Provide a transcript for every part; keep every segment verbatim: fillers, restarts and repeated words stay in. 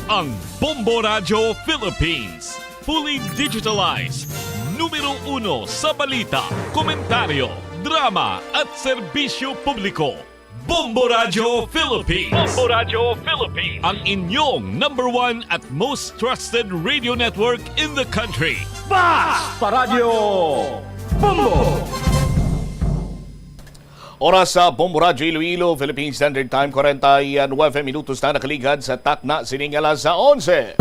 Ang Bombo Radyo Philippines, fully digitalized, numero uno sa balita, komentaryo, drama at serbisyo publiko. Bombo Radyo Philippines. Bombo Radyo Philippines. Ang inyong number one at most trusted radio network in the country. Basta Radyo Bombo! Oras sa Bombo Radyo Iloilo, Philippine Standard Time, kwarenta y nuwebe minutos na nakaligad sa takna sining alas onse.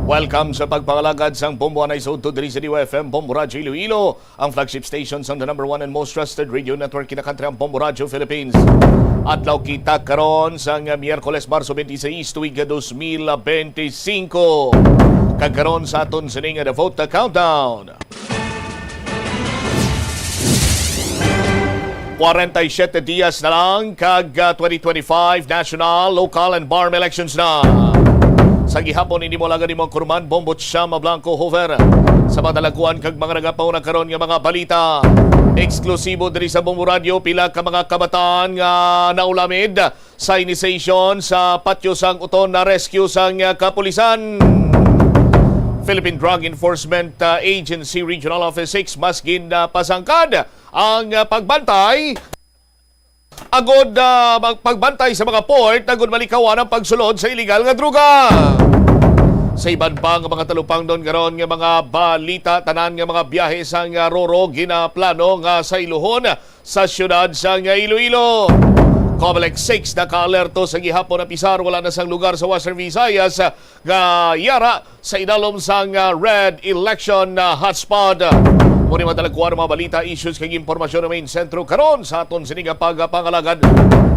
Welcome sa pagpangalagad sang Bombo anay sa udto diri sa D Y F M, Bombo Radyo Iloilo, ang flagship station sang the number one and most trusted radio network in the country, ang Bombo Radyo Philippines. Adlaw kita karon sang Miyerkules, Marso twenty-six, tuig dos mil benti singko. Kag karon sa aton sining The Vote Countdown. Kwarenta y siyete dias na lang kag, ah, twenty twenty-five national, local, and BARMM elections na. Sa gihapon, ini mo lang ang imong kurman, Bombo Chama Blanco Hoover. Sa mga dalagkuan kag mga nagapauna karon nga mga balita, eksklusibo diri sa Bombo Radyo, pila ka mga kabataan nga naulamid sa initiation sa patio sang uton na rescue sang, ah, kapulisan. Philippine Drug Enforcement, ah, Agency Regional Office six mas gin, ah, pasangkad ang, ah, pagbantay agod, ah, mag-, pagbantay sa mga port agud malikawan ang pagsulod sa iligal nga droga. Sa iban pa nga mga talupangnon karon nga mga balita, tanan nga mga biyahe sang, ah, RoRo ginaplano nga sa iluhon sa siyudad sang Iloilo. Comelec six nakaalerto sa gihapon, apisar wala na sang lugar sa Western Visayas nga yara sa idalom sang, ah, red election, ah, hotspot. Mao ni madalagkuan ang mga balita, issues kag impormasyon nga main sentro karon sa aton sini nga pagpangalagad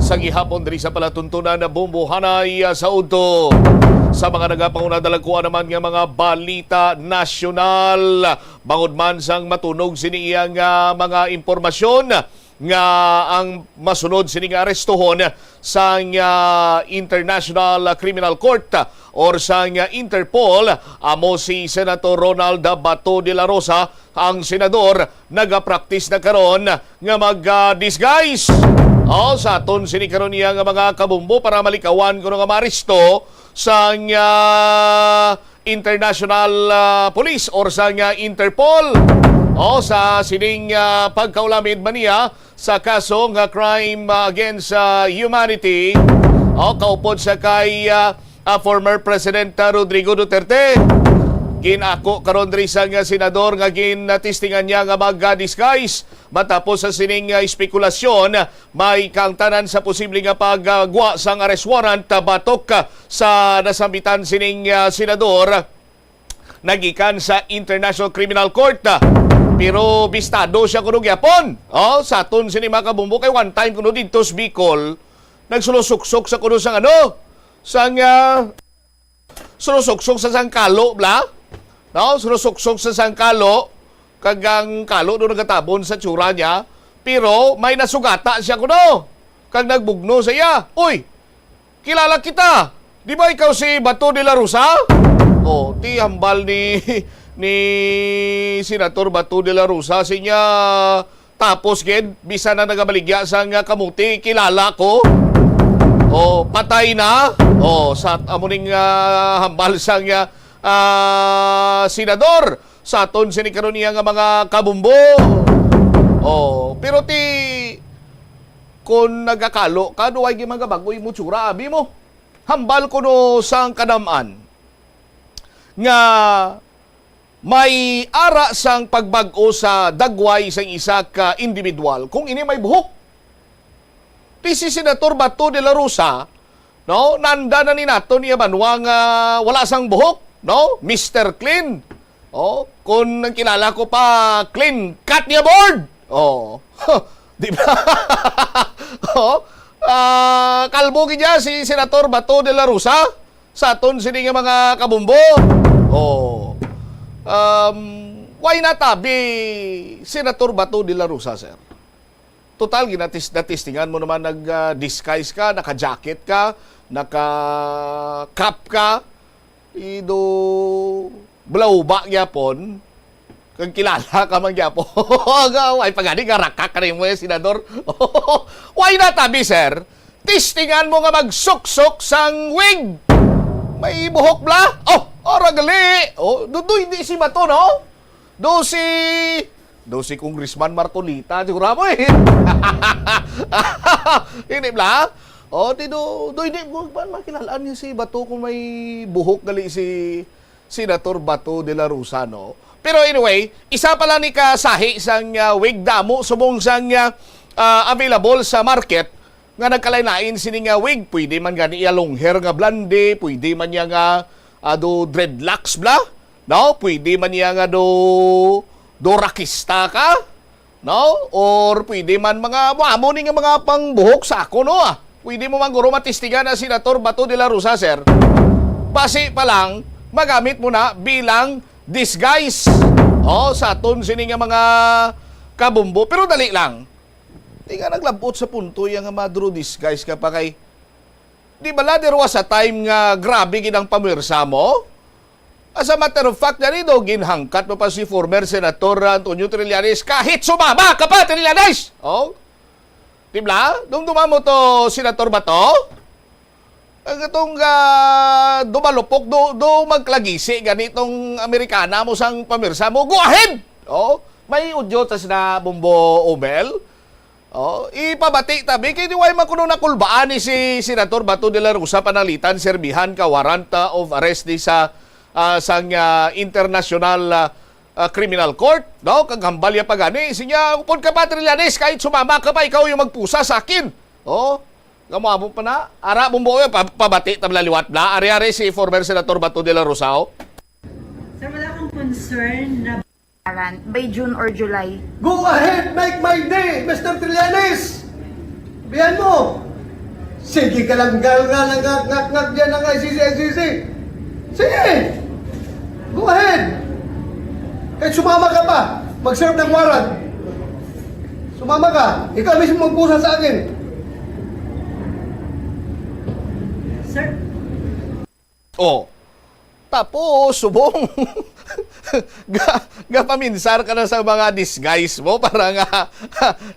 sa gihapon diri sa palatuntunan na Bombo anay, ah, sa udto. Sa mga nagapanguna, dalagkuan naman nga mga balita nasyonal. Bangod man sang matunog sini iyang, ah, mga impormasyon nga ang masunod sini nga arestuhon sang, ah, International Criminal Court or sang, ah, Interpol amo si Senator Ronald Bato de la Rosa, ang senador nagapraktis na karon nga mag, ah, disguise. O, sa aton sini karon iya nga mga kabumbo para malikawan kuno nga maaresto sang, ah, International, ah, Police or sang, ah, Interpol. O, sa sining, ah, pagkaulamid man niya sa kaso nga crime, ah, against, ah, humanity. O, kaupod sa kay, ah, ah, former President, ah, Rodrigo Duterte. Ginako karon diri sang, ah, senador nga gintistingan niya nga mag, ah, disguise. Matapos sa sining, ah, espekulasyon, may kaangtanan sa posible nga paggwa sang arrest warrant, ah, batok, ah, sa nasambitan sining, ah, senador nagikan sa International Criminal Court, ah. Pero bistado siya kuno gyapon. O, sa aton sini mga kabumbo, kay one time kuno didto sa Bicol, nagsulosuksok sa kuno sang ano, sang, ah, sulosuksok sa sangkalo, bla? No? Sulosuksok sa sangkalo, kag ang kalo do nagatabon sa tsura niya, pero may nasugata siya kuno, kag nagbugno sa iya. Uy, kilala kita. Di ba ikaw si Bato de la Rosa? O, ti hambal ni, ni Senator Bato de la Rosa, siya, tapos gid, bisan na nagabaligya sang, ah, kamuti, kilala ko. O, patay na. O, sa amo ning, ah, hambal sang, ah, ah, senador sa aton sini karon niya nga mga kabumbo. O, pero ti, kung nagakalo ka, duway gid magabag-o imo tsura, abi mo. Hambal kuno sang kadam-an nga may ara sang pagbag-o sa dagway sang isa ka individual kung ini may buhok. Ti si Senator Bato de la Rosa, no, nanda na ni naton iya banwa nga wala sang buhok, no? Mister Clean. O, kung ang kilala ko pa, clean cut niya board. O, di ba? O, ah, kalbo gid niya si Senator Bato de la Rosa sa aton sini nga mga kabumbo. O, um, why not abi Senator Bato de la Rosa, sir? Total, ginatis-, natistingan mo naman, nag, ah, disguise ka, naka-jacket ka, naka-cap ka, ido, blauba gyapon, kag kilala ka man gyapon. Aga, ay pagani nga rakak ka mo, eh, senador. Why not abi, sir? Tistingan mo nga magsuksok sang wig. May buhok bla? Oh, ora gali. Oh, do, do, hindi si Bato, no? Do si, do si Congressman Marcoleta, siguro mo eh. Hindi bla? Oh, ti do, do, hindi mo ba makilalaan niya si Bato kung may buhok gali si Senator Bato de la Rosa, no? Pero anyway, isa pala ni kasahi sang, ah, wig damo subong sang, ah, ah, available sa market nga nagkalain-lain sini nga wig. Pwede man gani iya long hair nga blonde, pwede man niya nga, ah, do dreadlocks bla, no? Pwede man niya nga do, do rakista ka, no? Or pwede man mga, amo ni nga mga pangbuhok sa ako, no, ah. Pwede mo man guro matistigan na Senator Bato de la Rosa, sir. Basi pa lang, magamit mo na bilang disguise. Oh, sa aton sini nga mga kabumbo. Pero dali lang. Di nga naglabot sa punto yang nga madro disguise ka pa kay, di bala there was a time nga grabe gid ang pamirsa mo? As a matter of fact, gani do, ginhangkat mo pa si former Senator Antonio Trillanes, kahit sumama ka pa, Trillanes! Oh? Di bala? Dumduma mo to, Senator Bato? Ang itong, ah, dumalupok, do, do magklagisi, gani tong Amerikana mo sang pamirsa mo, go ahead! Oh? May udyo tas na, Bumbo Umel. Oh, ipabati tabi kay di way man kuno nakulbaan ni si Senator Bato de la Rosa pananglitan serbihan ka warrant, ah, of arrest di sa, ah, sang, ah, International, ah, ah, Criminal Court, no? Kag hambal ya pa gani, sinya, upod ka pa, Trillanes, kahit sumama ka pa, ikaw yung magpusa sa akin. Oh, kamo amo pa na, ara mong buo, pa, pabati tabla liwat na, ari-ari si former Senator Bato de la Rosa, oh. Sir, wala kang concern na Warrant by June or July. Go ahead, make my day, Mister Trillanes! Bihan mo! Sige ka lang, gal nga, nangak-ngak-ngak dyan ang I C C, I C C. Sige! Go ahead! Kahit sumama ka pa, mag-serve ng warrant. Sumama ka, ikaw mismo magpusa sa akin. Sir, Oh. Tapos, subong, ga-, gapaminsar ka na sa mga disguise mo para nga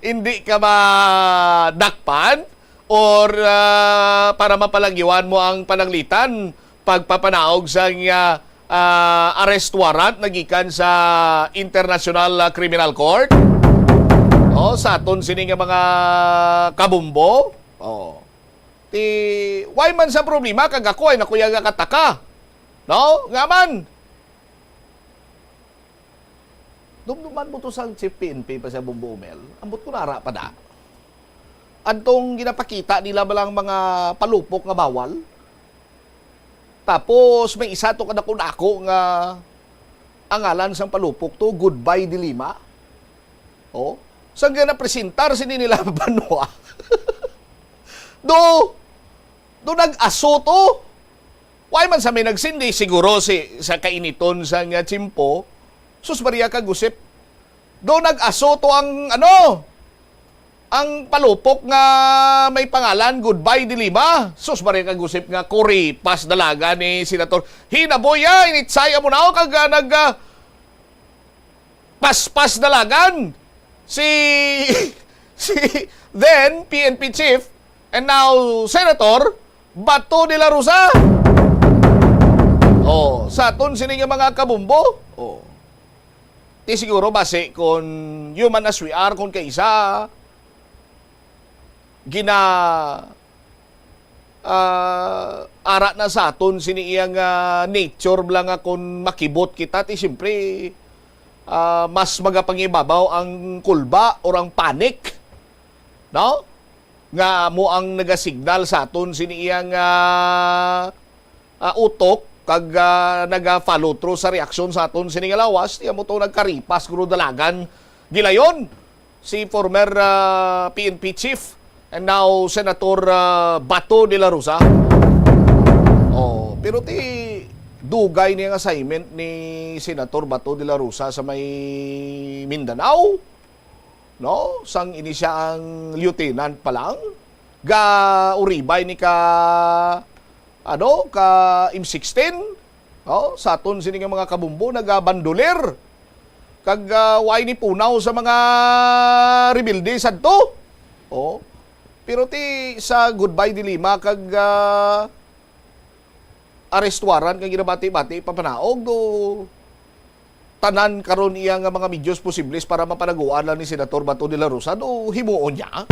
hindi ka madakpan or, ah, para mapalagyawan mo ang pananglitan pagpapanaog sa, ah, ah, arrest warrant na gikan sa International, ah, Criminal Court. Oh, sa aton sini nga mga kabumbo. Oh. Ti, way man sa problema, kag ako ay nakuyaga kataka. No? Nga man, dumduman mo to sa Chief P N P pa sa Bumbo Umel. Ambot ko nara pa da. Adtong ginapakita nila ba lang mga palupok nga bawal? Tapos may isa to kadako-dako nga ang ngalan sang palupok to, Goodbye Dilima. Oh, sang ginapresentar sini nila banwa. Do, do nag-aso to. Why man sa may nagsindi siguro si, sa kainiton sa nga tiyempo. Sus Maria kag Josep. Do nag-aso to ang ano, ang palupok nga may pangalan Goodbye Dilima. Sus Maria kag Josep nga kuripas dalaga ni Senator. Hinaboya, initsay amo na kag, ah, nag, ah, paspas dalagan si, si then P N P chief and now Senator Bato de la Rosa. Oh, sa aton sini nga mga kabumbo. Oh. Ti siguro basi kung human as we are, kung kaisa gina, ah, ara na sa aton sini iya nga nature bala nga kon makibot kita, ti siyempre, ah, mas magapangibabaw ang kulba or ang panic, no? Nga amo ang nagasignal sa aton sini iya nga, ah, utok kag, ah, naga-follow through sa reaksyon sa aton sini nga lawas, ti amo to nagkaripas guro dalagan gilayon si former, ah, P N P chief and now Senator, ah, Bato de la Rosa. Oh, pero ti dugay ni ang assignment ni Senator Bato de la Rosa sa may Mindanao, no? Sang ini siya ang lieutenant pa lang, gauribay ni ka, ano, ka M sixteen, oh, sa aton sini nga mga kabumbo, nagabandoler. Kag, ah, way ni punaw sa mga rebelde sadto. Oh. Pero ti sa Goodbye Dilima kag, ah, arestwaran kag ginabati-bati ipapanaog, o tanan karon iya nga mga medios posibles para mapanaguan lang ni Senator Bato de la Rosa, no, himuon niya?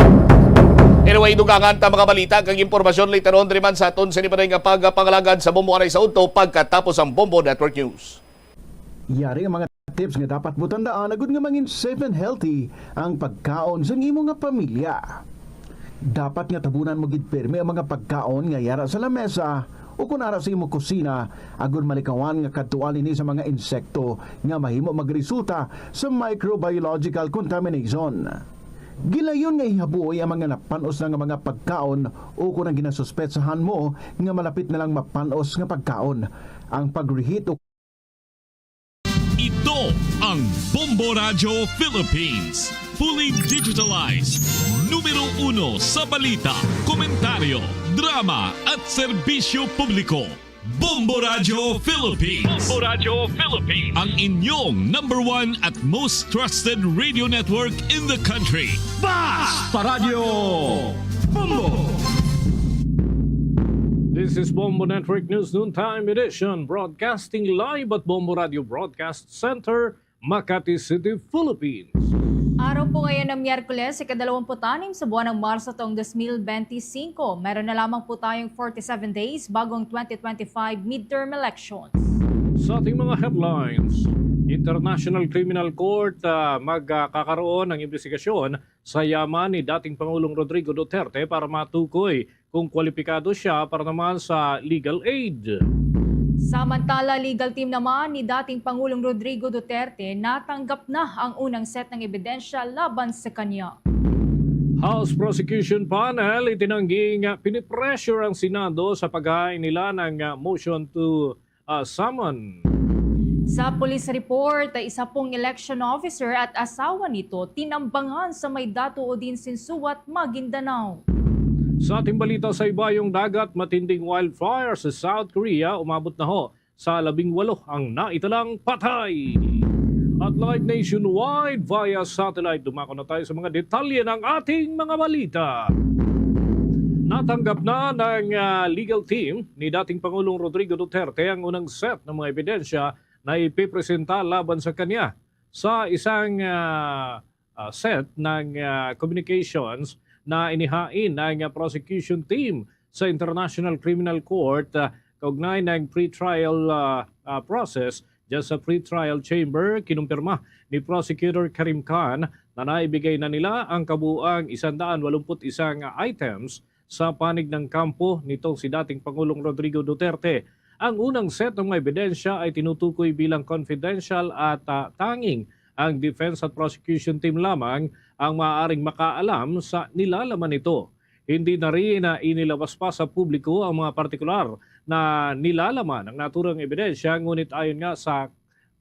Anyway, dugangan ta mga balita kag impormasyon later on diri man sa aton sa inipaday nga pagpangalagad sa Bombo anay sa udto pagkatapos ang Bombo Network News. Yari ang mga tips nga dapat mo tandaan agud nga mangin safe and healthy ang pagkaon sang imo nga pamilya. Dapat nga tabunan mo gid pirmi ang mga pagkaon nga yara sa lamesa o kon ara sa imo kusina, agud malikawan nga kadtuan ini sa mga insekto nga mahimo magresulta sa microbiological contamination. Gilayon nga ihabuoy ang mga napan-os na nga mga pagkaon o kon ang ginasuspetsahan mo nga malapit na lang mapan-os nga pagkaon. Ang pag-reheat o Ito ang Bombo Radyo Philippines, fully digitalized, numero uno sa balita, komentaryo, drama at serbisyo publiko. Bombo Radyo Philippines. Bombo Radyo Philippines. Ang inyong number one at most trusted radio network in the country. Basta Radyo Bombo! This is Bombo Network News Noontime Edition, broadcasting live at Bombo Radio Broadcast Center, Makati City, Philippines. Araw po ngayon ng Miyerkules, ikadalawamput-anim sa buwan ng Marso taong dos mil benti singko. Meron na lamang po tayong forty-seven days bago ang twenty twenty-five midterm elections. Sa ating mga headlines, International Criminal Court, ah, magkakaroon ng imbestigasyon sa yaman ni dating Pangulong Rodrigo Duterte para matukoy kung kwalipikado siya para naman sa legal aid. Samantala, legal team naman ni dating Pangulong Rodrigo Duterte, natanggap na ang unang set ng ebidensya laban sa kanya. House Prosecution Panel itinangging pinipressure ang Senado sa paghain nila ng, ah, motion to, ah, summon. Sa police report, isa pong election officer at asawa nito tinambangan sa may Dato Odin Sinsuat, Maguindanao. Sa ating balita sa ibayong dagat, matinding wildfire sa South Korea, umabot na ho sa labing walo ang naitalang patay. At live nationwide via satellite, dumako na tayo sa mga detalye ng ating mga balita. Natanggap na ng, ah, legal team ni dating Pangulong Rodrigo Duterte ang unang set ng mga ebidensya na ipipresenta laban sa kanya sa isang, ah, ah, set ng, ah, communications na inihain ng, ah, prosecution team sa International Criminal Court, ah, kaugnay ng pretrial, ah, ah, process dyan sa pretrial chamber. Kinumpirma ni Prosecutor Karim Khan na naibigay na nila ang kabuang isang daan walumput isang items sa panig ng kampo nitong si dating Pangulong Rodrigo Duterte. Ang unang set ng mga ebidensya ay tinutukoy bilang confidential at, ah, tanging ang defense at prosecution team lamang ang maaaring makaalam sa nilalaman nito. Hindi na rin na inilabas pa sa publiko ang mga partikular na nilalaman ng naturang ebidensya, ngunit ayon nga sa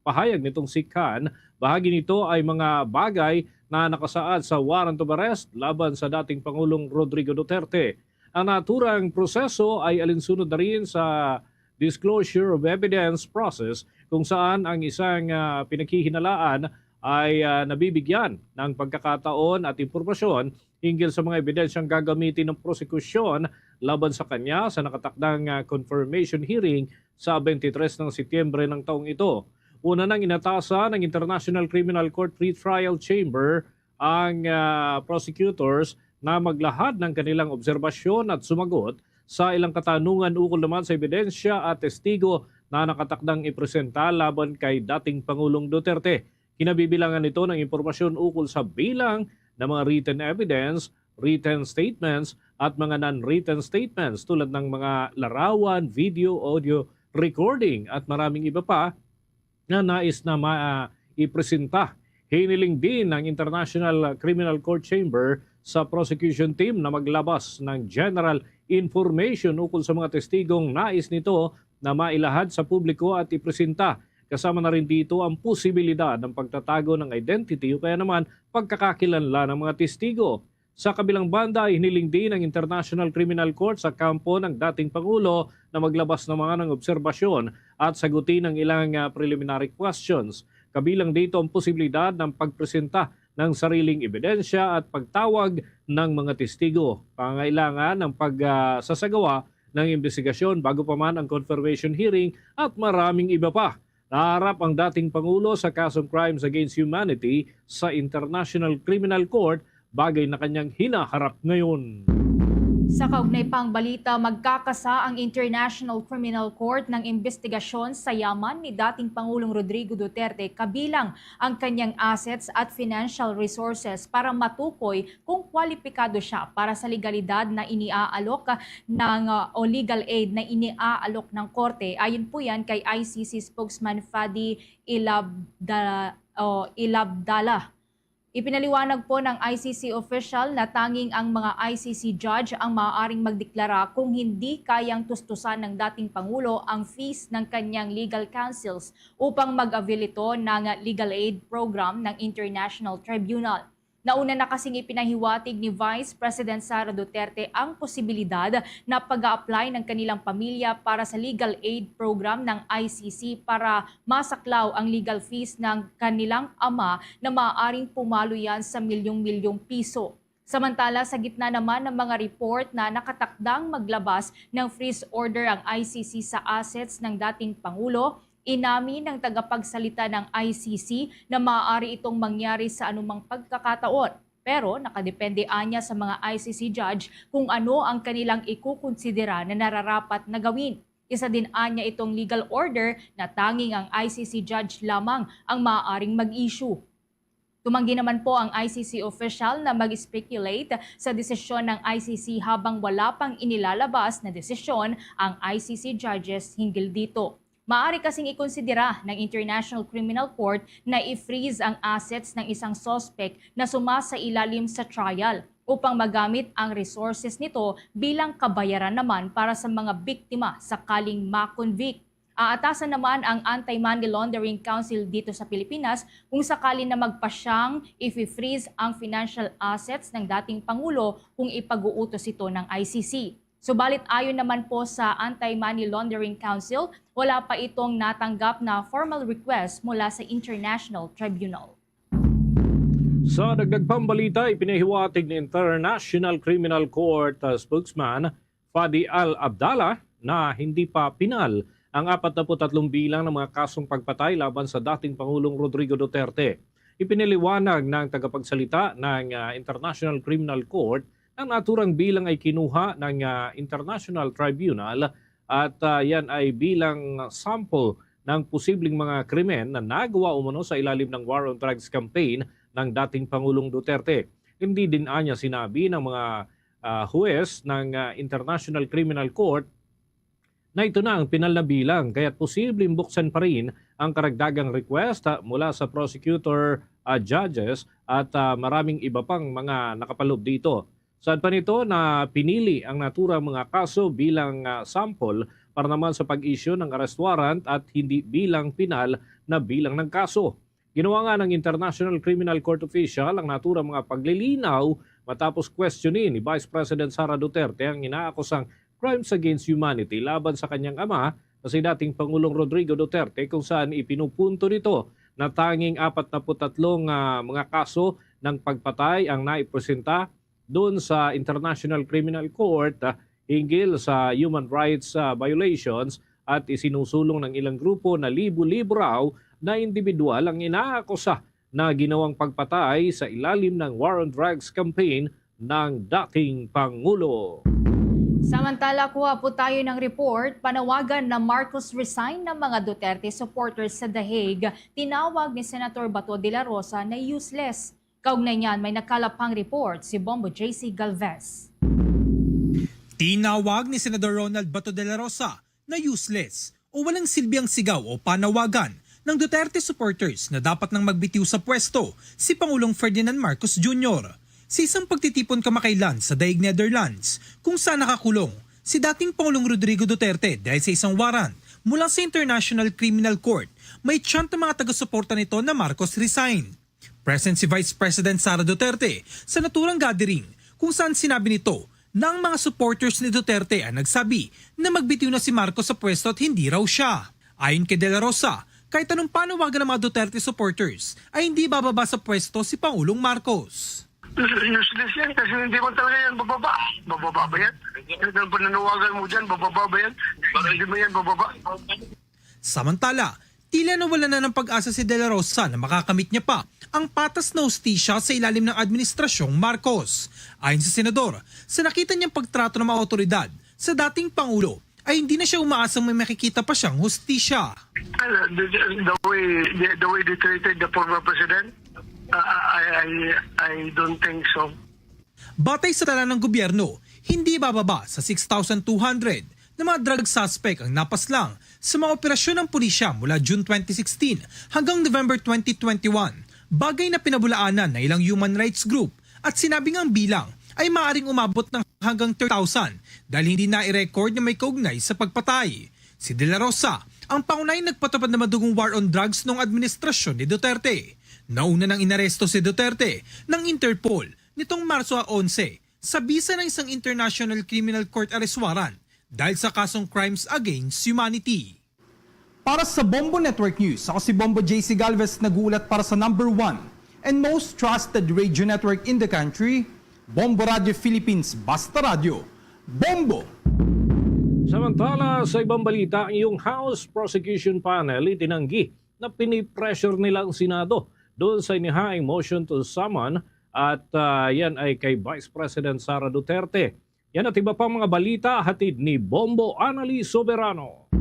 pahayag nitong si Khan, bahagi nito ay mga bagay na nakasaad sa warrant of arrest laban sa dating Pangulong Rodrigo Duterte. Ang naturang proseso ay alinsunod na rin sa disclosure of evidence process, kung saan ang isang, ah, pinaghihinalaan ay, ah, nabibigyan ng pagkakataon at impormasyon hinggil sa mga ebidensyang gagamitin ng prosekusyon laban sa kanya sa nakatakdang, ah, confirmation hearing sa twenty-three ng Setyembre ng taong ito. Una nang inatasan ng International Criminal Court Pretrial Chamber ang, ah, prosecutors na maglahad ng kanilang obserbasyon at sumagot sa ilang katanungan ukol naman sa ebidensya at testigo na nakatakdang ipresenta laban kay dating Pangulong Duterte. Kinabibilangan nito ng impormasyon ukol sa bilang ng mga written evidence, written statements, at mga non-written statements tulad ng mga larawan, video, audio recording, at maraming iba pa na nais na ma-, ah, ipresenta. Hiniling din ng International Criminal Court Chamber sa prosecution team na maglabas ng general information ukol sa mga testigong nais nito na mailahad sa publiko at ipresenta. Kasama na rin dito ang posibilidad ng pagtatago ng identity o kaya naman pagkakakilanlan ng mga testigo. Sa kabilang banda, hiniling din ng International Criminal Court sa kampo ng dating Pangulo na maglabas ng mga ng obserbasyon at sagutin ang ilang, ah, preliminary questions. Kabilang dito ang posibilidad ng pagpresenta ng sariling ebidensya at pagtawag ng mga testigo. Pangangailangan ng pag, ah, sasagawa ng imbestigasyon bago pa man ang confirmation hearing at maraming iba pa. Naharap ang dating Pangulo sa kasong crimes against humanity sa International Criminal Court, bagay na kanyang hinaharap ngayon. Sa kaugnay pang balita, magkakasa ang International Criminal Court ng imbestigasyon sa yaman ni dating Pangulong Rodrigo Duterte kabilang ang kanyang assets at financial resources para matukoy kung kwalipikado siya para sa legalidad na iniaalok ng uh, o legal aid na iniaalok ng korte. Ayon po yan kay I C C spokesman Fadi Ilabda, o Ilabdala. Ipinaliwanag po ng I C C official na tanging ang mga I C C judge ang maaaring magdeklara kung hindi kayang tustusan ng dating Pangulo ang fees ng kanyang legal counsels upang mag-avail ito ng legal aid program ng International Tribunal. Nauna na kasing ipinahiwatig ni Vice President Sara Duterte ang posibilidad na pag-a-apply ng kanilang pamilya para sa legal aid program ng I C C para masaklaw ang legal fees ng kanilang ama na maaaring pumalo yan sa milyong-milyong piso. Samantala, sa gitna naman ng mga report na nakatakdang maglabas ng freeze order ang I C C sa assets ng dating Pangulo, inamin ng tagapagsalita ng I C C na maaari itong mangyari sa anumang pagkakataon. Pero nakadepende anya sa mga I C C judge kung ano ang kanilang ikukonsidera na nararapat na gawin. Isa din anya itong legal order na tanging ang I C C judge lamang ang maaaring mag-issue. Tumanggi naman po ang I C C official na mag-speculate sa desisyon ng I C C habang wala pang inilalabas na desisyon ang I C C judges hinggil dito. Maaari kasing ikonsidera ng International Criminal Court na i-freeze ang assets ng isang suspect na suma sa ilalim sa trial upang magamit ang resources nito bilang kabayaran naman para sa mga biktima sakaling ma-convict. Aatasan naman ang Anti-Money Laundering Council dito sa Pilipinas kung sakali na magpasyang i-freeze ang financial assets ng dating Pangulo kung ipag-uutos ito ng I C C. Subalit ayon naman po sa Anti-Money Laundering Council, wala pa itong natanggap na formal request mula sa International Tribunal. Sa dagdag pambalita, ipinahiwatig ni International Criminal Court uh, spokesman Fadi Al Abdallah na hindi pa pinal ang apat na put tatlong bilang ng mga kasong pagpatay laban sa dating Pangulong Rodrigo Duterte. Ipinaliwanag ng tagapagsalita ng uh, International Criminal Court ang naturang bilang ay kinuha ng uh, International Tribunal at uh, yan ay bilang sample ng posibleng mga krimen na nagawa umano sa ilalim ng War on Drugs campaign ng dating Pangulong Duterte. Hindi din anya sinabi ng mga uh, huwes ng uh, International Criminal Court na ito na ang pinal na bilang, kaya't posibleng buksan pa rin ang karagdagang request uh, mula sa prosecutor, uh, judges at uh, maraming iba pang mga nakapalob dito. Saad pa nito na pinili ang naturang mga kaso bilang uh, sample para naman sa pag-issue ng arrest warrant at hindi bilang pinal na bilang ng kaso. Ginawa nga ng International Criminal Court official ang naturang mga paglilinaw matapos questionin ni Vice President Sara Duterte ang inaakusang crimes against humanity laban sa kanyang ama na si dating Pangulong Rodrigo Duterte, kung saan ipinupunto nito na tanging apat na put tatlong uh, mga kaso ng pagpatay ang naipresenta doon sa International Criminal Court uh, hinggil sa human rights uh, violations at isinusulong ng ilang grupo na libo-libo raw na individual ang inaakusa na ginawang pagpatay sa ilalim ng War on Drugs campaign ng dating Pangulo. Samantala, kuha po tayo ng report, panawagan na Marcos resign ng mga Duterte supporters sa The Hague, tinawag ni Senator Bato de la Rosa na useless. Kaugnay niyan, may nakalap pang report si Bombo J C Galvez. Tinawag ni Senador Ronald Bato de la Rosa na useless o walang silbi ang sigaw o panawagan ng Duterte supporters na dapat nang magbitiw sa pwesto si Pangulong Ferdinand Marcos Junior. Sa isang pagtitipon kamakailan sa Daig, Netherlands, kung saan nakakulong si dating Pangulong Rodrigo Duterte dahil sa isang warrant mula sa International Criminal Court, may chant ang mga taga-suporta nito na Marcos resign. Present si Vice President Sara Duterte sa naturang gathering kung saan sinabi nito na ang mga supporters ni Duterte ang nagsabi na magbitiw na si Marcos sa pwesto at hindi raw siya. Ayon kay De La Rosa, kahit anong panawagan ng mga Duterte supporters ay hindi bababa sa pwesto si Pangulong Marcos. Useless yan kasi hindi man talaga yan bababa. Bababa ba yan? Ang pananawagan mo dyan, bababa ba yan? Hindi ba yan bababa? Samantala, tila nawala na ng pag-asa si De La Rosa na makakamit niya pa ang patas na hustisya sa ilalim ng administrasyong Marcos. Ayon sa senador, sa nakita niyang pagtrato ng mga awtoridad sa dating Pangulo, ay hindi na siya umaasang may makikita pa siyang hustisya. Ano, the, the, the way the, the way they treated the former president, uh, I, I I don't think so. Batay sa tala ng gobyerno, hindi bababa sa six thousand two hundred na mga drug suspect ang napaslang sa mga operasyon ng pulisya mula June twenty sixteen hanggang November twenty twenty-one, bagay na pinabulaanan ng ilang human rights group at sinabing ang bilang ay maaaring umabot ng hanggang thirty thousand dahil hindi na i-record na may kaugnay sa pagpatay. Si De La Rosa ang pangunahing nagpatupad na madugong war on drugs noong administrasyon ni Duterte. Nauna nang inaresto si Duterte ng Interpol nitong Marso onse sa bisa ng isang International Criminal Court arrest warrant dahil sa kasong crimes against humanity. Para sa Bombo Network News, ako si Bombo J C Galvez, nag-uulat para sa number one and most trusted radio network in the country, Bombo Radio Philippines, Basta Radio, Bombo! Samantala, sa ibang balita, yung House Prosecution Panel itinanggi na pinipressure nila ang Senado doon sa inihaing motion to summon at ah, yan ay kay Vice President Sara Duterte. Yan at iba pang mga balita hatid ni Bombo Anali Soberano.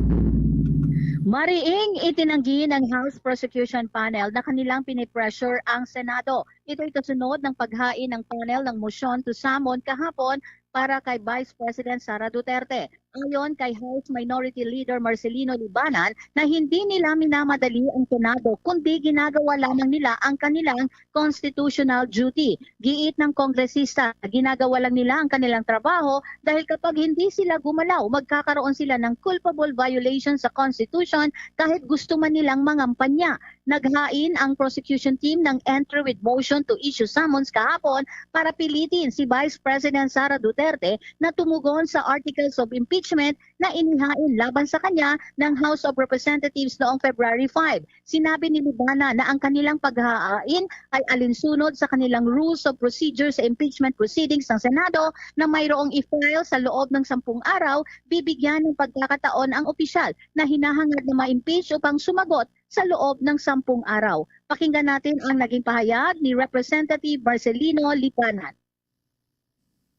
Mariing itinanggi ng House Prosecution Panel na kanilang pinipressure ang Senado. Ito'y kasunod ng paghain ng panel ng motion to summon kahapon para kay Vice President Sara Duterte. Ayon kay House Minority Leader Marcelino Libanan na hindi nila minamadali ang Senado kundi ginagawa lamang nila ang kanilang constitutional duty. Giit ng kongresista, ginagawa lang nila ang kanilang trabaho dahil kapag hindi sila gumalaw, magkakaroon sila ng culpable violation sa Constitution kahit gusto man nilang mangampanya. Naghain ang prosecution team ng entry with motion to issue summons kahapon para pilitin si Vice President Sara Duterte na tumugon sa articles of impeachment na inihain laban sa kanya ng House of Representatives noong February five. Sinabi ni Libana na ang kanilang paghahain ay alinsunod sa kanilang Rules of Procedure sa impeachment proceedings ng Senado na mayroong i-file sa loob ng sampung araw, bibigyan ng pagkakataon ang opisyal na hinahangad na ma-impeach upang sumagot sa loob ng sampung araw. Pakinggan natin ang naging pahayag ni Representative Marcelino Lipanan.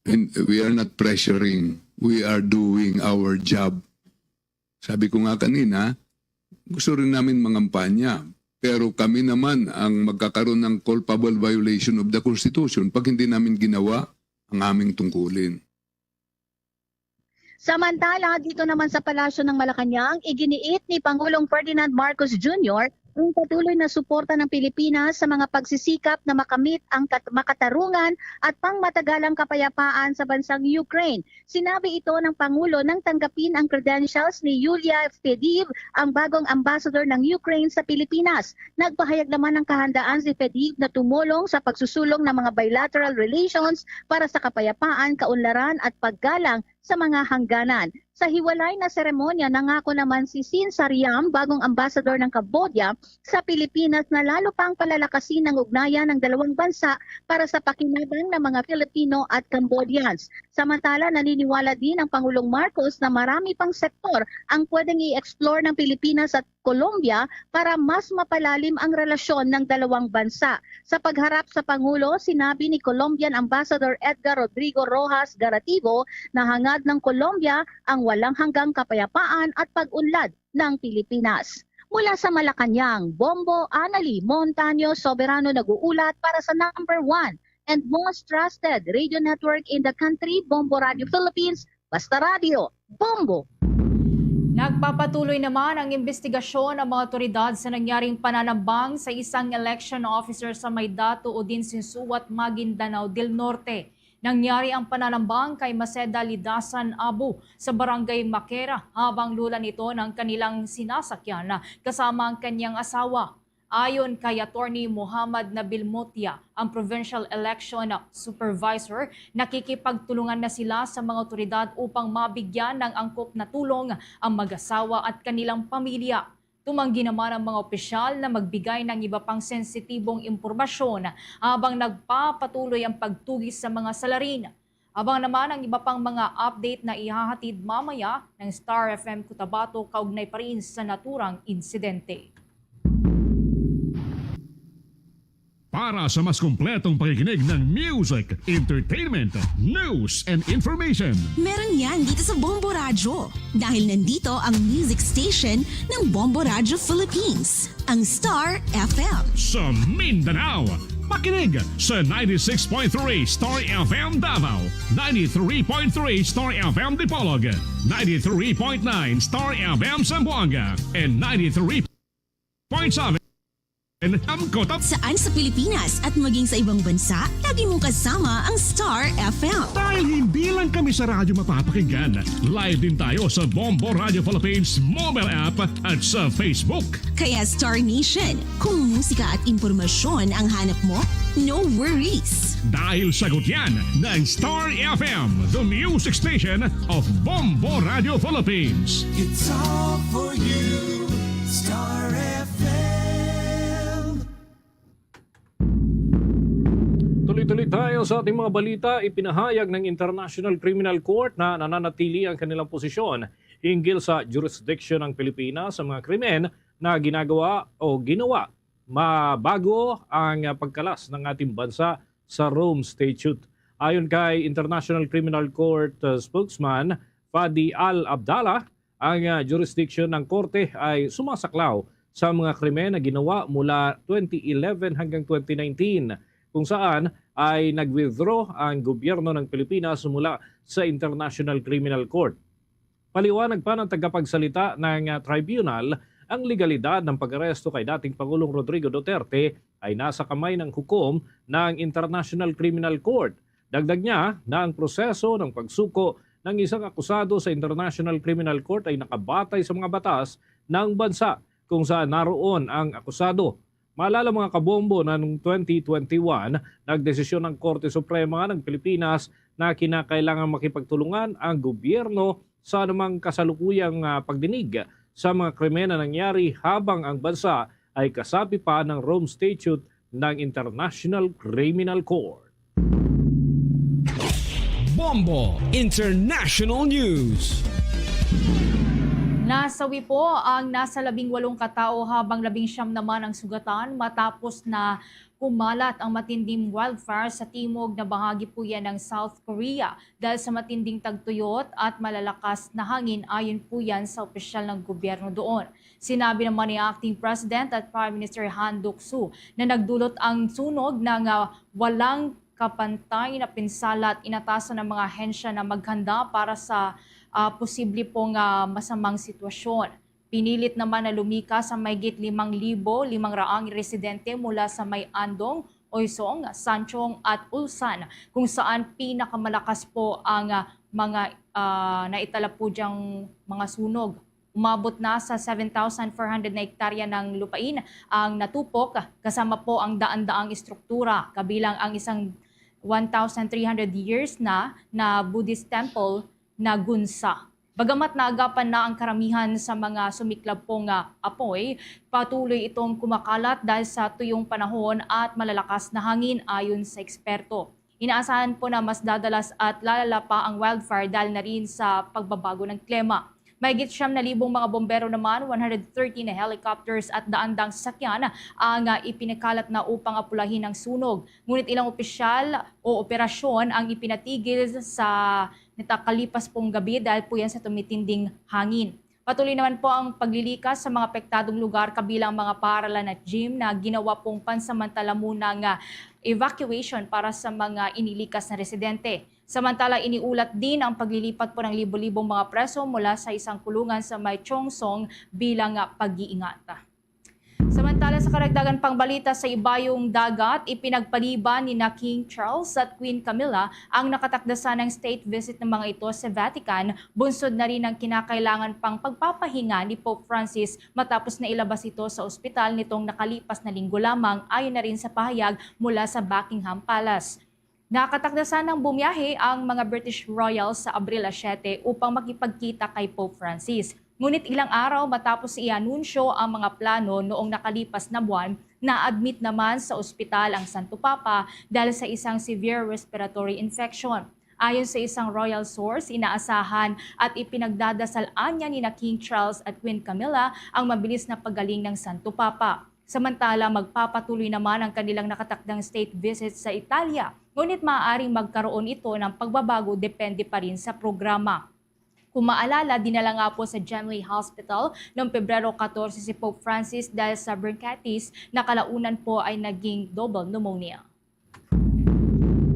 And we are not pressuring. We are doing our job. Sabi ko nga kanina, gusto rin namin mangampanya. Pero kami naman ang magkakaroon ng culpable violation of the Constitution pag hindi namin ginawa ang aming tungkulin. Samantala, dito naman sa Palasyo ng Malacañang, iginiit ni Pangulong Ferdinand Marcos Junior ang patuloy na suporta ng Pilipinas sa mga pagsisikap na makamit ang kat- makatarungan at pangmatagalang kapayapaan sa bansang Ukraine. Sinabi ito ng Pangulo nang tanggapin ang credentials ni Yulia Fediev, ang bagong ambassador ng Ukraine sa Pilipinas. Nagpahayag naman ng kahandaan si Fediev na tumulong sa pagsusulong ng mga bilateral relations para sa kapayapaan, kaunlaran at paggalang sa mga hangganan. Sa hiwalay na seremonya, nangako naman si Sin Sariam, bagong ambassador ng Cambodia sa Pilipinas, na lalo pang palalakasin ang ugnayan ng dalawang bansa para sa pakinabang ng mga Filipino at Cambodians. Samantala, naniniwala din ang Pangulong Marcos na marami pang sektor ang pwedeng i-explore ng Pilipinas at Colombia para mas mapalalim ang relasyon ng dalawang bansa. Sa pagharap sa Pangulo, sinabi ni Colombian Ambassador Edgar Rodrigo Rojas Garativo na hangad ng Colombia ang walang hanggang kapayapaan at pag-unlad ng Pilipinas. Mula sa Malacañang, Bombo Anali Montaño Soberano nag-uulat para sa number one and most trusted radio network in the country, Bombo Radio Philippines, Basta Radio, Bombo! Nagpapatuloy naman ang imbestigasyon ng mga otoridad sa nangyaring pananambang sa isang election officer sa may Dato Odin Sinsuwat, Maguindanao del Norte. Nangyari ang pananambang kay Maceda Lidasan Abu sa Barangay Maquera habang lulan ito ng kanilang sinasakyan kasama ang kanyang asawa. Ayon kay Attorney Muhammad Nabil Mutia, ang Provincial Election Supervisor, nakikipagtulungan na sila sa mga otoridad upang mabigyan ng angkop na tulong ang mag-asawa at kanilang pamilya. Tumanggi naman ang mga opisyal na magbigay ng iba pang sensitibong impormasyon habang nagpapatuloy ang pagtugis sa mga salarin. Abang naman ang iba pang mga update na ihahatid mamaya ng Star F M Cotabato kaugnay pa rin sa naturang insidente. Para sa mas kompletong pakikinig ng music, entertainment, news, and information. Meron yan dito sa Bombo Radyo. Dahil nandito ang music station ng Bombo Radyo Philippines, ang Star F M. Sa Mindanao, makinig sa ninety-six point three Star F M Davao, ninety-three point three Star F M Dipolog, ninety-three point nine Star F M Zamboanga, and ninety-three point seven Amcotap. Saan sa Pilipinas at maging sa ibang bansa, lagi mong kasama ang Star F M. Dahil hindi lang kami sa radyo mapapakinggan, live din tayo sa Bombo Radio Philippines mobile app at sa Facebook. Kaya Star Nation, kung musika at impormasyon ang hanap mo, no worries. Dahil sagot yan ng Star F M, the music station of Bombo Radio Philippines. It's all for you, Star F M. Tuloy-tuloy tayo sa ating mga balita. Ipinahayag ng International Criminal Court na nananatili ang kanilang posisyon hinggil sa jurisdiction ng Pilipinas sa mga krimen na ginagawa o ginawa mabago ang pagkalas ng ating bansa sa Rome Statute. Ayon kay International Criminal Court, uh, spokesman Fadi Al Abdallah, ang, ah, jurisdiction ng korte ay sumasaklaw sa mga krimen na ginawa mula twenty eleven hanggang twenty nineteen, kung saan ay nag-withdraw ang gobyerno ng Pilipinas mula sa International Criminal Court. Paliwanag pa ng tagapagsalita ng, ah, tribunal, ang legalidad ng pag-aresto kay dating Pangulong Rodrigo Duterte ay nasa kamay ng hukom ng International Criminal Court. Dagdag niya na ang proseso ng pagsuko ng isang akusado sa International Criminal Court ay nakabatay sa mga batas ng bansa kung saan naroon ang akusado. Maalala, mga kabombo, na noong twenty twenty-one, nagdesisyon ang Korte Suprema ng Pilipinas na kinakailangan makipagtulungan ang gobyerno sa anumang kasalukuyang, ah, pagdinig sa mga krimen na nangyari habang ang bansa ay kasapi pa ng Rome Statute ng International Criminal Court. Bombo International News. Nasawi po ang nasa labing walong katao habang labing siyam naman ang sugatan matapos na kumalat ang matinding wildfire sa timog na bahagi po yan ng South Korea dahil sa matinding tagtuyot at malalakas na hangin, ayon po yan sa opisyal ng gobyerno doon. Sinabi naman ni Acting President at Prime Minister Han Duck-soo na nagdulot ang sunog ng, ah, walang kapantay na pinsala at inatasan ang mga ahensya na maghanda para sa, ah, posible pong, ah, masamang sitwasyon. Pinilit naman na lumikas ang mahigit limang libo limang raang residente mula sa may Andong, Oisong, Sanchong at Ulsan, kung saan pinakamalakas po ang, ah, mga, ah, naitala po diyang mga sunog. Umabot na sa seven thousand four hundred na hektarya ng lupain ang natupok, kasama po ang daan-daang estruktura, kabilang ang isang one thousand three hundred years na, na Buddhist temple na Gunsa. Bagamat naagapan na ang karamihan sa mga sumiklab po nga apoy, patuloy itong kumakalat dahil sa tuyong panahon at malalakas na hangin, ayon sa eksperto. Inaasahan po na mas dadalas at lalala pa ang wildfire dahil na rin sa pagbabago ng klima. Mahigit siyam na libong mga bombero naman, one hundred thirty na helicopters at daan-daang sasakyan ang, ah, ipinakalat na upang apulahin ang sunog. Ngunit ilang opisyal o operasyon ang ipinatigil sa nakalipas pong gabi dahil po yan sa tumitinding hangin. Patuloy naman po ang paglilikas sa mga apektadong lugar, kabilang mga paaralan at gym na ginawa pong pansamantala munang, ah, evacuation para sa mga inilikas na residente. Samantala, iniulat din ang paglilipat po ng libo-libong mga preso mula sa isang kulungan sa may Chongsong bilang, ah, pag-iingat. Samantala, sa karagdagan pang balita sa ibayong dagat, ipinagpaliban ni na King Charles at Queen Camilla ang nakatakdasan ng state visit ng mga ito sa Vatican, bunsod na rin ang kinakailangan pang pagpapahinga ni Pope Francis matapos na ilabas ito sa ospital nitong nakalipas na linggo lamang, ayon na rin sa pahayag mula sa Buckingham Palace. Nakatakdasan ng bumiyahe ang mga British royals sa Abril siyete upang makipagkita kay Pope Francis. Ngunit ilang araw matapos i-anunsyo ang mga plano noong nakalipas na buwan, na-admit naman sa ospital ang Santo Papa dahil sa isang severe respiratory infection. Ayon sa isang royal source, inaasahan at ipinagdadasal anya ni na King Charles at Queen Camilla ang mabilis na paggaling ng Santo Papa. Samantala, magpapatuloy naman ang kanilang nakatakdang state visit sa Italia, ngunit maaaring magkaroon ito ng pagbabago depende pa rin sa programa. Kung maalala, dinala nga po sa Gemelli Hospital noong Pebrero katorse si Pope Francis dahil sa bronchitis na kalaunan po ay naging double pneumonia.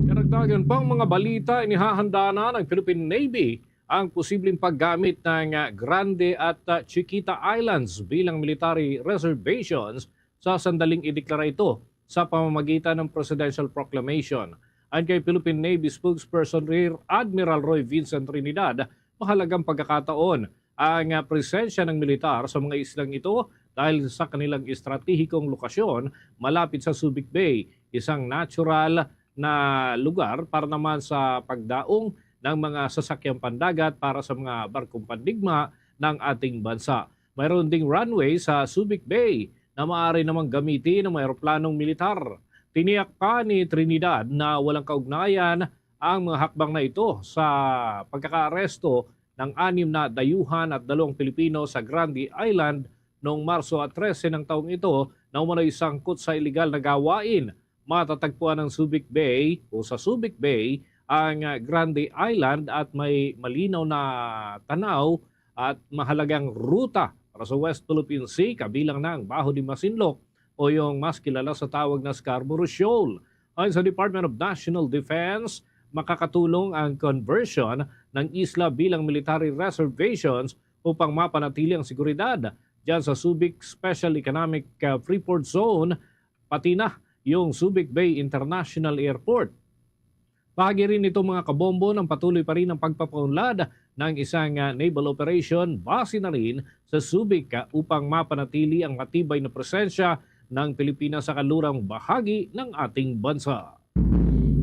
Karagdagan pang mga balita, inihahanda na ng Philippine Navy ang posibleng paggamit ng ah, Grande at ah, Chiquita Islands bilang military reservations sa sandaling ideklara ito sa pamamagitan ng presidential proclamation. Ayon kay Philippine Navy spokesperson Rear Admiral Roy Vincent Trinidad, mahalagang pagkakataon ang ah, presensya ng militar sa mga islang ito dahil sa kanilang estratehikong lokasyon malapit sa Subic Bay, isang natural na lugar para naman sa pagdaong ng mga sasakyang pandagat para sa mga barkong pandigma ng ating bansa. Mayroon ding runway sa Subic Bay na maaari namang gamitin ng mga eroplanong militar. Tiniyak pa ni Trinidad na walang kaugnayan ang mga hakbang na ito sa pagkakaaresto ng anim na dayuhan at dalawang Pilipino sa Grande Island noong Marso trese ng taong ito na umano'y sangkot sa iligal na gawain. Matatagpuan ang Subic Bay o sa Subic Bay ang ah, Grande Island at may malinaw na tanaw at mahalagang ruta para sa West Philippine Sea, kabilang na ang Baho de Masinloc o yung mas kilala sa tawag na Scarborough Shoal. Ayon sa Department of National Defense, makakatulong ang conversion ng isla bilang military reservations upang mapanatili ang seguridad dyan sa Subic Special Economic uh, Freeport Zone, pati na yung Subic Bay International Airport. Bahagi rin nito, mga kabombo, ng patuloy pa rin ang pagpapaunlad ng isang uh, naval operation base na rin sa Subic uh, upang mapanatili ang matibay na presensya ng Pilipinas sa kanlurang bahagi ng ating bansa.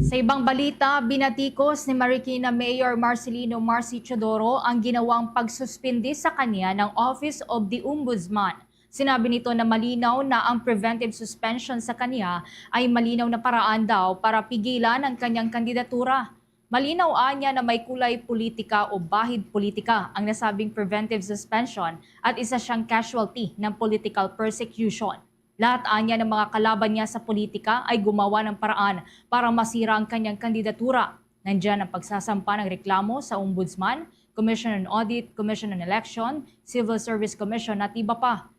Sa ibang balita, binatikos ni Marikina Mayor Marcelino Marcy Teodoro ang ginawang pagsuspindi sa kanya ng Office of the Ombudsman. Sinabi nito na malinaw na ang preventive suspension sa kanya ay malinaw na paraan daw para pigilan ang kanyang kandidatura. Malinaw anya na may kulay politika o bahid politika ang nasabing preventive suspension at isa siyang casualty ng political persecution. Lahat anya ng mga kalaban niya sa politika ay gumawa ng paraan para masira ang kanyang kandidatura. Nandiyan ang pagsasampa ng reklamo sa Ombudsman, Commission on Audit, Commission on Election, Civil Service Commission at iba pa.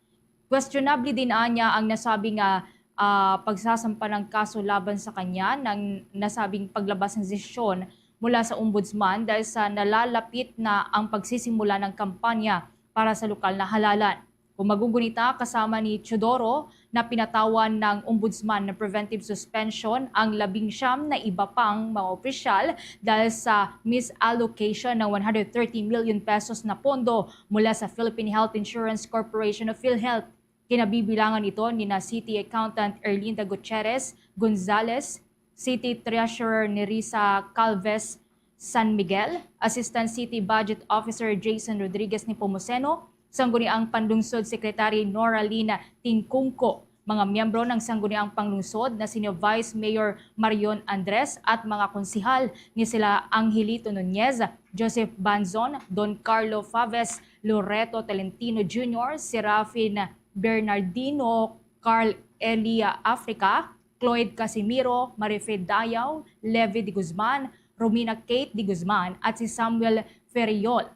Questionable din anya ang nasabi nga ah, pagsasampa ng kaso laban sa kanya ng nasabing paglabas ng desisyon mula sa Ombudsman dahil sa nalalapit na ang pagsisimula ng kampanya para sa lokal na halalan. Kung magugunita, kasama ni Teodoro na pinatawan ng Ombudsman ng preventive suspension ang labing siyam na iba pang mga opisyal dahil sa misallocation ng one hundred thirty million pesos na pondo mula sa Philippine Health Insurance Corporation o PhilHealth. Kinabibilangan ito nina City Accountant Erlinda Gutierrez Gonzalez, City Treasurer Nerissa Calvez San Miguel, Assistant City Budget Officer Jason Rodriguez Nepomuceno, Sangguniang Panlungsod Secretary Noralyn Tingkungco, mga miyembro ng Sangguniang Panlungsod na sina Vice Mayor Marion Andres at mga konsehal ni sila Angelito Nunez, Joseph Banzon, Don Carlo Faves, Loreto Tolentino Junior, Serafin Bernardino, Carl Elia Africa, Cloyd Casimiro, Marife Dayaw, Levi de Guzman, Romina Kate de Guzman at si Samuel Ferriol.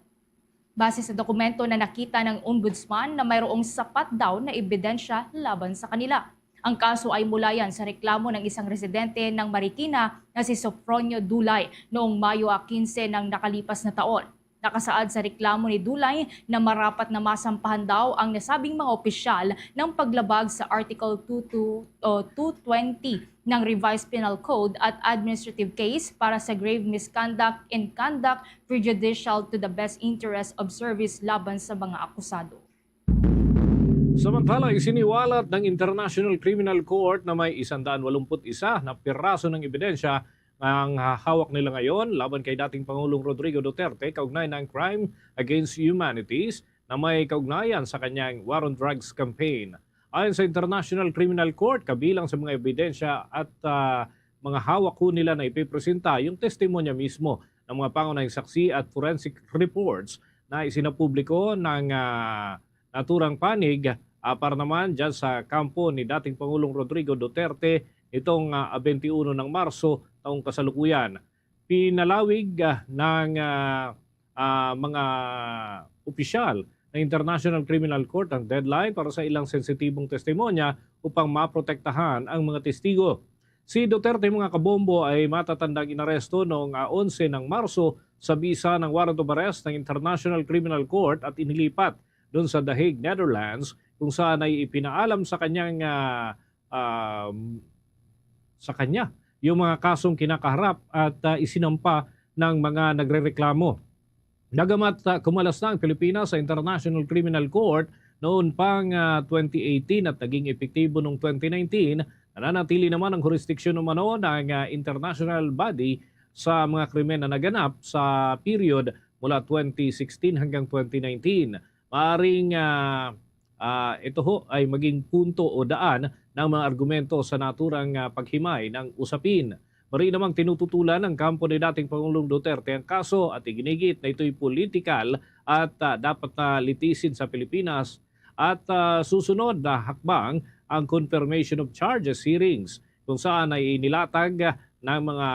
Base sa dokumento na nakita ng Ombudsman na mayroong sapat daw na ebidensya laban sa kanila. Ang kaso ay mula yan sa reklamo ng isang residente ng Marikina na si Sofronio Dulay noong Mayo quince ng nakalipas na taon. Nakasaad sa reklamo ni Dulay na marapat na masampahan daw ang nasabing mga opisyal ng paglabag sa Article two two o two twenty ng Revised Penal Code at administrative case para sa grave misconduct in conduct prejudicial to the best interest of service laban sa mga akusado. Samantala, isiniwalat ng International Criminal Court na may isang daan walumput isa na piraso ng ebidensya ang hawak nila ngayon laban kay dating Pangulong Rodrigo Duterte kaugnay ng crime against humanities na may kaugnayan sa kanyang war on drugs campaign. Ayon sa International Criminal Court, kabilang sa mga ebidensya at, ah, mga hawak ho nila na ipipresenta yung testimonya mismo ng mga pangunahing saksi at forensic reports na isinapubliko ng, ah, naturang panig, ah, para naman dyan sa kampo ni dating Pangulong Rodrigo Duterte nitong, ah, twenty-one ng Marso taong kasalukuyan. Pinalawig, ah, ng, ah, ah, mga opisyal ng International Criminal Court ang deadline para sa ilang sensitibong testimonya upang maprotektahan ang mga testigo. Si Duterte, mga kabombo, ay matatandang inaresto noong, ah, onse ng Marso sa bisa ng warrant of arrest ng International Criminal Court at inilipat doon sa The Hague, Netherlands, kung saan ay ipinaalam sa kanyang, ah, um, sa kanya yung mga kasong kinakaharap at, ah, isinampa ng mga nagrereklamo. Nagamat, ah, kumalas na ang Pilipinas sa International Criminal Court noon pang, ah, twenty eighteen at naging epektibo noong twenty nineteen, nananatili naman ang jurisdiction umano ng, ah, international body sa mga krimen na naganap sa period mula twenty sixteen hanggang twenty nineteen. Maaring, ah, ah, ito ho ay maging punto o daan ng mga argumento sa naturang, ah, paghimay ng usapin. Mari namang tinututulan ng kampo ni dating Pangulong Duterte ang kaso at iginigit na ito'y politikal at, ah, dapat na litisin sa Pilipinas. At, ah, susunod na hakbang ang confirmation of charges hearings, kung saan ay inilatag ng mga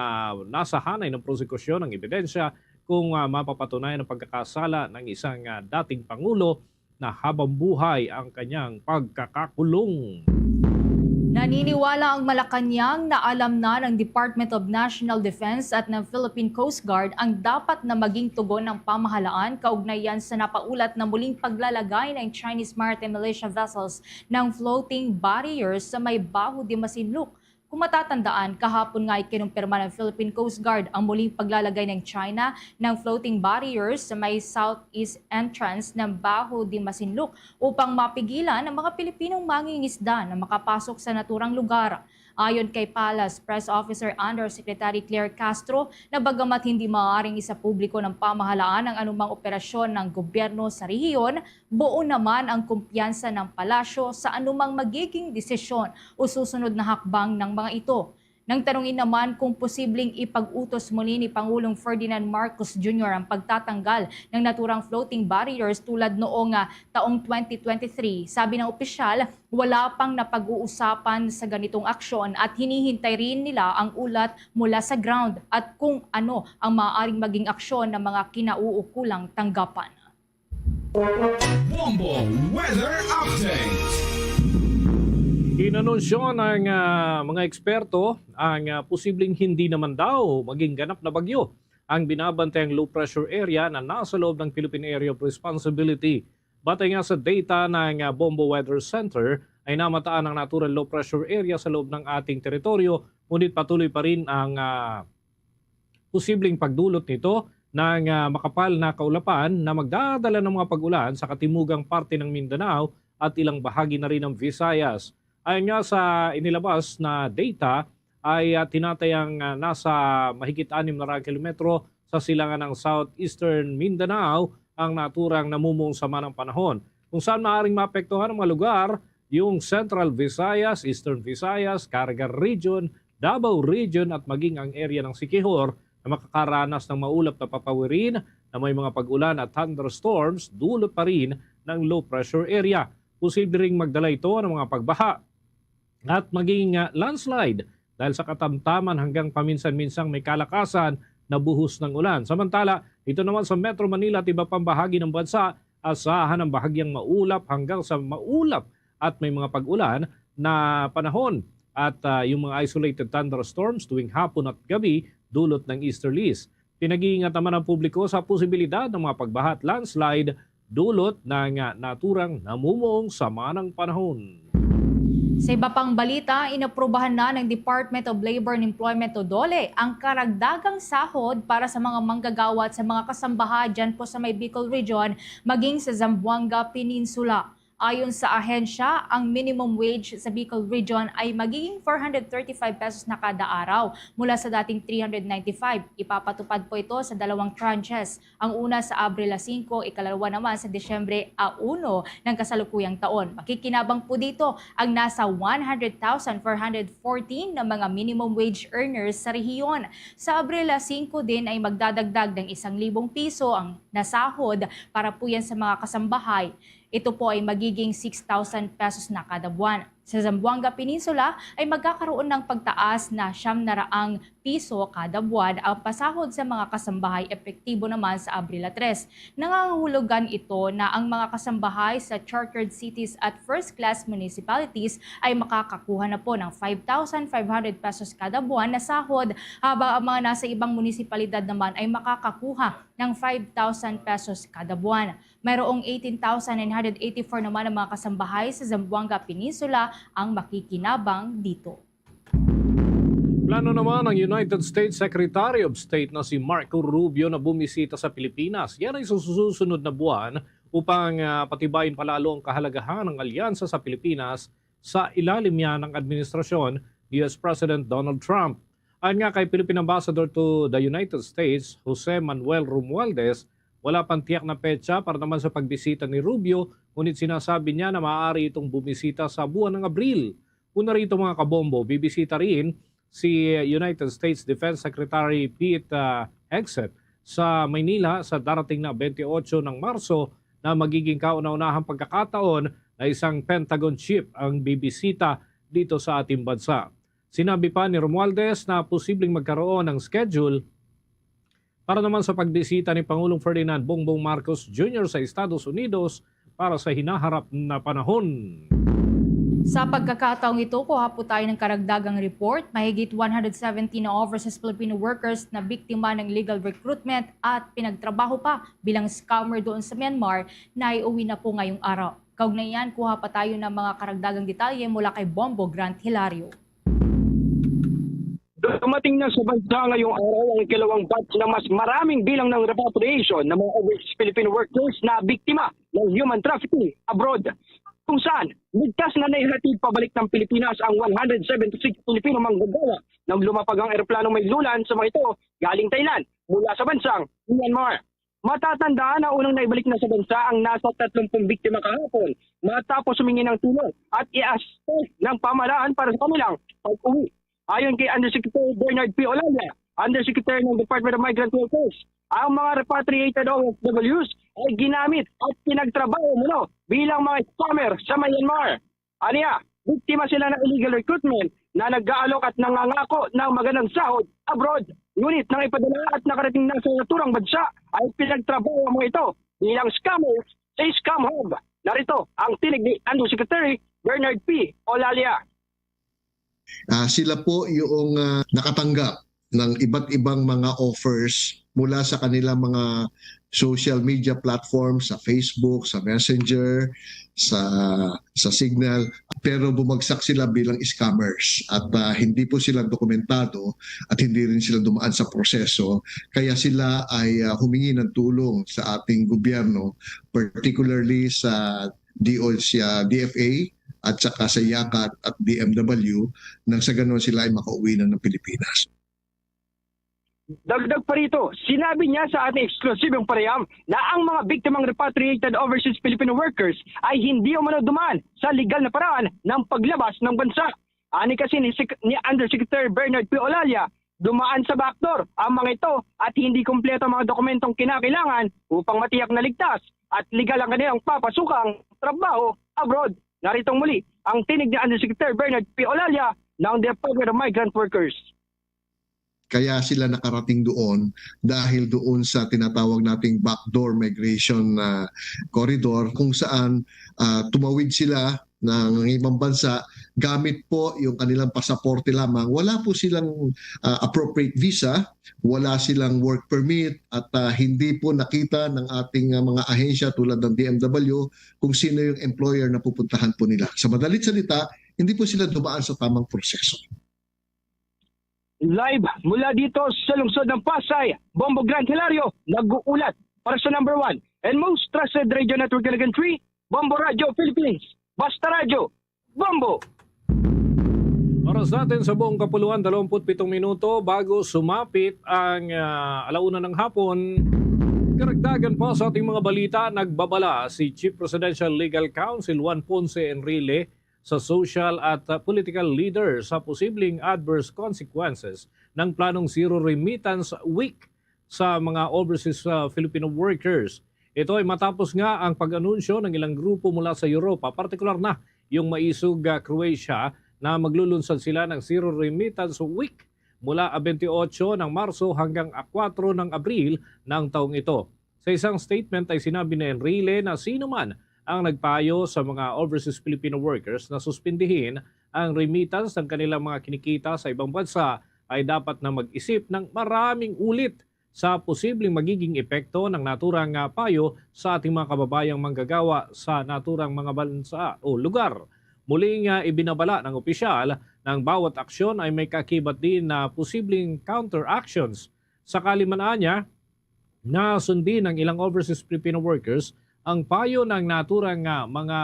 nasa hanay ng prosekusyon ang ebidensya kung, ah, mapapatunayan ang pagkakasala ng isang, ah, dating pangulo na habang buhay ang kanyang pagkakakulong. Naniniwala ang Malacañang na alam na ng Department of National Defense at ng Philippine Coast Guard ang dapat na maging tugon ng pamahalaan kaugnay yan sa napaulat na muling paglalagay ng Chinese maritime militia vessels ng floating barriers sa may Baho de Masinloc. Kung matatandaan, kahapon nga ikinumpirma ng Philippine Coast Guard ang muling paglalagay ng China ng floating barriers sa may southeast entrance ng Baho de Masinloc upang mapigilan ang mga Pilipinong mangingisda na makapasok sa naturang lugar. Ayon kay Palace Press Officer Undersecretary Claire Castro, na bagamat hindi maaaring isapubliko ng pamahalaan ang anumang operasyon ng gobyerno sa rehiyon, buo naman ang kumpiyansa ng palasyo sa anumang magiging desisyon o susunod na hakbang ng mga ito. Nang tanungin naman kung posibleng ipag-utos muli ni Pangulong Ferdinand Marcos Junior ang pagtatanggal ng naturang floating barriers tulad noong, ah, taong twenty twenty-three, sabi ng opisyal, wala pang napag-uusapan sa ganitong aksyon at hinihintay rin nila ang ulat mula sa ground at kung ano ang maaaring maging aksyon ng mga kinauukulang tanggapan. Bombo Weather Update. Inanunsyo ng, ah, mga eksperto ang, ah, posibleng hindi naman daw maging ganap na bagyo ang binabantayang low pressure area na nasa loob ng Philippine Area of Responsibility. Batay nga sa data ng, ah, Bombo Weather Center, ay namataan ang natural low pressure area sa loob ng ating teritoryo, ngunit patuloy pa rin ang, ah, posibleng pagdulot nito ng, ah, makapal na kaulapan na magdadala ng mga pag-ulan sa katimugang parte ng Mindanao at ilang bahagi na rin ng Visayas. Ayon nga sa inilabas na data, ay, ah, tinatayang, ah, nasa mahigit anim na raang kilometro sa silangan ng southeastern Mindanao ang naturang namumong sama ng panahon, kung saan maaaring maapektuhan ang mga lugar, yung Central Visayas, Eastern Visayas, Caraga Region, Davao Region at maging ang area ng Siquijor na makakaranas ng maulap na papawirin na may mga pag-ulan at thunderstorms dulot pa rin ng low pressure area. Posible ring magdala ito ng mga pagbaha at maging, ah, landslide dahil sa katamtaman hanggang paminsan-minsang may kalakasan na buhos ng ulan. Samantala, dito naman sa Metro Manila at iba pang bahagi ng bansa, asahan ang bahagyang maulap hanggang sa maulap at may mga pag-ulan na panahon at, ah, yung mga isolated thunderstorms tuwing hapon at gabi dulot ng easterlies. Pinag-iingat naman ang publiko sa posibilidad ng mga pagbaha at landslide dulot ng, ah, naturang namumuong sama ng panahon. Sa iba pang balita, inaprubahan na ng Department of Labor and Employment o DOLE ang karagdagang sahod para sa mga manggagawa at sa mga kasambaha dyan po sa may Bicol Region, maging sa Zamboanga Peninsula. Ayon sa ahensya, ang minimum wage sa Bicol Region ay magiging four hundred thirty-five pesos na kada araw, mula sa dating three hundred ninety-five. Ipapatupad po ito sa dalawang tranches. Ang una sa Abril a singko, ikalawa naman sa Disyembre a uno ng kasalukuyang taon. Makikinabang po dito ang nasa one hundred thousand four hundred fourteen na mga minimum wage earners sa rehiyon. Sa Abril a singko din ay magdadagdag ng isang libong piso ang nasahod para po yan sa mga kasambahay. Ito po ay magiging six thousand pesos na kada buwan. Sa Zamboanga Peninsula ay magkakaroon ng pagtaas na siyam na raang piso kada buwan ang pasahod sa mga kasambahay, epektibo naman sa Abril a tres. Nangangahulugan ito na ang mga kasambahay sa chartered cities at first-class municipalities ay makakakuha na po ng five thousand five hundred pesos kada buwan na sahod, habang ang mga nasa ibang munisipalidad naman ay makakakuha ng five thousand pesos kada buwan. Mayroong eighteen thousand nine hundred eighty-four naman ang mga kasambahay sa Zamboanga Peninsula ang makikinabang dito. Plano naman ng United States Secretary of State na si Marco Rubio na bumisita sa Pilipinas. Yan ay sa susunod na buwan upang, ah, patibayin pa lalo ang kahalagahan ng alyansa sa Pilipinas sa ilalim niya ng administrasyon ni U S President Donald Trump. Ayon nga kay Philippine Ambassador to the United States, Jose Manuel Romualdez, wala pang tiyak na petsa para naman sa pagbisita ni Rubio, ngunit sinasabi niya na maaari itong bumisita sa buwan ng Abril. Una rito, mga kabombo, bibisita rin si United States Defense Secretary Pete, ah, Hegseth sa Maynila sa darating na twenty-eight ng Marso, na magiging kauna-unahang pagkakataon na isang Pentagon chief ang bibisita dito sa ating bansa. Sinabi pa ni Romualdez na posibleng magkaroon ng schedule para naman sa pagbisita ni Pangulong Ferdinand Bongbong Marcos Junior sa Estados Unidos para sa hinaharap na panahon. Sa pagkakataong ito, kuha po tayo ng karagdagang report. Mahigit one hundred seventy na overseas Filipino workers na biktima ng illegal recruitment at pinagtrabaho pa bilang scammer doon sa Myanmar na iuwi na po ngayong araw. Kaugnay niyan, kuha pa tayo ng mga karagdagang detalye mula kay Bombo Grant Hilario. Dumating na sa bansa ngayong araw ang ikalawang batch na mas maraming bilang ng repatriation ng mga overseas Filipino workers na biktima ng human trafficking abroad, kung saan ligtas na naihatid pabalik ng Pilipinas ang one hundred seventy-six Filipino manggagawa nang lumapag ang eroplanong may lulan sa mga ito galing Thailand mula sa bansang Myanmar. Matatandaan na unang naibalik na sa bansa ang nasa tatlumpung biktima kahapon matapos humingi ng tulong at i-assist ng pamahalaan para sa kanilang pag-uwi. Ayon kay Undersecretary Bernard P. Olalia, Undersecretary ng Department of Migrant Workers, ang mga repatriated O F Ws ay ginamit at pinagtrabaho umano bilang mga scammer sa Myanmar. Aniya, biktima sila ng illegal recruitment na nag-aalok at nangangako ng magandang sahod abroad. Ngunit nang ipadala at nakarating na sa naturang bansa, ay pinagtrabaho ang mga ito bilang scammers sa scam hub. Narito ang tinig ni Undersecretary Bernard P. Olalia. Ah, sila po yung ah, nakatanggap ng iba't ibang mga offers mula sa kanilang mga social media platforms, sa Facebook, sa Messenger, sa sa Signal, pero bumagsak sila bilang scammers at ah, hindi po sila dokumentado at hindi rin sila dumaan sa proseso, kaya sila ay ah, humingi ng tulong sa ating gobyerno, particularly sa D O, sa D F A at saka sa yakat at D M W, nang sa ganon sila ay makauwi na ng Pilipinas. Dagdag pa rito, sinabi niya sa ating eksklusibong panayam na ang mga biktimang repatriated overseas Filipino workers ay hindi umano dumaan sa legal na paraan ng paglabas ng bansa. Ani kasi ni, Sec- ni Undersecretary Bernard P. Olalia, dumaan sa backdoor ang mga ito at hindi kompleto ang mga dokumentong kinakailangan upang matiyak na ligtas at legal ang kanilang papasukang trabaho abroad. Naritong muli ang tinig ni Undersecretary Bernard P. Olalia ng Department of Migrant Workers. Kaya sila nakarating doon dahil doon sa tinatawag nating backdoor migration ah, corridor, kung saan ah, tumawid sila ng ibang bansa gamit po yung kanilang pasaporte lamang. Wala po silang ah, appropriate visa, wala silang work permit, at ah, hindi po nakita ng ating ah, mga ahensya tulad ng D M W kung sino yung employer na pupuntahan po nila. Sa madalit salita, hindi po sila dumaan sa tamang proseso. Live mula dito sa lungsod ng Pasay, Bombo Grant Hilario, nag-uulat para sa number one and most trusted radio network in the country, Bombo Radyo Philippines, basta radyo, bombo! Oras natin sa buong kapuluan, dalawampu't pitong minuto bago sumapit ang, ah, alauna ng hapon. Karagdagan pa sa ating mga balita, nagbabala si Chief Presidential Legal Counsel Juan Ponce Enrile sa social at, ah, political leaders sa posibleng adverse consequences ng planong Zero Remittance Week sa mga overseas, ah, Filipino workers. Ito ay matapos nga ang pag-anunsyo ng ilang grupo mula sa Europa, partikular na yung maisog, ah, Croatia, na maglulunsad sila ng Zero Remittance Week mula, ah, twenty-eight ng Marso hanggang, ah, four ng Abril ng taong ito. Sa isang statement ay sinabi ni Enrile na sino man ang nagpayo sa mga overseas Filipino workers na suspindihin ang remittance ng kanilang mga kinikita sa ibang bansa ay dapat na mag-isip ng maraming ulit sa posibleng magiging epekto ng naturang, ah, payo sa ating mga kababayang manggagawa sa naturang mga bansa o lugar. Muli nga ibinabala ng opisyal na ang bawat aksyon ay may kakibat din na posibleng counteractions. Sakali man anya, nasundin ng ilang overseas Filipino workers ang payo ng naturang, ah, mga,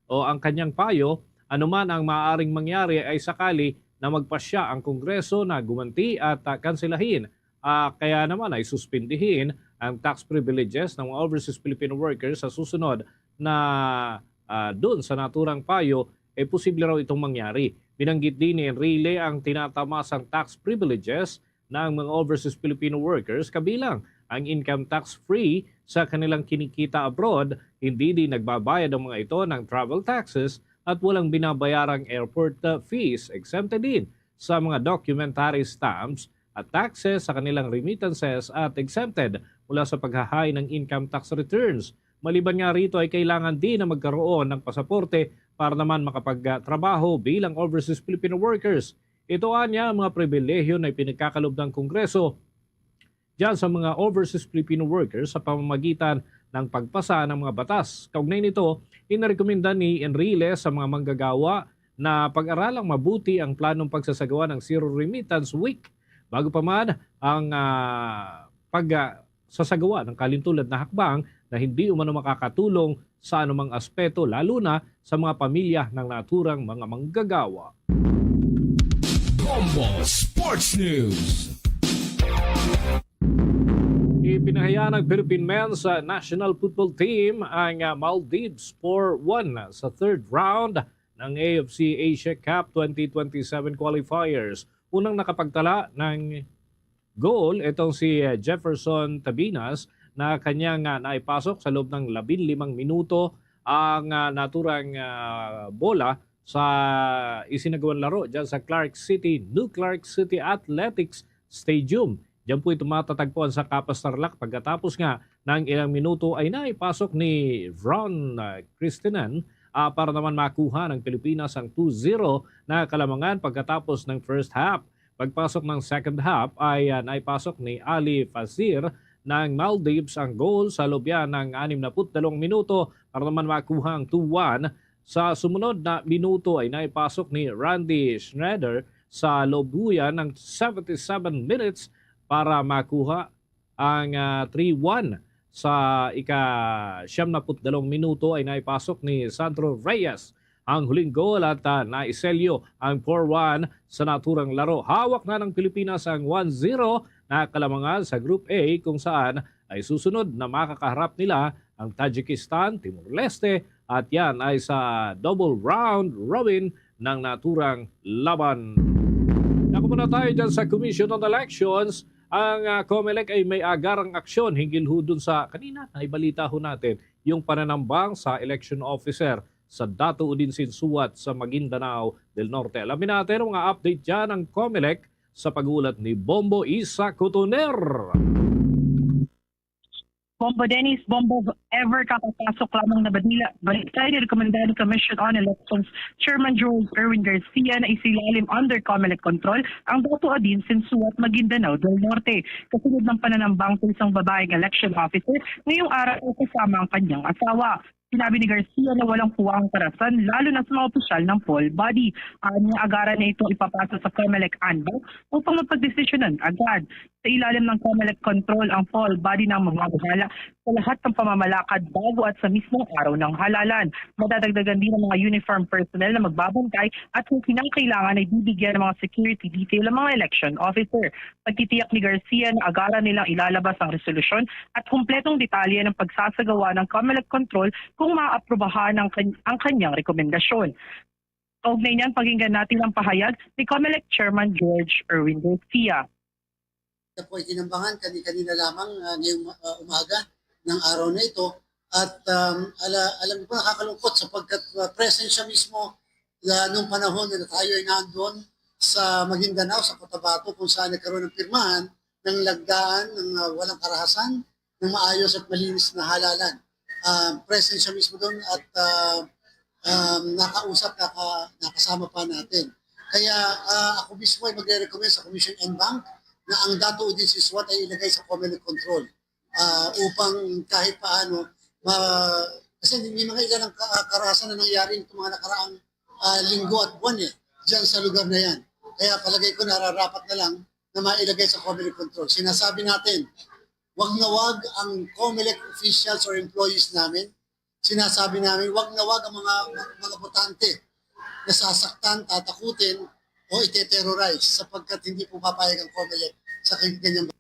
o ang kanyang payo, anuman ang maaaring mangyari ay sakali na magpasya ang Kongreso na gumanti at, ah, kanselahin, ah, kaya naman ay suspindihin ang tax privileges ng mga overseas Filipino workers sa susunod na, ah, dun sa naturang payo, eh, posible raw itong mangyari. Binanggit din ni Enrile ang tinatamasang tax privileges ng mga overseas Filipino workers, kabilang ang income tax free sa kanilang kinikita abroad, hindi din nagbabayad ang mga ito ng travel taxes at walang binabayarang airport, uh, fees, exempted din sa mga documentary stamps at taxes sa kanilang remittances at exempted mula sa paghahay ng income tax returns. Maliban nga rito ay kailangan din na magkaroon ng pasaporte para naman makapagtrabaho bilang overseas Filipino workers. Ito anya ang mga pribilehiyo na ipinagkakalob ng Kongreso diyan sa mga overseas Filipino workers sa pamamagitan ng pagpasa ng mga batas. Kaugnay nito, inarekomenda ni Enrile sa mga manggagawa na pag-aralang mabuti ang planong pagsasagawa ng Zero Remittance Week bago pa man ang, ah, pag, ah, sasagawa ng kalintulad na hakbang na hindi umano makakatulong sa anumang aspeto, lalo na sa mga pamilya ng naturang mga manggagawa. Bombo Sports News. Ipinahaya ng Philippine Men's, ah, National Football Team ang, ah, Maldives four one sa third round ng A F C Asia Cup twenty twenty-seven qualifiers. Unang nakapagtala ng goal itong si, ah, Jefferson Tabinas na kanyang, ah, naipasok sa loob ng labing limang minuto ang, ah, naturang, ah, bola sa isinagawang laro dyan sa Clark City, New Clark City Athletics Stadium. Diyan po ito matatagpuan sa Capas, Tarlac. Pagkatapos nga ng ilang minuto ay naipasok ni Ron, ah, Cristinen, ah, para naman makuha ng Pilipinas ang two zero na kalamangan pagkatapos ng first half. Pagpasok ng second half ay, ah, naipasok ni Ali Fazir ng Maldives ang goal sa loob yan ng anim na put dalawang minuto para naman makuha ang two one. Sa sumunod na minuto ay naipasok ni Randy Schneider sa loob yan ng seventy-seven minutes para makuha ang, ah, three one. Sa ika-siyam na put dalawang minuto ay naipasok ni Sandro Reyes ang huling goal at, ah, naiselyo ang four one sa naturang laro. Hawak na ng Pilipinas ang one zero na kalamangan sa Group A, kung saan ay susunod na makakaharap nila ang Tajikistan, Timor-Leste, at yan ay sa double round robin ng naturang laban. Dako muna tayo dyan sa Commission on Elections. Ang, ah, COMELEC ay may agarang aksyon hinggil ho dun sa, kanina, naibalita ho natin, yung pananambang sa election officer sa Dato Odin Sinsuat sa Maguindanao del Norte. Alamin natin ang mga update dyan ng COMELEC sa pag-ulat ni Bombo Isa Cotoner. Bombo Dennis, Bombo Ever, kakapasok lamang na badila, balik tayo ni Recommended Commission on Elections Chairman George Erwin Garcia na isilalim under COMELEC control ang Dato Odin Sinsuat, Maguindanao del Norte. Kasunod ng pananambang sa isang babaeng election officer ngayong araw kasama ang kanyang asawa. Sinabi ni Garcia na walang puwang ang karahasan, lalo na sa mga opisyal ng PHOL body. Anya, agaran na itong ipapasa sa COMELEC Handbook upang mapagdesisyonan agad. Sa ilalim ng COMELEC control ang PHOL body na ang magmamahala sa lahat ng pamamalakad bago at sa mismong araw ng halalan. Madadagdagan din ang mga uniform personnel na magbabantay at kung kinakailangan ay bibigyan ng mga security detail ang mga election officer. Pagtitiyak ni Garcia na agaran nilang ilalabas ang resolusyon at kumpletong detalye ng pagsasagawa ng COMELEC control kung maaprubahan ang, kan- ang kanyang rekomendasyon. Kaugnay niyan, pakinggan natin ang pahayag ni COMELEC Chairman George Erwin Garcia. Ito po ay tinambangan kani-kanina lamang, ah, ngayong, ah, umaga ng araw na ito. At, um, ala, alam ko, nakakalungkot sapagkat, ah, present siya mismo, ah, nung panahon na tayo ay nandoon sa Maguindanao, sa Cotabato, kung saan nagkaroon ng pirmahan ng lagdaan ng, ah, walang karahasan, ng maayos at malinis na halalan. Ah, present siya mismo doon at, ah, um, nakausap, naka, nakasama pa natin. Kaya, ah, ako mismo ay magre-recommend sa Commission en banc na ang Dato Odin Siswat ay ilagay sa COMELEC control, ah, upang kahit paano ma-, kasi may mga ilan ang ka- karahasan na nangyari nitong mga nakaraang, ah, linggo at buwan eh, diyan sa lugar na yan. Kaya palagay ko nararapat na lang na mailagay sa COMELEC control. Sinasabi natin, wag na wag ang COMELEC officials or employees namin. Sinasabi namin, wag na wag ang mga, mga botante na sasaktan, tatakutin, o ite-terrorize sapagkat hindi po papayag ang COMELEC sa kanyang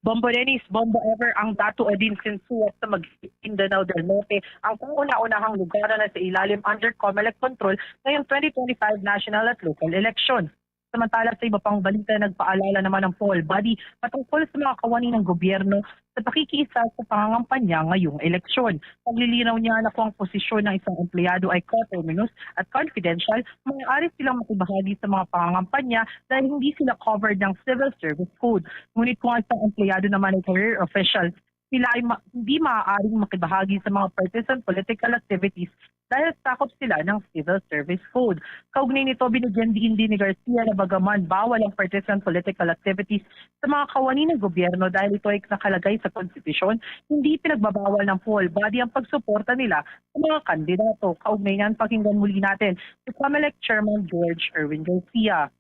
Bombo Dennis, Bombo Ever, ang Dato Odin Siswat sa Maguindanao del Norte, ang kauna-unahang lugar na sa ilalim under COMELEC control ngayong twenty twenty-five national at local election. Samantala, sa iba pang balita, nagpaalala naman ang PHOL body patungkol sa mga kawani ng gobyerno sa pakikiisa sa pangangampanya ngayong eleksyon. Paglilinaw niya na kung ang posisyon ng isang empleyado ay coterminous at confidential, maaari silang makibahagi sa mga pangangampanya dahil hindi sila covered ng Civil Service Code. Ngunit kung ang isang empleyado naman ay career official, sila ay ma- hindi maaaring makibahagi sa mga partisan political activities dahil sakop sila ng Civil Service Code. Kaugnay nito, binigyan diin din ni Garcia na bagaman bawal ang partisan political activities sa mga kawani ng gobyerno dahil ito ay nakalagay sa konstitusyon, hindi pinagbabawal ng PHOL body ang pagsuporta nila sa mga kandidato. Kaugnay niyan, pakinggan muli natin si COMELEC Chairman George Erwin Garcia.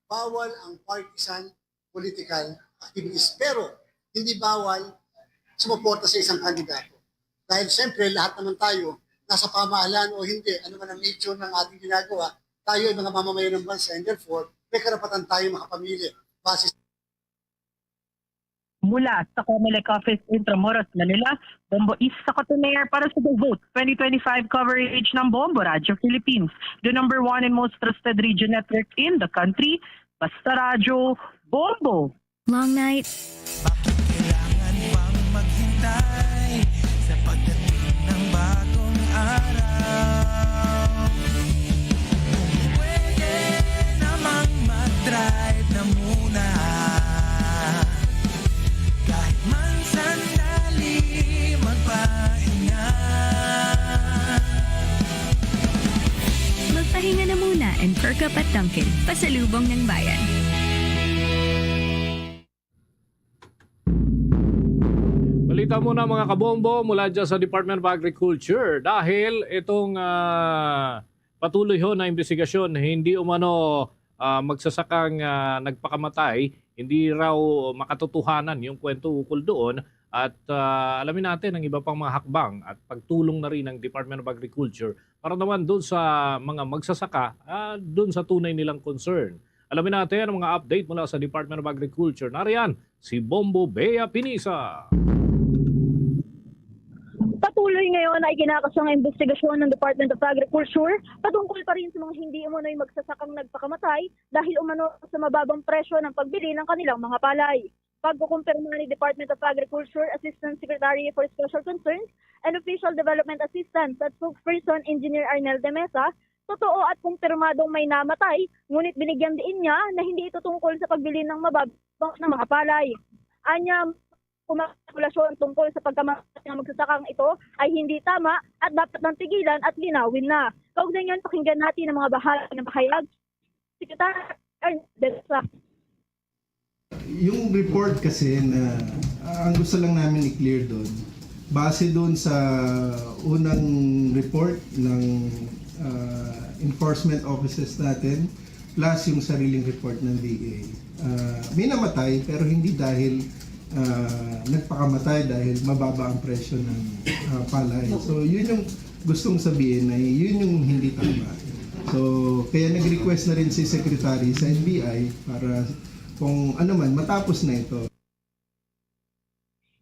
Bawal ang partisan political activities, pero hindi bawal sumuporta sa isang kandidato. Dahil siyempre, lahat naman tayo, nasa pamahalaan o hindi, ano man ang nature ng ating ginagawa, tayo ay mga mamamayan ng bansa, and therefore, may karapatan tayo makapamili base Mula sa COMELEC Office, Intramuros, Manila, Bombo Isa Cotoner para sa The Vote twenty twenty-five coverage ng Bombo Radyo Philippines, the number one and most trusted radio network in the country. Basta Radyo, Bombo! Long night. Bakit kailangan pang maghintay sa pagdating ng bagong araw? Kung pwede namang mag-drive na muna, kahit man sandali magpahinga. Magpahinga na muna and perk up at Dunkin', pasalubong ng bayan. Balita muna, mga kabombo, mula dyan sa Department of Agriculture, dahil itong, ah, patuloy ho na investigasyon, hindi umano, ah, magsasakang, ah, nagpakamatay, hindi raw makatotohanan yung kwento ukol doon. At, ah, alamin natin ang iba pang mga hakbang at pagtulong na rin ng Department of Agriculture para naman doon sa mga magsasaka, ah, doon sa tunay nilang concern. Alamin natin ang mga update mula sa Department of Agriculture. Nariyan si Bombo Bea Pinisa. Patuloy ngayon ay ginagawa ang investigasyon ng Department of Agriculture patungkol pa rin sa mga hindi umano'y magsasakang nagpakamatay dahil umano sa mababang presyo ng pagbili ng kanilang mga palay. Pagkukumpirma ni Department of Agriculture Assistant Secretary for Special Concerns and Official Development Assistance at Spokesperson Engineer Arnel de Mesa, totoo at kumpirmadong may namatay, ngunit binigyan diin niya na hindi ito tungkol sa pagbili ng mababang ng mga palay. Anya, kung mga spekulasyon tungkol sa pagkamatay ng magsasakang ito ay hindi tama at dapat nang tigilan at linawin na. Kaugnay niyan, pakinggan natin ang mga bahagi ng pahayag ni Secretary Arnel de Mesa. Yung report kasi na, ah, ang gusto lang namin i-clear doon, Base doon sa unang report ng ah, enforcement officers natin, plus yung sariling report ng D A. Ah, may namatay, pero hindi dahil ah, nagpakamatay dahil mababa ang presyo ng ah, palay. So yun yung gustong sabihin, ay yun yung hindi tama. So kaya nag-request na rin si Secretary sa N B I para kung ano man, matapos na ito.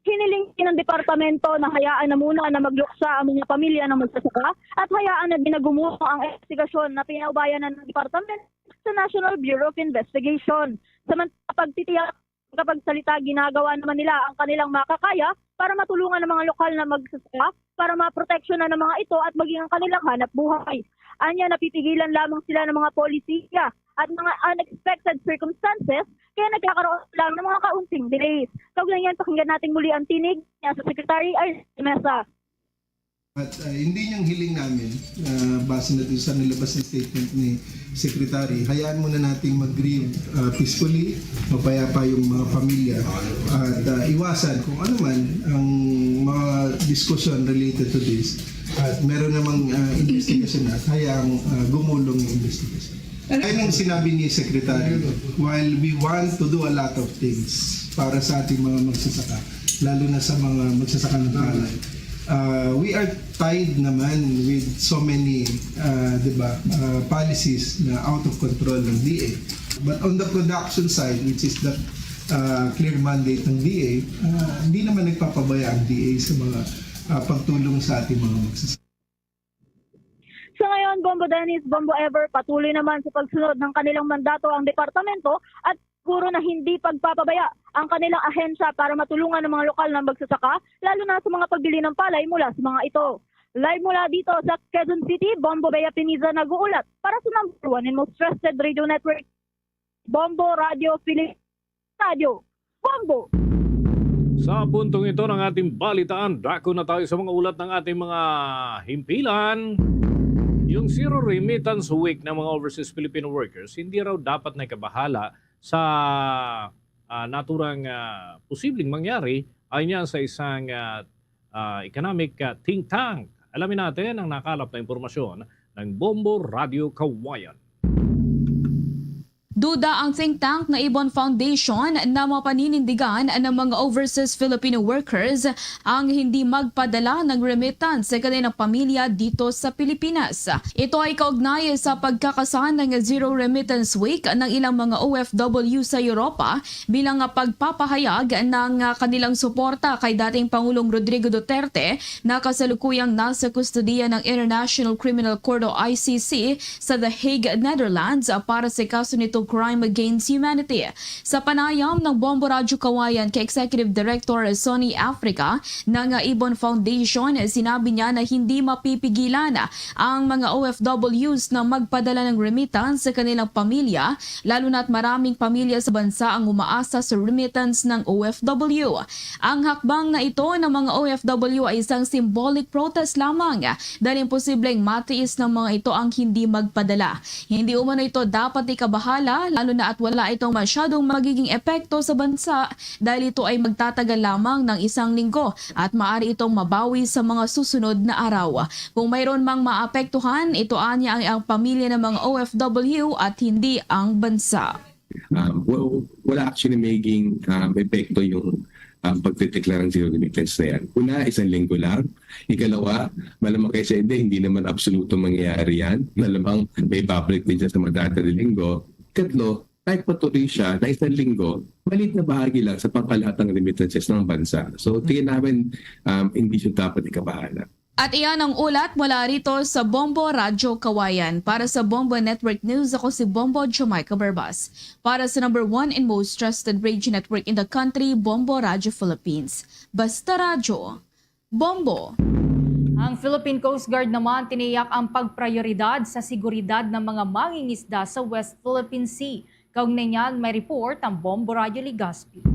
Hiniling ng departamento na hayaan na muna na magluksa ang mga pamilya ng magsasaka at hayaan na ginagumulo ang investigasyon na pinaubayan na ng departamento sa National Bureau of Investigation. Samantala, pagtitiyak kapagsalita, ginagawa naman nila ang kanilang makakaya para matulungan ang mga lokal na magsasaka para maproteksyonan ang mga ito at maging ang kanilang hanap buhay. Anya, napipigilan lamang sila ng mga polisiya at mga unexpected circumstances kaya nagkakaroon lang ng mga kaunting delays. Kaugnay niyan, pakinggan natin muli ang tinig niya sa Secretary Arnel Mesa. At uh, hindi yung hiling namin, uh, base na dun sa nilabas ng statement ni Secretary, hayaan muna nating mag-grieve uh, peacefully, mapayapa yung mga pamilya, at uh, iwasan kung ano man ang mga diskusyon related to this. At meron namang uh, investigation at hayaan uh, gumulong yung investigation. Ayun ang sinabi ni Secretary, while we want to do a lot of things para sa ating mga magsasaka, lalo na sa mga magsasaka ng palay, uh, we are tied naman with so many, uh, di ba, uh, policies na out of control ng D A. But on the production side, which is the uh, clear mandate ng D A, uh, hindi naman nagpapabaya ang D A sa mga uh, pagtulong sa ating mga magsasaka. Sa ngayon, Bombo Dennis, Bombo Ever, patuloy naman sa pagsunod ng kanilang mandato ang departamento at siguro na hindi pagpapabaya ang kanilang ahensya para matulungan ang mga lokal na magsasaka, lalo na sa mga pagbili ng palay mula sa mga ito. Live mula dito sa Quezon City, Bombo Bea Piniza nag-uulat para sa number one and most trusted radio network, Bombo Radio Philippines. Radyo Bombo. Sa puntong ito ng ating balitaan, dako na tayo sa mga ulat ng ating mga himpilan. Yung Zero Remittance Week ng mga overseas Filipino workers, hindi raw dapat na ikabahala sa ah, naturang ah, posibleng mangyari ay niya sa isang ah, ah, economic ah, think tank. Alamin natin ang nakalap na impormasyon ng Bombo Radio Kawayan. Duda ang think tank na Ibon Foundation na mapaninindigan ng mga overseas Filipino workers ang hindi magpadala ng remittance sa kanilang pamilya dito sa Pilipinas. Ito ay kaugnay sa pagkakasan ng Zero Remittance Week ng ilang mga O F W sa Europa bilang pagpapahayag ng kanilang suporta kay dating Pangulong Rodrigo Duterte na kasalukuyang nasa kustodiya ng International Criminal Court o I C C sa The Hague, Netherlands para sa kaso nitong crime against humanity. Sa panayam ng Bombo Radyo Kawayan kay Executive Director Sonny Africa ng Ibon Foundation, sinabi niya na hindi mapipigilan ang mga O F Ws na magpadala ng remittance sa kanilang pamilya, lalo na't maraming pamilya sa bansa ang umaasa sa remittance ng O F W. Ang hakbang na ito ng mga O F W ay isang symbolic protest lamang dahil imposibleng matiis ng mga ito ang hindi magpadala. Hindi umano ito dapat ikabahala, lalo na at wala itong masyadong magiging epekto sa bansa dahil ito ay magtatagal lamang ng isang linggo at maaari itong mabawi sa mga susunod na araw. Kung mayroon mang maapektuhan, ito anya ang, ang pamilya ng mga O F W at hindi ang bansa. Um, wa- wala actually magiging um, epekto yung um, pagdedeklara ng zero remittance na yan. Una, isang linggo lang. Ikalawa, malamang kay Sede, hindi naman absoluto mangyayari yan. Malamang may babalik din siya sa mga darating linggo. Ikatlo, kahit patuloy siya na isang linggo, maliit na bahagi lang sa pangkalahatang remittances ng bansa. So, tingin namin, um, hindi siya dapat ikabahala. At iyan ang ulat mula rito sa Bombo Radyo Kawayan. Para sa Bombo Network News, ako si Bombo Jamaica Barbas. Para sa number one and most trusted radio network in the country, Bombo Radyo Philippines. Basta Radyo, Bombo! Ang Philippine Coast Guard naman tiniyak ang pagprioridad sa seguridad ng mga mangingisda sa West Philippine Sea. Kaugnay niyan, may report ang Bombo Radyo Legazpi.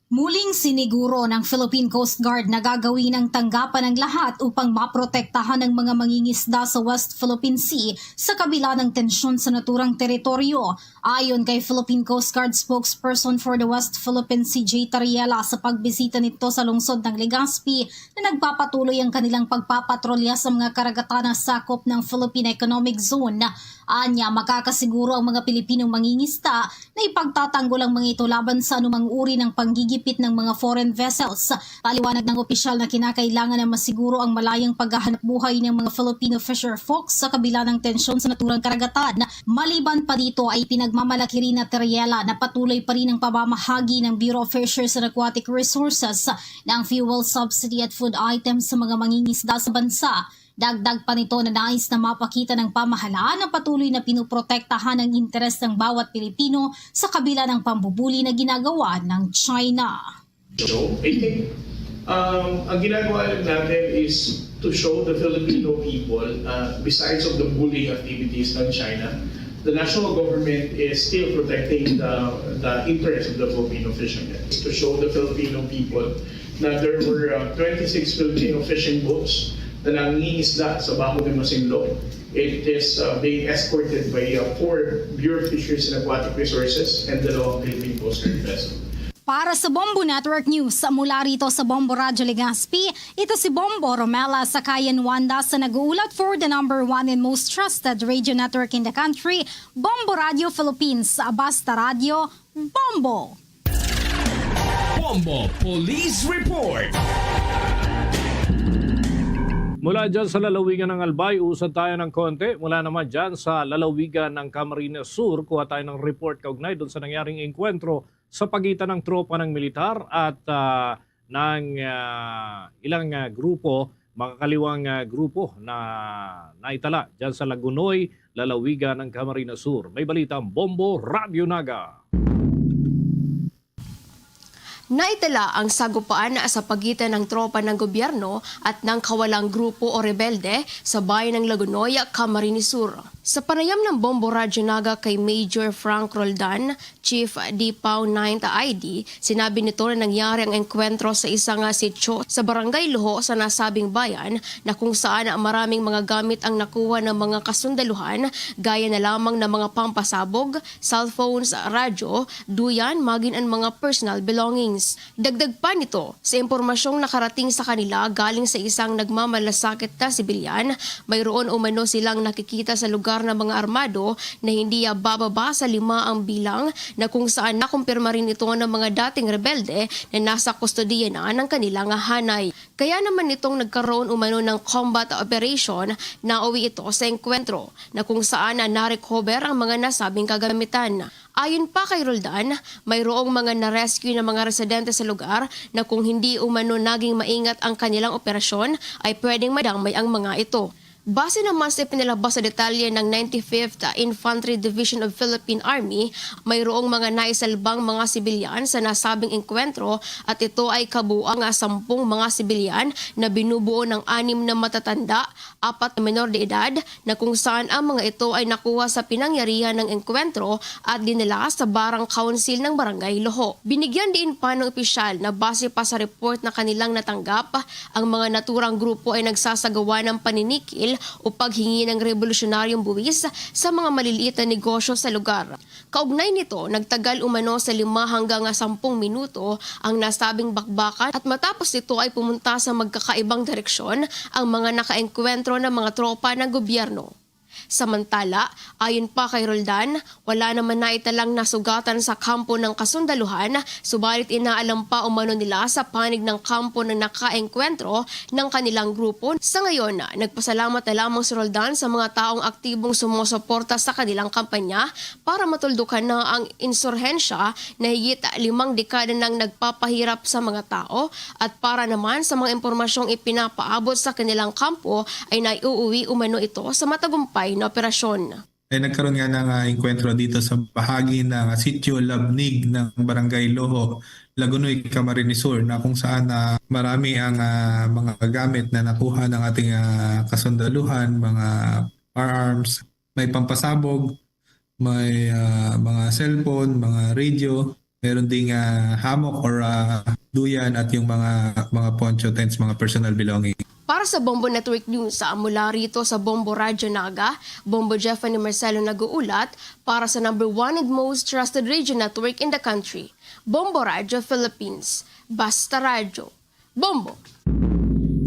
Muling siniguro ng Philippine Coast Guard na gagawin ang tanggapan ng lahat upang maprotektahan ang mga mangingisda sa West Philippine Sea sa kabila ng tensyon sa naturang teritoryo. Ayon kay Philippine Coast Guard spokesperson for the West Philippine Sea, Jay Tariela, sa pagbisita nito sa lungsod ng Legazpi na nagpapatuloy ang kanilang pagpapatrolya sa mga karagatan na sakop ng Philippine Economic Zone. Anya, makakasiguro ang mga Pilipinong mangingisda na ipagtatanggol ang mga ito laban sa anumang uri ng panggigipit ng mga foreign vessels. Paliwanag ng opisyal na kinakailangan na masiguro ang malayang paghahanap buhay ng mga Filipino fisher folks sa kabila ng tensyon sa naturang karagatan. Maliban pa dito ay pinagmamalaki rin na Teriela na patuloy pa rin ang pamamahagi ng Bureau of Fisheries and Aquatic Resources ng fuel subsidy at food items sa mga mangingisda sa bansa. Dagdag pa nito na nais na mapakita ng pamahalaan na patuloy na pinoprotektahan ang interes ng bawat Pilipino sa kabila ng pambubuli na ginagawa ng China. So, I think um, ang ginagawa natin is to show the Filipino people, uh, besides of the bullying activities ng China, the national government is still protecting the, the interests of the Filipino fishermen. To show the Filipino people na there were uh, twenty-six Filipino fishing boats na nangingisda sa Baho de Masinloc. It is uh, being escorted by uh, four Bureau of Fisheries and Aquatic Resources and dalawang Philippine Coast Guard vessel. Para sa Bombo Network News, mula rito sa Bombo Radyo Legazpi, ito si Bombo Romela Sakayan Wanda sa nag-uulat for the number one and most trusted radio network in the country, Bombo Radyo Philippines. Basta Radyo, Bombo! Bombo Police Report. Mula dyan sa lalawigan ng Albay, usad tayo ng konti. Mula naman dyan sa lalawigan ng Camarines Sur, kuha tayo ng report kaugnay doon sa nangyaring engkwentro sa pagitan ng tropa ng militar at ah, ng ah, ilang ah, grupo, makakaliwang ah, grupo na naitala dyan sa Lagunoy, lalawigan ng Camarines Sur. May balita ang Bombo Radyo Naga. Naitala ang sagupan sa pagitan ng tropa ng gobyerno at ng kawalang grupo o rebelde sa bayan ng Lagunoy, Camarines Sur. Sa panayam ng Bombo Radyo Naga kay Major Frank Roldan, Chief D PAO ninth I D, sinabi nito na nangyari ang engkwentro sa isang sitio sa Barangay Loho sa nasabing bayan na kung saan maraming mga gamit ang nakuha ng mga kasundaluhan gaya na lamang ng mga pampasabog, cellphones, radyo, duyan, magin ang mga personal belongings. Dagdag pa nito, sa impormasyong nakarating sa kanila galing sa isang nagmamalasakit na sibilyan, mayroon umano silang nakikita sa lugar na mga armado na hindi bababa sa lima ang bilang na kung saan nakumpirma rin ito ng mga dating rebelde na nasa kustodiya na ng kanilang hanay. Kaya naman nitong nagkaroon umano ng combat operation, nauwi ito sa engkwentro na kung saan na-recover ang mga nasabing kagamitan. Ayon pa kay Roldan, mayroong mga na-rescue na mga residente sa lugar na kung hindi umano naging maingat ang kanilang operasyon ay pwedeng madamay ang mga ito. Base naman sa ipinalabas sa detalye ng ninety-fifth Infantry Division of Philippine Army, mayroong mga naisalbang mga sibilyan sa nasabing engkwentro at ito ay kabuang nga sampung mga sibilyan na binubuo ng anim na matatanda, apat na menor de edad, na kung saan ang mga ito ay nakuha sa pinangyarihan ng engkwentro at dinala sa Barang Council ng Barangay Loho. Binigyan diin pa ng opisyal na base pa sa report na kanilang natanggap, ang mga naturang grupo ay nagsasagawa ng paninikil o paghingi ng revolusyonaryong buwis sa mga maliliit na negosyo sa lugar. Kaugnay nito, nagtagal umano sa lima hanggang sampung minuto ang nasabing bakbakan at matapos nito ay pumunta sa magkakaibang direksyon ang mga nakaengkwentro ng mga tropa ng gobyerno. Samantala, ayon pa kay Roldan, wala naman naitalang nasugatan sa kampo ng kasundaluhan, subalit inaalam pa umano nila sa panig ng kampo ng nakaengkwentro ng kanilang grupo. Sa ngayon, nagpasalamat na lamang si Roldan sa mga taong aktibong sumusuporta sa kanilang kampanya para matuldukan na ang insurhensya na higit limang dekada nang nagpapahirap sa mga tao at para naman sa mga impormasyong ipinapaabot sa kanilang kampo ay naiuuwi umano ito sa matagumpay na operasyon. Ay nagkaroon nga ng ah, engkwentro dito sa bahagi ng ah, sitio Labnig ng Barangay Loho, Lagunoy, Camarines Sur, na kung saan ah, marami ang ah, mga gamit na nakuha ng ating ah, kasundaluhan, mga firearms, may pampasabog, may ah, mga cellphone, mga radio, meron ding ah, hammock or ah, duyan at yung mga mga poncho tents, mga personal belongings. Para sa Bombo Network News, sa mula rito sa Bombo Radyo Naga, Bombo Jeffany Marcelo nag-uulat para sa number one and most trusted radio network in the country, Bombo Radyo Philippines. Basta Radyo, Bombo!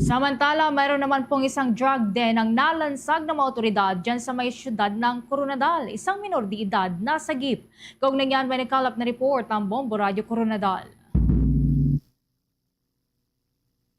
Samantala, mayroon naman pong isang drug den ang nalansag ng mga otoridad dyan sa may siyudad ng Koronadal. Isang minor de edad nasagip. Kaugnay niyan, may nagkalap na report ang Bombo Radyo Koronadal.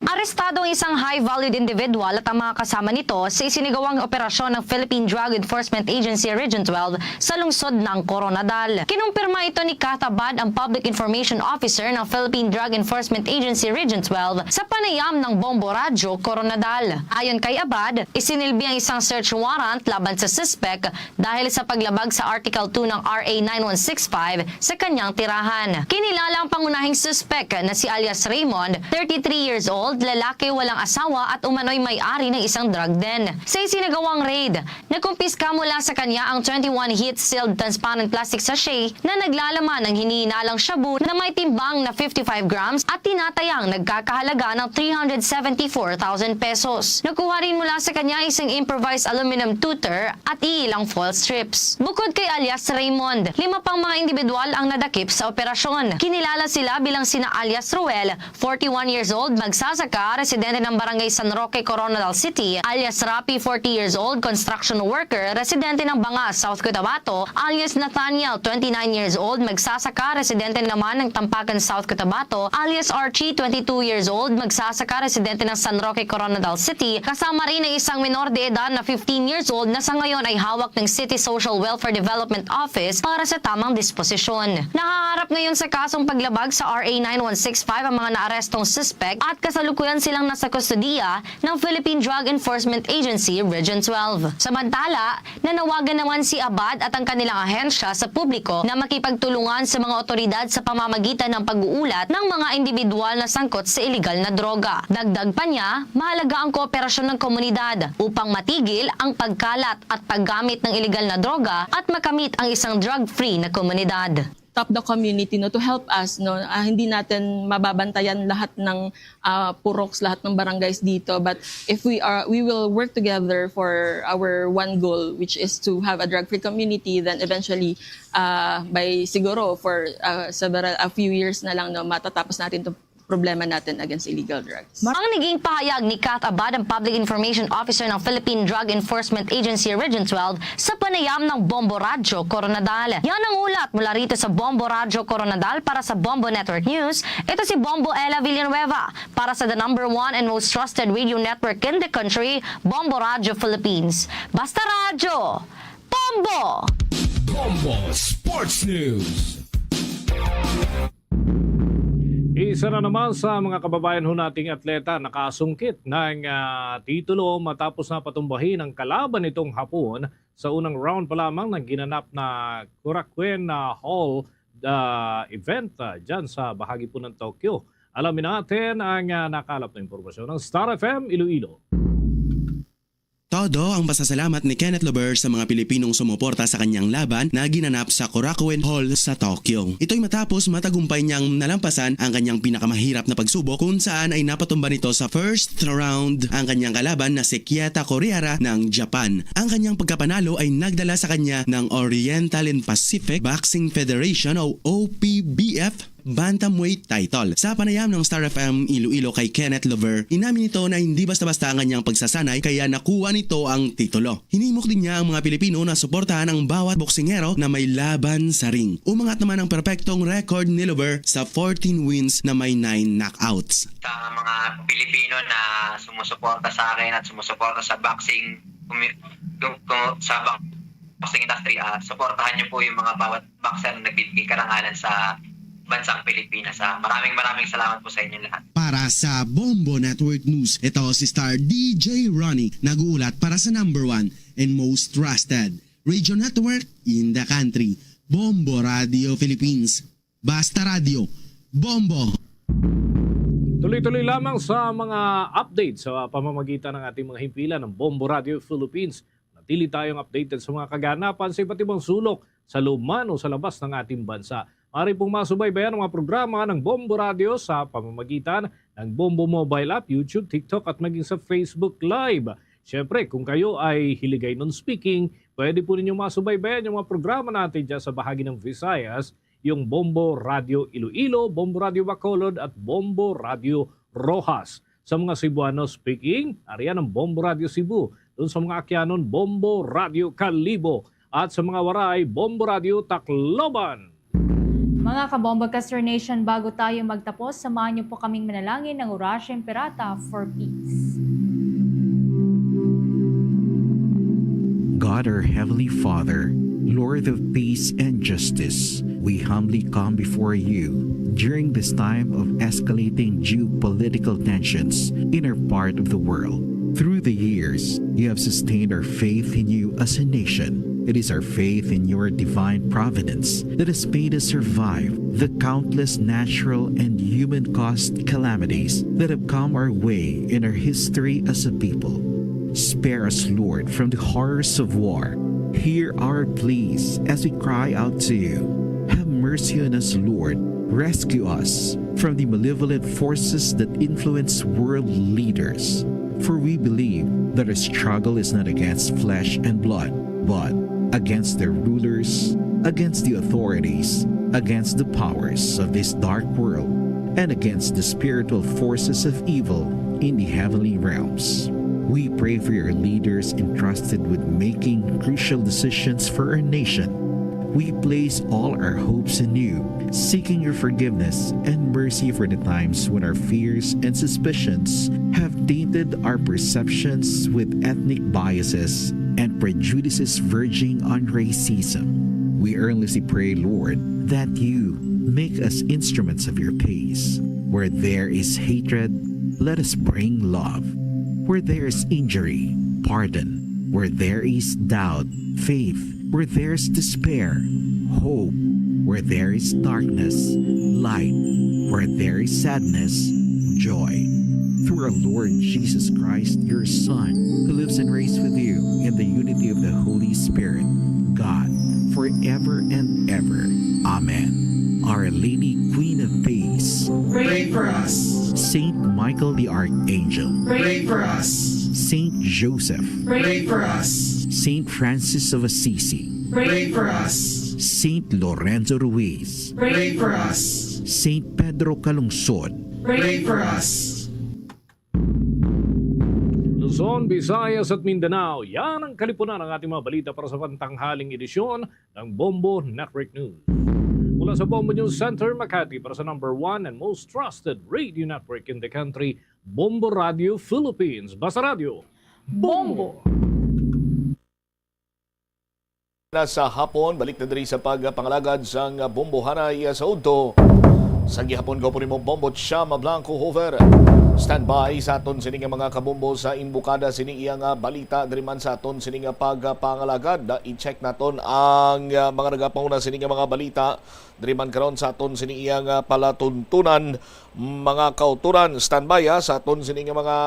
Arestado ang isang high-valued individual at ang mga kasama nito sa isinagawang operasyon ng Philippine Drug Enforcement Agency Region twelve sa lungsod ng Koronadal. Kinumpirma ito ni Kath Abad, ang Public Information Officer ng Philippine Drug Enforcement Agency Region twelve, sa panayam ng Bombo Radyo Koronadal. Ayon kay Abad, isinilbi ang isang search warrant laban sa suspek dahil sa paglabag sa Article two ng R A nine one six five sa kanyang tirahan. Kinilala ang pangunahing suspek na si alias Raymond, thirty-three years old, lalaki, walang asawa at umano'y may-ari ng isang drug den. Sa isinagawang raid, nakumpiska mula sa kanya ang twenty-one heat-sealed transparent plastic sachet na naglalaman ng hinihinalang shabu na may timbang na fifty-five grams at tinatayang nagkakahalaga ng three hundred seventy-four thousand pesos. Nakuha rin mula sa kanya isang improvised aluminum tutor at iilang foil strips. Bukod kay alias Raymond, lima pang mga individual ang nadakip sa operasyon. Kinilala sila bilang sina alias Ruel, forty-one years old, magsasaka, residente ng Barangay San Roque, Coronadal City, alias Rapi, forty years old, construction worker, residente ng Banga, South Cotabato, alias Nathaniel, twenty-nine years old, magsasaka, residente naman ng Tampakan, South Cotabato, alias Archie, twenty-two years old, magsasaka, residente ng San Roque, Coronadal City, kasama rin ang isang minor de edad na fifteen years old na sa ngayon ay hawak ng City Social Welfare Development Office para sa tamang disposisyon. Nahaharap ngayon sa kasong paglabag sa R A nine one six five ang mga naarestong suspek at kasalukuyan silang nasa kustodiya ng Philippine Drug Enforcement Agency Region twelve. Samantala, nanawagan naman si Abad at ang kanilang ahensya sa publiko na makipagtulungan sa mga otoridad sa pamamagitan ng pag-uulat ng mga individual na sangkot sa iligal na droga. Dagdag pa niya, mahalaga ang kooperasyon ng komunidad upang matigil ang pagkalat at paggamit ng iligal na droga at makamit ang isang drug-free na komunidad. Tap the community, no, to help us, no. Ah, hindi natin mababantayan lahat ng, ah, puroks, lahat ng barangays dito. But if we are, we will work together for our one goal, which is to have a drug-free community. Then eventually, ah, by siguro for, ah, several, a few years na lang, no, matatapos natin 'tong problema natin against illegal drugs. Ang naging pahayag ni Kath Abad, ang Public Information Officer ng Philippine Drug Enforcement Agency Region twelve, sa panayam ng Bombo Radyo Coronadal. Yan ang ulat mula rito sa Bombo Radyo Coronadal. Para sa Bombo Network News, ito si Bombo Ella Villanueva para sa the number one and most trusted radio network in the country, Bombo Radyo Philippines. Basta Radyo, Bombo! Bombo Sports News. Isa na naman sa mga kababayan ho nating atleta nakasungkit ng, ah, titulo matapos na patumbahin ang kalaban nitong hapon sa unang round pa lamang ng ginanap na Korakuen, ah, Hall, ah, event, ah, dyan sa bahagi po ng Tokyo. Alamin natin ang, ah, nakalap na impormasyon ng Star F M Iloilo. Todo ang pasasalamat ni Kenneth Lover sa mga Pilipinong sumuporta sa kanyang laban na ginanap sa Korakuen Hall sa Tokyo. Ito'y matapos matagumpay niyang nalampasan ang kanyang pinakamahirap na pagsubok, kung saan ay napatumba nito sa first round ang kanyang kalaban na si Kieta Koreara ng Japan. Ang kanyang pagkapanalo ay nagdala sa kanya ng Oriental and Pacific Boxing Federation o O P B F bantamweight title. Sa panayam ng Star F M Iloilo kay Kenneth Lover, inamin nito na hindi basta-basta ang kanyang pagsasanay kaya nakuha nito ang titulo. Hinimok din niya ang mga Pilipino na suportahan ang bawat boksingero na may laban sa ring. Umangat naman ang perpektong record ni Lover sa fourteen wins na may nine knockouts. Sa mga Pilipino na sumusuporta sa akin at sumusuporta sa boxing, kumi-, kung, kung, sa boxing industry, ah, suportahan niyo po yung mga bawat boxer na nagbibigay karangalan sa bansang Pilipinas. Ah, maraming, maraming salamat po sa inyo lahat. Para sa Bombo Network News, ito si Star D J Ronnie, nag-uulat para sa number one and most trusted radio network in the country, Bombo Radio Philippines. Basta Radyo, Bombo! Tuloy-tuloy lamang sa mga updates sa pamamagitan ng ating mga himpilan ng Bombo Radio Philippines. Natili tayong updated sa mga kaganapan sa iba't ibang sulok sa loob man o sa labas ng ating bansa. Maaari pong masubaybayan ang mga programa ng Bombo Radio sa pamamagitan ang Bombo Mobile App, YouTube, TikTok, at maging sa Facebook Live. Siyempre, kung kayo ay hiligaynon speaking, pwede po ninyo masubaybayan yung mga programa natin dyan sa bahagi ng Visayas, yung Bombo Radio Iloilo, Bombo Radio Bacolod, at Bombo Radio Roxas. Sa mga Cebuano speaking, ariyan ang Bombo Radio Cebu. Doon sa mga Aquianon, Bombo Radio Kalibo. At sa mga Waray, Bombo Radio Tacloban. Mga Kabombo Caster Nation, bago tayo magtapos, samahan niyo po kaming manalangin ng Orasyo Imperata for peace. God, our Heavenly Father, Lord of peace and justice, we humbly come before you during this time of escalating geopolitical tensions in our part of the world. Through the years, you have sustained our faith in you as a nation. It is our faith in your divine providence that has made us survive the countless natural and human-caused calamities that have come our way in our history as a people. Spare us, Lord, from the horrors of war. Hear our pleas as we cry out to you. Have mercy on us, Lord. Rescue us from the malevolent forces that influence world leaders. For we believe that our struggle is not against flesh and blood, but against the rulers, against the authorities, against the powers of this dark world, and against the spiritual forces of evil in the heavenly realms. We pray for your leaders entrusted with making crucial decisions for our nation. We place all our hopes in you, seeking your forgiveness and mercy for the times when our fears and suspicions have tainted our perceptions with ethnic biases and prejudices verging on racism. We earnestly pray, Lord, that you make us instruments of your peace. Where there is hatred, let us bring love. Where there is injury, pardon. Where there is doubt, faith. Where there is despair, hope. Where there is darkness, light. Where there is sadness, joy. Through our Lord Jesus Christ, your Son, who lives and reigns with you in the unity of the Holy Spirit, God, forever and ever. Amen. Our Lady, Queen of Peace, pray for us. Saint Michael the Archangel, pray for us. Saint Joseph, pray for us. Saint Francis of Assisi, pray for us. Saint Lorenzo Ruiz, pray for us. Saint Pedro Calungsod, pray for us. Luzon, Visayas at Mindanao, yan ang kalipunan ng ating mga balita para sa pantanghaling edisyon ng Bombo Network News. Mula sa Bombo News Center, Makati, para sa number one and most trusted radio network in the country, Bombo Radio Philippines. Basta Radyo, Bombo! Na sa hapon, balik na diri sa pagpangalagad sang Bombo Hanay sa udto. Sa gihapon, gwapo nimo, Bombo Chama Blanco Hover. Standby sa aton sini nga mga kabombo sa imbukada sini iya nga balita diri man sa aton sini nga pagpangalagad. I-check naton ang, ah, mga nagapanguna sini nga mga balita diri man karon sa aton sini iya nga palatuntunan, mga kauturan. Standby, ha, sa aton sini nga mga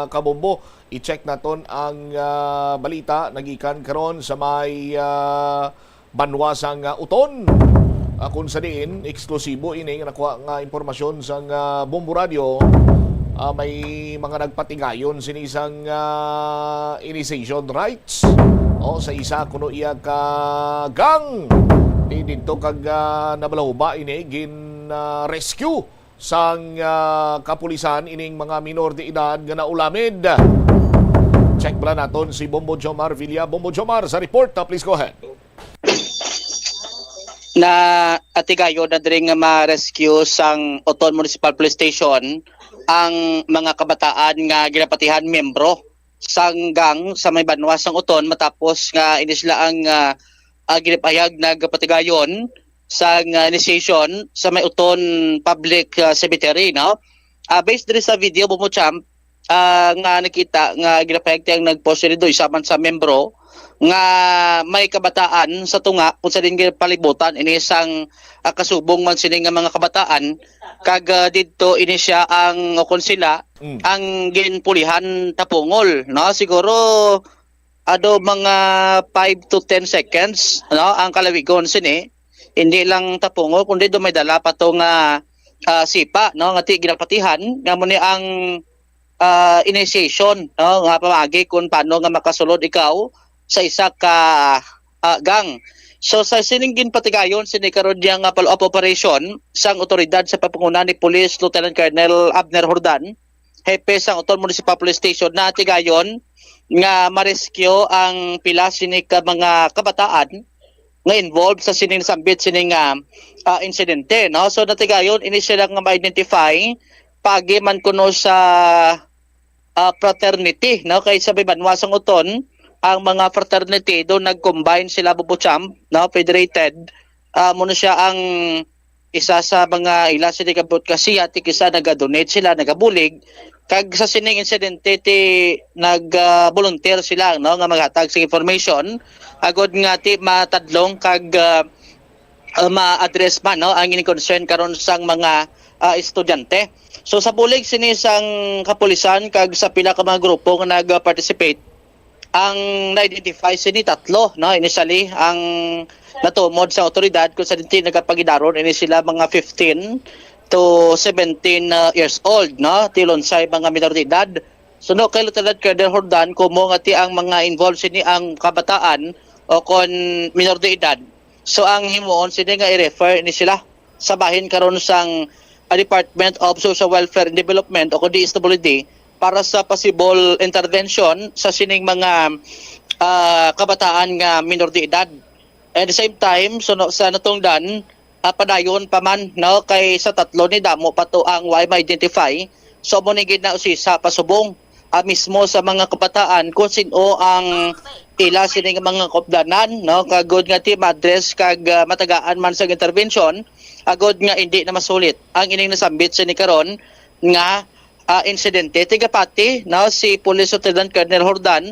kabombo. I-check naton ang, ah, balita nagikan karon sa may, ah, banwa sang, ah, Oton. Ah, kung sa diin, eksklusibo ini nga nakuha nga impormasyon sang, ah, Bombo Radio, ah, may mga nagpatigayon sini sang, ah, initiation rites. O, sa isa kuno iya ka gang. Di didto kag, ah, Nabalahuba ini gin, ah, rescue sang, ah, kapulisan ining mga minor de edad nga naulamid. Check bala naton si Bombo Jomar Villa. Bombo Jomar, sa report, ah, please go ahead. Na atigayon na diri nga ma-rescue sang Oton Municipal Police Station ang mga kabataan nga ginapatihan miyembro sang gang sa may banwa sang Oton matapos nga ini sila ang, ah, ah, ginapahayag nagpatigayon sang, ah, initiation sa may Oton Public, ah, Cemetery, no? Ah, based diri sa video, Bombo Champ, ah, nga nakita nga ginapahayag ti ang nag-post diri, isa man sa membro nga may kabataan sa tunga kung sa din ginapalibutan ini sang, ah, kasubong man sini nga mga kabataan kag, ah, didto ini siya ang, o kung sila, Mm. ang ginpulihan tapungol, no? Siguro, ano, mga five to ten seconds, no, ang kalawigon sini. Hindi lang tapungol, kundi do may dala pa to nga, ah, sipa, no, nga ti ginapatihan, nga mo ni ang, ah, initiation, no, nga pamagi kung paano nga makasulod ikaw sa isa ka, ah, gang. So, sa sining ginpatigayon sini karon niya nga follow-up operation sang otoridad sa pamanguna ni Police Lieutenant Colonel Abner Jordan, hepe sang Oton Municipal Police Station, natigayon nga ma-rescue ang pila sini ka mga kabataan nga involved sa sining nasambit sining, ah, ah, insidente, no? So, natigayon ini sila nga ma-identify pagi man kuno sa, ah, fraternity, no? Kay sa may banwa sang Oton, ang mga fraternity do nag-combine sila, Bubucham, no? Federated. Ah, mo na siya ang isa sa mga ila sini kabot kasi ati kisa naga-donate sila, nagabulig. Kag sa sining insidente ti nag, ah, volunteer sila, no, nga maghatag sa information agod nga ti matadlong kag, ah, ah, ma-address man, no, ang ining concern karon sang mga, ah, estudyante. So, sa bulig sini sang kapulisan kag sa pila ka mga grupo nga nag-participate, ang na-identify sini tatlo, no? Initially, ang natumod sa otoridad kung sa dinti nagapagidaron ini sila mga fifteen to seventeen, uh, years old, no? Ti lunsay mga minor de edad. Suno kay Lieutenant Colonel Jordan, kumo nga ti ang mga involved sini ang kabataan o kon minor de edad. So, ang himuon sini nga i-refer ini sila sa bahin karon sang, ah, Department of Social Welfare and Development o kon D S W D para sa possible intervention sa sining mga, ah, kabataan nga minor de edad. At the same time, so, no, sa natungdan, ah, padayon pa man, no, kay sa tatlo ni damo pa to ang way ma-identify. So, mo ni gid na usisa pasubong, ah, mismo sa mga kabataan kung sin-o ang ila sini nga mga kaupdanan, no, kagod nga ti ma-address kag, ah, matagaan man sa intervention, agod nga indi na masulit ang ining nasambit sini karon nga, ah, insidente. Tigapati, no, si Police Lieutenant Colonel Jordan,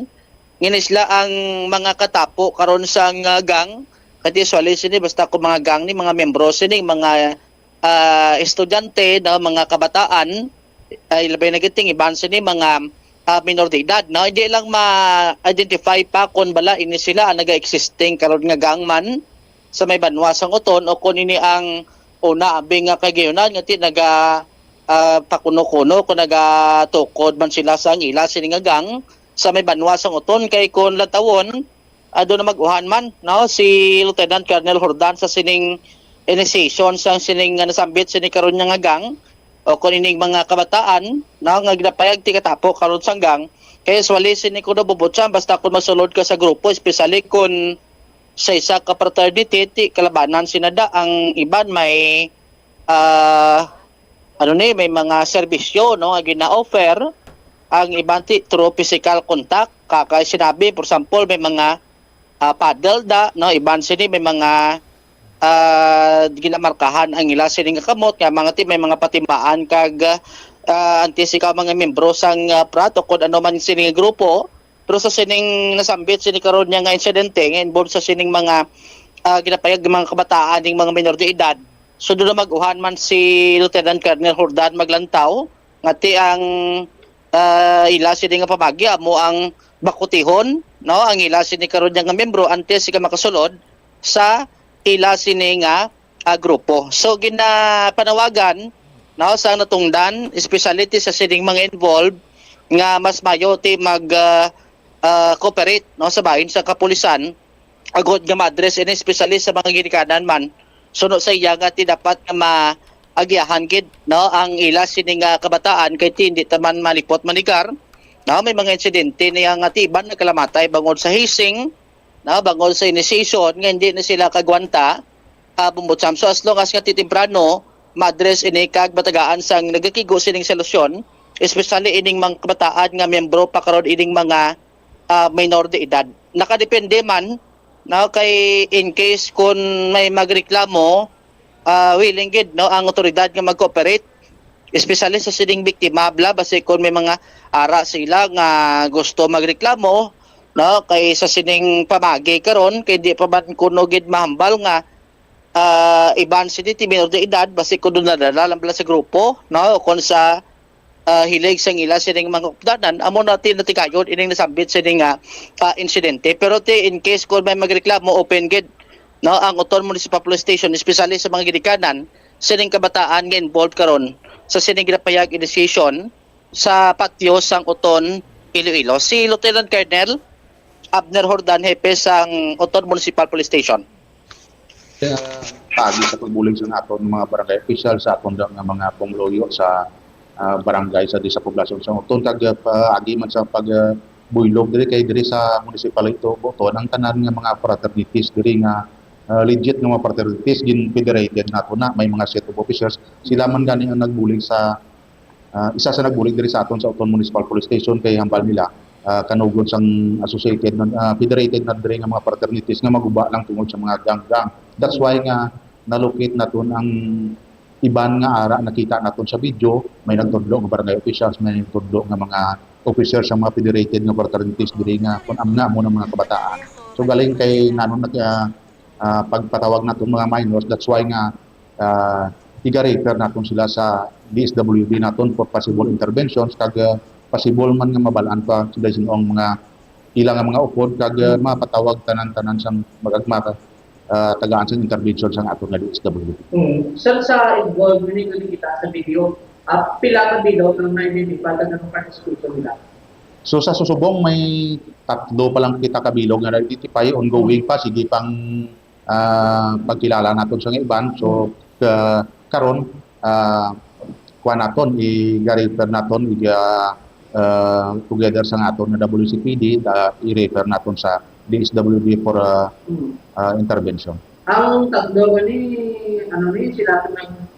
ngini sila ang mga katapo karon sang, ah, gang. Kati usually sini basta kung mga gang ni mga miyembro sini mga, ah, estudyante, no, mga kabataan, ay labi na gid ting iban sini mga, ah, minor de edad, no? Hindi lang ma-identify pa kung bala ini sila ang naga-existing karon nga gang man sa may banwa sang Oton o kung ini ang una abi nga kagiyunan nga ti naga, ah, pakuno-kuno kung nagatukod man sila sa ang ila sini nga gang sa may banwa sang Oton. Kay kung lantawon, ah, do na mag-uhan man, no, si Lieutenant Colonel Jordan sa sining initiation sang sining nga nasambit sini karon nga gang o kon ining mga kabataan, no, nga ginapayag ti katapo karon sang gang. Kay usually sini kuno, Bubucham, basta kung masulod ka sa grupo, especially kung sa isa ka fraternity, ti kalabanan sina da, ang iban may, ah, ano ni, may mga serbisyo, no, nga gina-offer. Ang iban ti through physical contact, ka-, kay sinabi, for example, may mga, ah, paddle da, no, iban sini may mga, ah, ginamarkahan ang ila sini nga kamot, nga mga ti may mga patimbaan kag, ah, antes ikaw mga membro sang, ah, frat o kung ano man sini nga grupo. Pero sa sining nasambit sini karon niya nga insidente nga involved sa sining mga, ah, ginapayag nga mga kabataan ning mga minor de edad, so do na mag-uhan man si Lieutenant Colonel Jordan Maglantaw nga ti ang, ah, ila sini nga pamagi amo ang bakutihon, no, ang ila sini karon niya nga miyembro antes sila makasulod sa ila sini nga, ah, grupo. So, ginapanawagan, no, sa natungdan, especially ti sa sining mga involved, nga mas mayo ti mag, ah, ah, cooperate, no, sa bahin sa kapulisan, agod nga ma-address ini, especially sa mga ginikanan man. Suno sa iya nga ti dapat nga maagiahan gid, no, ang ila sini nga kabataan kay ti hindi ta man malipot manigar, no, may mga insidente niya nga ti iban nagkalamatay bangod sa hazing, no, bangod sa initiation nga hindi na sila kagwanta, ah, Bubucham. So, as long as nga ti temprano, ma-address ini kag matagaan sang nagakigo sining solusyon, especially ining mga kabataan nga miyembro pa karon ining mga, ah, minor de edad. Nakadepende man, no, kay in case kun may magreklamo, ah, willing gid, no, ang otoridad nga mag-cooperate, especially sa sining biktima, bla, basi kun may mga ara sila nga gusto magreklamo, no, kay sa sining pamagi karon, kay di pa man kuno gid mahambal nga, ah, iban sini ti minor de edad, basi kun nadala lang bala sa grupo, no, o kun sa, ah, hilig sang ila sining mga updanan, amo na ti natigayon ining nasambit sini nga, ah, insidente. Pero ti in case kun may magreklamo, open gid, no, ang Oton Municipal Police Station, especially sa mga ginikanan, sining kabataan nga involved karon sa sining ginapahayag initiation sa patio sang Oton, Iloilo. Si Lieutenant Colonel Abner Jordan, hepe sang Oton Municipal Police Station. Kaya paagi sa pagbulig sa aton mga barangay official, sa aton da nga mga pumuluyo sa, ah, barangay sa di sa poblasyon sa Oton, kag, ah, paagi man sa pag, ah, buylog diri kay diri sa munisipalidad ito Oton, ang tanan nga mga fraternities diri nga, ah, legit nga mga fraternities gin-federated nato na, may mga set of officers. Sila man gani ang nagbulig sa, ah, isa sa nagbulig diri sa aton sa Oton Municipal Police Station kay hambal nila, ah, kanugon sang associated na, ah, federated na diri nga mga fraternities nga maguba lang tungod sa mga gang-gang. That's why nga nalukit naton ang iban nga ara nakita naton sa video, may nagtudlo nga barangay officials, may nagtudlo nga mga officers sa mga federated nga fraternities diri nga kun amna mo ng mga kabataan. So galing kay nanon nag, ah, ah, pagpatawag naton mga minors, that's why nga, ah, iga-refer naton sila sa D S W D naton for possible interventions kag, ah, possible man nga mabalaan pa sila sin-o ang mga ila nga mga upod kag, ah, mapatawag tanan-tanan sang magagma, ah, tagaan sang intervention sang aton nga D S W D. Mm. Sir, sa involved ni nga nakita sa video, ah, pila ka bilog ang na-identify kag anong participation nila? So, sa susubong may tatlo pa lang kita ka bilog nga na-identify, ongoing pa, sige pang, ah, pagkilala naton sa nga iban. So, ka-, karon, ah, kuha naton, i-refer naton, i-, ah, ah, together sa nga aton nga W C P D, da-, i-refer naton sa D S W D for, ah, Mm. ah, intervention. Ang tatlo gani, ano ni, sila to nag-,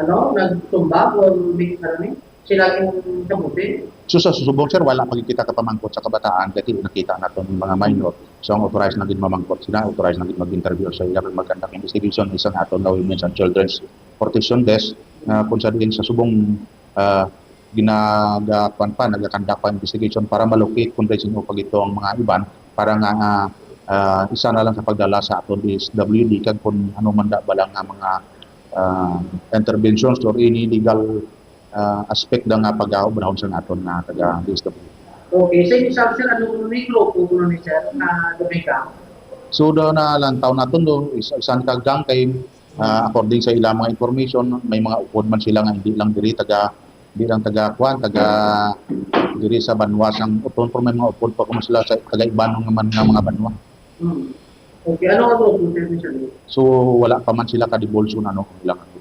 ano, nagtumba o may, ano ni, sila yung kabuti? So, sa susubong, sir, wala pa gid kita kapamangkot sa kabataan kay nakita naton yung mga minor. So, ang authorized na gid mamangkot sila, authorized na gid mag-interview sa ila, mag-conduct investigation, isang aton na Women's and Children's Protection Desk, ah, kung sa diin sa subong, ah, ginaga-, kuwan pa, nagakandak pa investigation para malocate kung sino pa gito ang mga iban, para nga, ah, ah, isa na lang sa pagdala sa aton D S W D kag kung ano man da ba lang nga mga, ah, interventions or any legal, ah, aspect da nga pag-aobrahon sa naton nga taga D S W D. Okay, sa inyo, sir, ano kuno ni grupo kuno ni, sir, na Dominga? So, do na lang taon naton do, is-, isan ka gang kay, ah, according sa ilang mga information, may mga upod man sila nga hindi lang diri taga, hindi lang taga kuan, taga diri sa banwa sang Oton, pero may mga upod pa kuno sila sa taga ibanon naman nga mga banwa. Hmm. Okay, ano ang grupo, sir, ni, sir? So, wala pa man sila ka-divulge kung ano ang ilang grupo.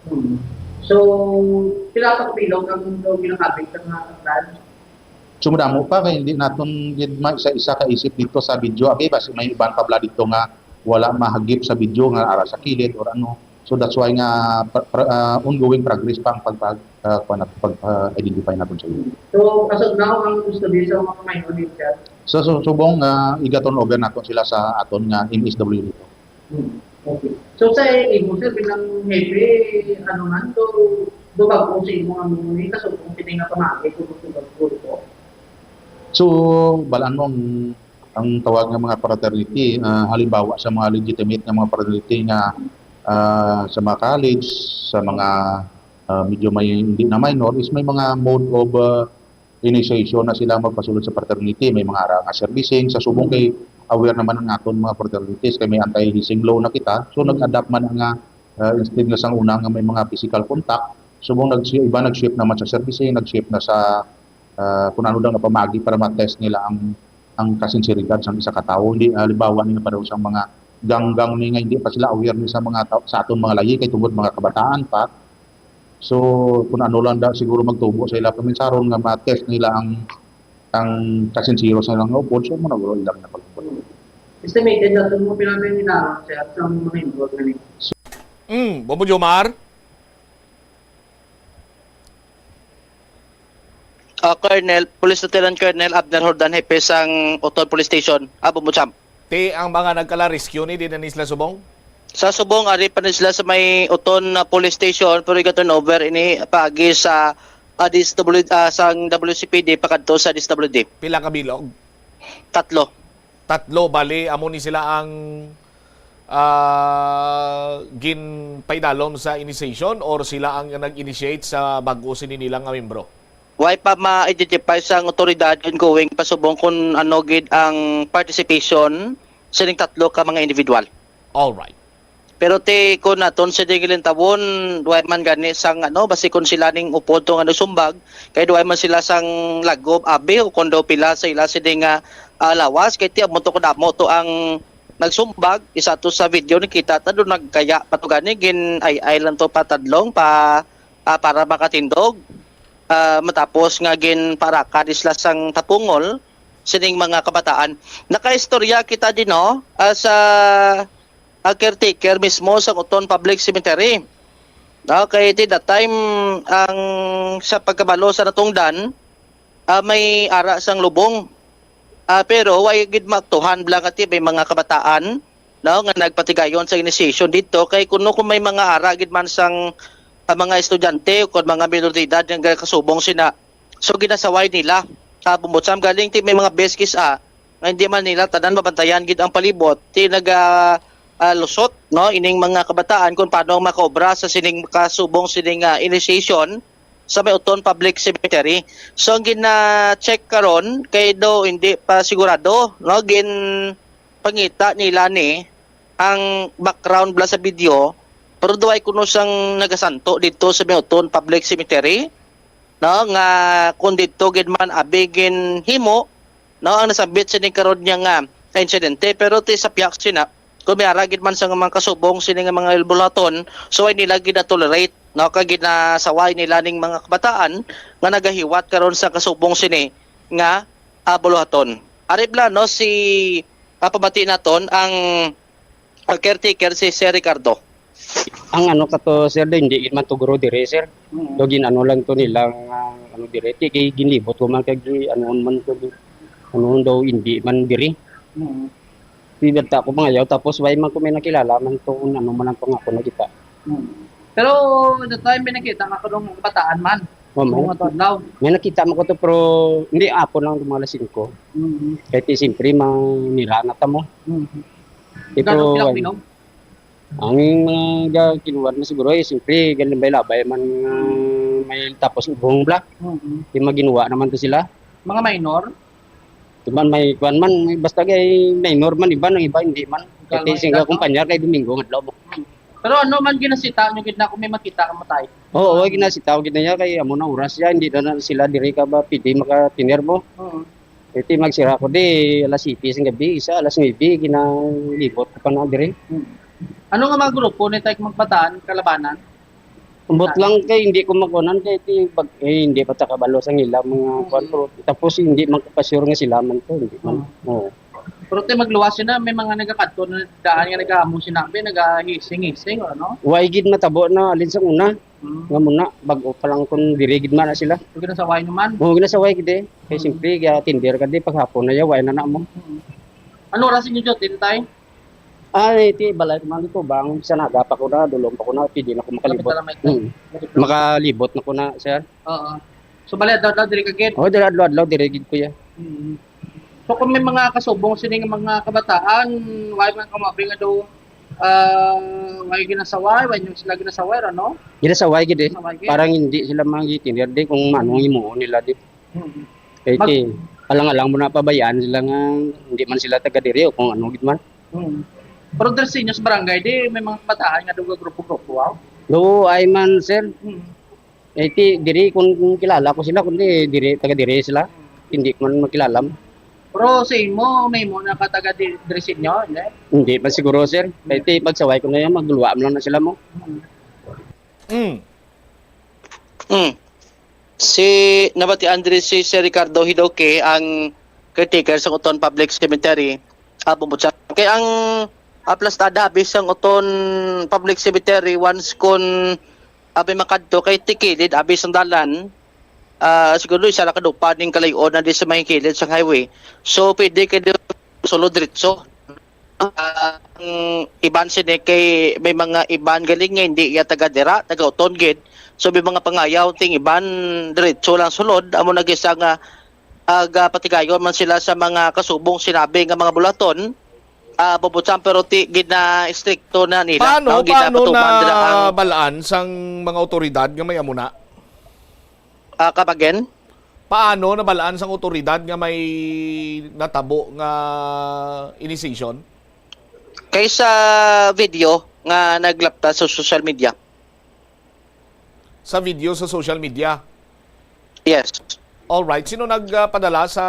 Hmm. So, pila ka bilog ang ginakabit sa mga kabataan? So, madamo pa kay hindi naton gid ma-isa-isa kaisip dito sa video. Abi, basi may iban pa bala dito nga wala mahagip sa video nga ara sa kilid or ano. So, that's why nga pa-, pa-, ah, ongoing progress pa ang pag-, pag-, ah, kuwan nato, pag, ah, identify naton sa video. So, as of now, ang istorya sa mga minor, sir? So, so, subong nga iga-turn over naton sila sa aton nga M S W dito. Hmm. Okay. So, sa imo, sir, bilang hepe, ano man, so, do bag-o sa imo ang mga kasubong sini nga pamagi kung gusto ko? So, balaan mo ang, ang tawag nga mga fraternity, ah, halimbawa sa mga legitimate nga mga fraternity nga, ah, sa mga college, sa mga, ah, medyo may hindi na minor, is may mga mode of, ah, initiation na sila magpasulod sa fraternity. May mga ara nga servicing. Sa subong kay aware naman ang aton mga fraternities kay may anti-hazing law na kita. So, nag-adapt man nga, ah, instead nga sang una nga may mga physical contact, subong nag-, iba nag-shift naman sa servicing, nag-shift na sa, ah, kung ano daw nga pamagi para ma-test nila ang, ang kasinseridad sang isa ka tawo. Hindi, halimbawa, ni nga pareho sang mga ganggang ni nga hindi pa sila aware ni sa mga tao, sa aton mga lahi kay tungod mga kabataan pa. So, kung ano lang da, siguro magtubo sa ila paminsaron nga ma-test nila ang, ang kasinsiro sa ilang upod, so, mo na guro ilang na pag-upod. Estimated na ito mo pinatay nila, sir, sa mga involved na nito. Mm, Bombo Jomar? Ah, Colonel, Police Lieutenant Colonel Abner Jordan, hepe sang Oton Police Station. Ah, Bombo Jam. Ti ang mga nagkala-rescue ni, di na ni sila subong? Sa subong, ari pa ni sila sa may Oton na police station, pero iga-turnover ini paagi sa, ah, D S W, ah, sang W C P D pakadto sa D S W D. Pila ka bilog? Tatlo. Tatlo, bali, amo ni sila ang, ah, ginpaidalom sa initiation or sila ang nag-initiate sa bag-o sini nila nga membro? Way pa ma-identify sang awtoridad ongoing pasubong kung ano gid ang participation sining tatlo ka mga individual. All right. Pero ti kon aton sini gilintawon, duway man gani sang ano, basi kon sila ning upod to nga nagsumbag, kay duway man sila sang lagob abi o kon daw pila sa ila sini nga, ah, lawas, kay ti amo to kadamo to ang nagsumbag. Isa to sa video nakita ta do, nagkaya pa to gani, gin-ay-ay lang to patadlong pa, ah, para makatindog. Ah, matapos nga ginparaka ni sila sang tapungol sining mga kabataan. Nakaistorya kita din, no, ah, sa, ah, caretaker mismo sa Uton Public Cemetery. Okay, ti that time, ang sa pagkabalo sa natungdan, ah, may ara sang lubong. Ah, pero way gid maaktuhan bala nga ti may mga kabataan, no, nga nagpatigayon sa initiation dito, kay kuno kung may mga ara gid man sang, ah, mga estudyante o kon mga minor de edad nga kasubong sina, so ginasaway nila. Ah, bumot sa galing ti may mga beskis, ah, nga hindi man nila tanan mabantayan gid ang palibot, ti naga, ah, lusot, no, ining mga kabataan kung paano makaobra sa sining kasubong sining, ah, initiation sa may Uton Public Cemetery. So ang gina-check karon kay do hindi pa sigurado, no, gin pangita nila ni ang background bala sa video, pero duway kuno sang nagasanto dito sa may Uton Public Cemetery, no, nga kung dito gid man abi ginhimo, no, ang nasambit sini karon niya nga insidente, pero ti sa pihak sina, kung may ara gid man sa mga kasubong sini nga mga buluhaton, so ay nila gina-tolerate, no, kag ginasaway nila ning mga kabataan nga nagahiwat karon sa kasubong sini nga, ah, buluhaton. Ari bala, no, si, ah, pamati naton ang, ah, caretaker si Sir Ricardo. Ang ano ka to, sir, do, hindi man to guro dire, sir. Mm. Do, gin-ano lang to nila nga, ano, dire. Ti, kay ginlibot ko man kay gi-, ano man to, ano daw, hindi man dire. Mm. Di bata ko mangayaw, tapos way man ko may nakilala man to, kung ano man lang to nga ako nakita. Mm. Pero the time may nakita nga kanong kabataan man. Oh, may Mga nakita. Tadlaw. May nakita mo ko to, pero hindi, apon lang, mga alas singko. Mm. Kaya ti, siyempre, manira na ta mo. Mm. Ito, Gano'ng ay, kilaw-kilaw? Ang mga ga-, kinuwan mo siguro, eh, siyempre, galambay-labay man nga may tapos ubong bla. Mm. Di maginuwa naman to sila. Mga minor? Di man may kuwan man, may basta kay minor man, iba nang iba, hindi man. Ikaw Kaya lang, sing ikaw, no? Kumpanya kay Domingo, nga adlaw mo. Mm. Pero ano man ginasita nyo gid na kung may makita ka matay? Oo, Ah. Ginasita ko gid na niya, kay amo na oras siya, hindi na, na sila diri ka ba, pwede makatiner mo. Oo. Iti magsira ko di, alas siyete sa gabi, isa, alas nuebe, ginalibot ko pa na diri. Hmm. Ano nga mga grupo ni Tay magbataan, kalabanan? Ambot Ah. lang kay hindi ko makunan kay ti pag, eh, hindi pa ta kabalo sa ila mga Hmm. kuwan, pero tapos hindi man ko pa sure nga sila man to, hindi man. Hmm. Oo. Pero ti magluwas sila, may mga nagakadto na daan nga nagaamo sinabi, nagahising-hising, ano? Way gid matabo na alin sa una. Mm. Nga muna, bag-o pa lang kung diri gid man na sila. So, ginasaway naman? Oo, ginasaway gid eh. Kay Mm. Siyempre, ga-tender ka di, paghapon na yaw, way na na mo. Mm. Ano oras inyo duty, tay? Ah, iti, balay ko man dito, bang sa naga pa ko na, dulong pa ko na, pwede na ko makalibot. Malapit na lang, may Mm. Malapit na. Makalibot na ko na, sir. Oo. So, bali, adlaw-adlaw, diri ka gid? Oo, diri adlaw-adlaw, diri gid, kuya. Mm. So, kung may mga kasubong sini nga mga kabataan, way man kamo abi nga do, ah, way ginasaway, way nyo sila ginasaway, ano? Ginasaway gid eh. Ginasaway gid. Parang hindi sila mangikinder di kung ano ang himuon nila di. Mm. Kay Mag- ti, alang-alang mo na pabayaan sila nga hindi man sila taga diri o kung ano gid man. Mm. Pero diri sa inyo sa barangay, di may mga kabataan nga do grupo-grupo, wow? Do, ay man, sir. Mm. Eh, ti, diri, kung, kung kilala ko sila, kundi diri, taga diri sila. Hindi ko man makilala. Pero sa imo, may imo na ka taga di-, diri sa inyo, hindi? Hindi pa siguro, sir. Kaya ti, pagsaway ko na yan, magluwa mo lang na sila mo. Mm. Mm. Si, nabatian diri si Sir Ricardo Hidoke, ang caretaker sa Uton Public Cemetery. Ah, bumutsa. Kay ang, ah, plastada, abi sang Uton Public Cemetery, once kun abi makadto kay tikilid abi sang dalan, ah, siguro isa ra ka dupa ning kalayo-an na di sa may kilid sang highway. So, pwede kay di sulod diretso. Ah, ang iban sini kay may mga iban galing nga hindi iya taga dira, taga Uton gid. So, may mga pangayaw ting iban diretso lang sulod. Amo na gisa nga, ah, gapatigayon man sila sa mga kasubong sinabi nga mga bulaton. Ah, bubutsan, pero ti, gina-estrikto na nila, Paano, no? Paano Ginapatuman nila ang nabalaan sang mga otoridad nga may amo na? Ah, come again? Paano nabalaan sang otoridad nga may natabo nga initiation? Kay sa video, nga naglapta sa social media. Sa video sa social media? Yes. All right. Sino nagpadala sa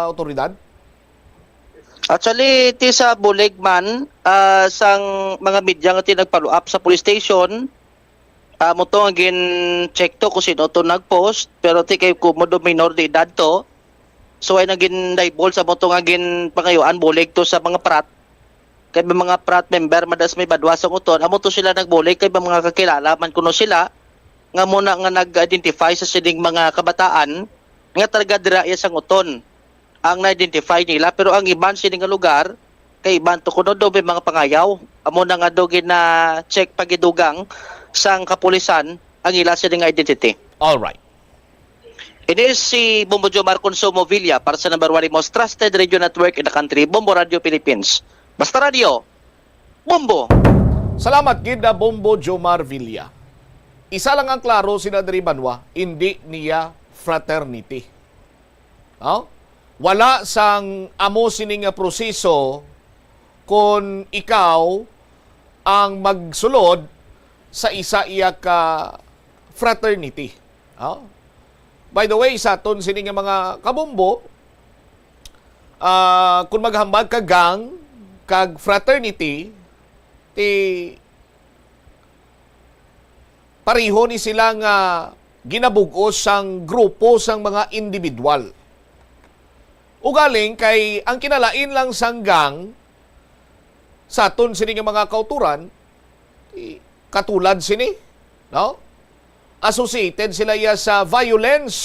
otoridad? Actually, ti sa bulig man, ah, sang mga media nga ti nag-follow up sa police station, ah, mo to nga gin-check to kung sino to nag-post, pero ti kay kumo do minor de edad to, so ay nagin-divulge sa mo to nga ginpangayuan bulig to sa mga frat. Kay may mga frat member madas may badwa sang uton, amo to sila nagbulig kay may mga kakilala man kuno sila nga muna nga nag-identify sa sining mga kabataan nga taga dira iya sang uton ang na-identify nila, pero ang iban sini nga lugar kay iban to kuno do may mga pangayaw. Amo na nga do gina-check pagidugang sang kapulisan ang ila sini nga identity. All right. Ini si Bombo Jomar Consumo Villa para sa number one most trusted radio network in the country, Bombo Radio Philippines. Basta Radio, Bombo! Salamat gid na Bombo Jomar Villa. Isa lang ang klaro, Senador Banwa, hindi niya fraternity. No? Wala sang amo sini nga proseso kon ikaw ang magsulod sa isa iya ka fraternity. No? By the way, sa aton sini nga mga kabombo, ah, kung maghambal ka gang kag fraternity, ti pareho ni sila nga ginabug-os sang grupo sang mga individual. Ugaling kay ang kinalain lang sang gang sa aton sini nga mga kauturan, i-, katulad sini, no? Associated sila iya sa violence.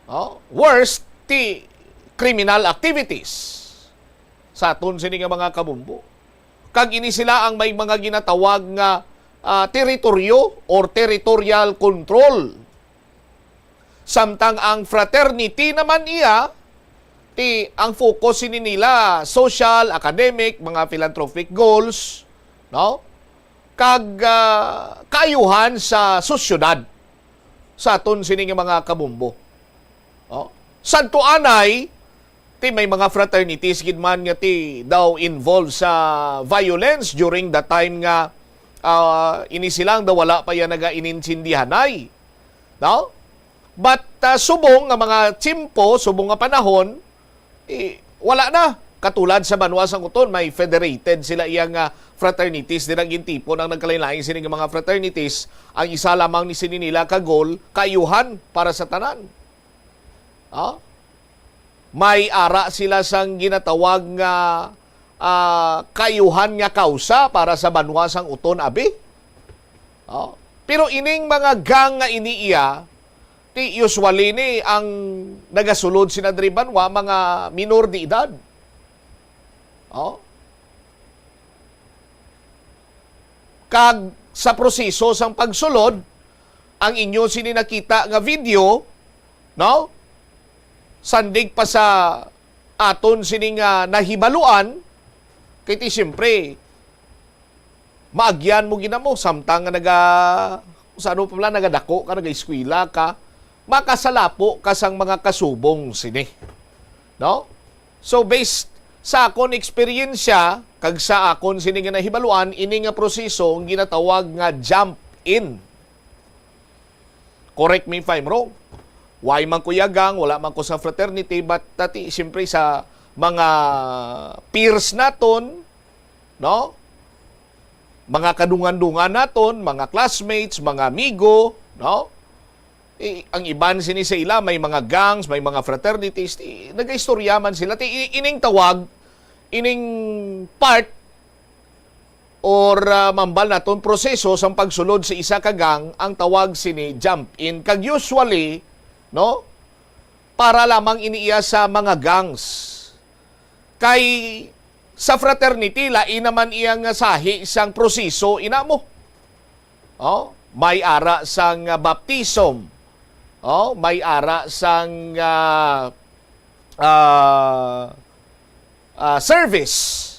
No? Worst, ti criminal activities sa aton sini nga mga kabumbo. Kag ini sila ang may mga ginatawag nga, ah, teritoryo or territorial control. Samtang ang fraternity naman iya, ti ang focus sini nila social, academic, mga philanthropic goals, no? Kag, ah, kaayuhan sa sosyedad sa aton sini nga mga kabumbo. Oh. Sadto anay, ti may mga fraternities gid man nga ti daw involved sa violence during the time nga, ah, ini silang daw wala pa yan nagainintindihanay. No? But, ah, subong nga mga tiyempo, subong nga panahon, eh, wala na. Katulad sa banwa sang Uton, may federated sila iya nga fraternities, dira gintipon ang nagkalain-lain sini nga mga fraternities. Ang isa lamang ni sini nila ka goal, kaayuhan para sa tanan. Ah? May ara sila sang ginatawag nga, ah, kaayuhan nga kausa para sa banwa sang Uton, abi. Ah? Pero ining mga gang nga ini iya, ti usually ni ang nagasulod sina diri banwa, mga minor de edad. Oh. Kag sa proseso sang pagsulod, ang inyo sini nakita nga video, no? Sandig pa sa aton sini nga nahibaluan, kay ti siyempre, maagyan mo gid na mo, samtang nga naga-, kung sa ano pa pala, nagadako ka, nagaeskwela ka, makasalapo ka sang mga kasubong sini. No? So, based sa akon eksperyensya, kag sa akon sini nga nahibaluan, ini nga proseso ang ginatawag nga jump in. Correct me if I'm wrong. Why man ko yagang, wala man ko sa fraternity, but tati, siyempre sa mga peers naton, no? Mga kadungan-dungan naton, mga classmates, mga amigo, no? I-, ang iban sini sa ila may mga gangs, may mga fraternities, ti, nagaistorya man sila. Ti, i-, ining tawag, ining part or, ah, mambal naton proseso sang pagsulod sa isa ka gang, ang tawag sini jump in. Kag usually, no, para lamang ini iya sa mga gangs. Kay sa fraternity, lain naman iya nga sahi sang proseso, ina mo. Oh, may ara sang, ah, baptism. Oh, may ara sang, ah, ah, ah, service.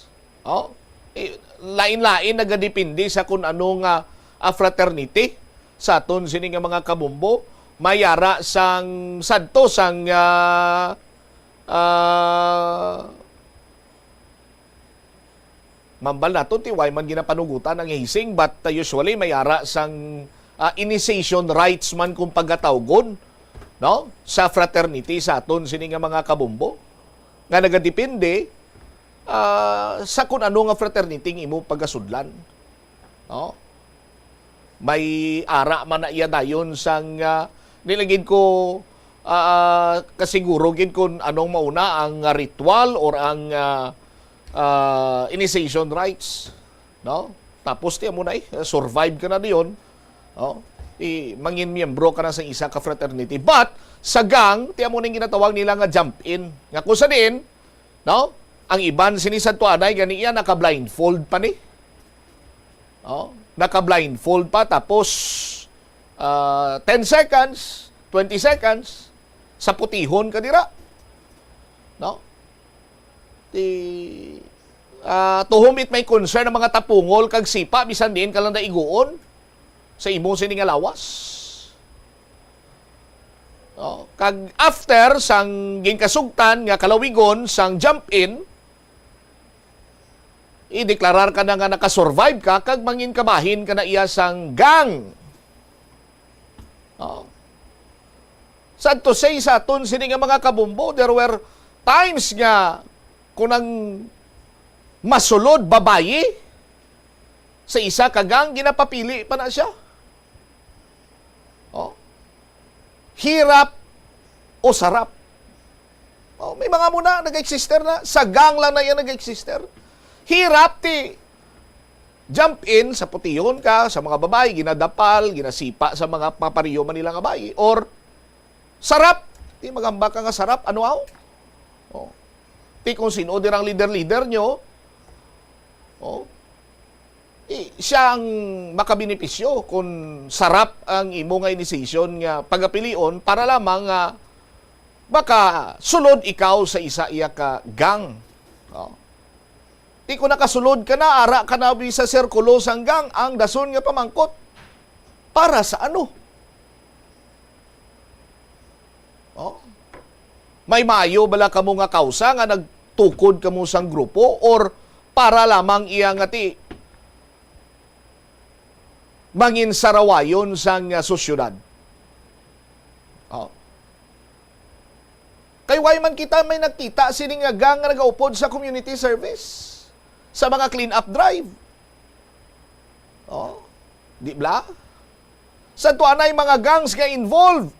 Oh, eh, lain-lain nagadepende sa kun ano nga, ah, fraternity sa aton sini nga mga kabumbo. May ara sang sadto sang, ah, ah, Mambal naton ti way man ginapanugutan ang hazing, but, uh, usually may ara sang, uh, initiation rites man kung pagkatawgon, no, sa fraternity sa aton sini nga mga kabombo, nga nagadepende, uh, sa kun ano nga fraternity ang imo pagasudlan, no? May ara man na iya dayon sang, ah, di lang gid ko, ah, kasiguro gid kung anong mauna ang, ah, ritual or ang, ah, ah, initiation rites, no? Tapos ti amo na, eh, survive ka na diyon, no? I, mangin miyembro ka na sa isa ka fraternity. But sa gang, ti amo ning ginatawag nila nga jump in. Nga kung sa diin, no? Ang iban sini sadto anay gani iya naka-blindfold pa ni. Oh, naka-blindfold pa, tapos, ah, ten seconds, twenty seconds, saputihon ka dira. No? Ti, ah, to whom it may concern, ang mga tapungol kag sipa, bisan diin ka lang daiguon sa imo sini nga lawas. No? Kag after sang ginkasugtan nga kalawigon sang jump in, i-deklarar ka na nga nakasurvive ka kag mangin kabahin ka na iya sang gang. Oh. Sad to say, sa aton sini nga mga kabombo, there were times nga kung ang masulod babayi sa isa ka gang, ginapapili pa na siya. Oh. Hirap o sarap? Oh, may mga muna nag-exister na. Sa gang lang na yan nag-exister. Hirap ti jump in, saputihon ka sa mga babae, ginadapal, ginasipa sa mga papariyo man nila nga bayi. Or sarap, ti magamba ka nga sarap, ano aw? Oh. Ti kung sino dirang leader-leader nyo, oh, i-, siya ang makabenepisyo kung sarap ang imo nga initiation nga pagapilion para lamang nga makasulod ikaw sa isa iya ka gang. Oh. Ti kung nakasulod ka na, ara ka na bi sa sirkulo sang gang, ang dason nga pamangkot, para sa ano? Oh. May maayo bala kamo nga kausa nga nagtukod kamo sang grupo, or para lamang iya nga ti mangin sarawayon sang, ah, sosyedad? Oh. Kay why man kita may nakita sini nga gang nga nagaupod sa community service, sa mga clean-up drive? Oh, di bala? Sa tuanay mga gangs nga involved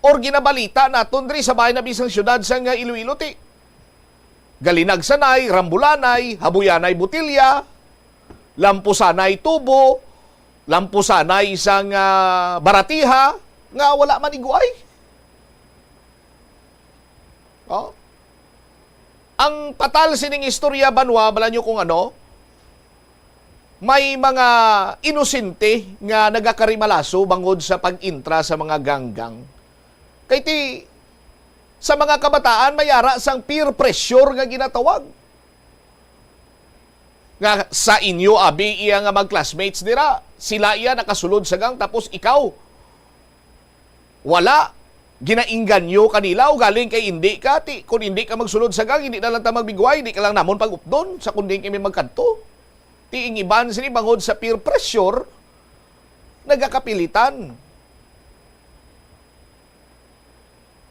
or ginabalita naton diri sa bahay na bisang siyudad sa nga Iloilo, ti galinagsanay, rambulanay, habuyanay botilya, lampusanay tubo, lampusanay sang, ah, baratiha, nga wala man iguay. Oh. Ang patal sining istorya, banwa, bala nyo kung ano, may mga inosente nga nagakarimalaso bangod sa pag-intra sa mga ganggang. Kay ti, sa mga kabataan, may ara sang peer pressure nga ginatawag. Nga sa inyo, abi, iya nga mag-classmates dira, sila iya nakasulod sa gang, tapos ikaw, wala, ginaingganyo kanila, ugaling kay hindi ka, ti, kung hindi ka magsulod sa gang, hindi na lang ta magbigway, hindi ka lang namon pag-updon sa kung diin kami magkadto. Ti, ing iban sini bangod sa peer pressure, nagakapilitan.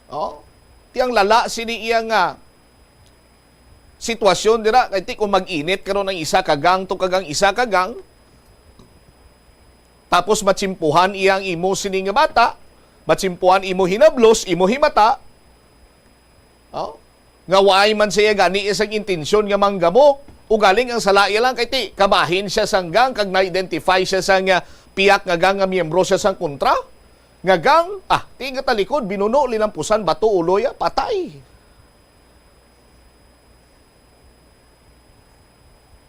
Oh, ti ang lala sini iya nga sitwasyon dira, kay ti kung mag-init karon ang isa ka gang to kag ang isa ka gang, tapos matsimpuhan iya ang imo sini nga bata, matsimpuhan imo hinablos, imo himata, oh, nga waay man siya gani isang intensyon nga manggamo, ugaling ang sala iya lang kay ti kabahin siya sang gang kag na-identify siya sang, ah, pihak nga gang nga miyembro siya sang kontra nga gang, ah, ti gatalikod, binuno, linampusan, bato, uloy, ah, patay.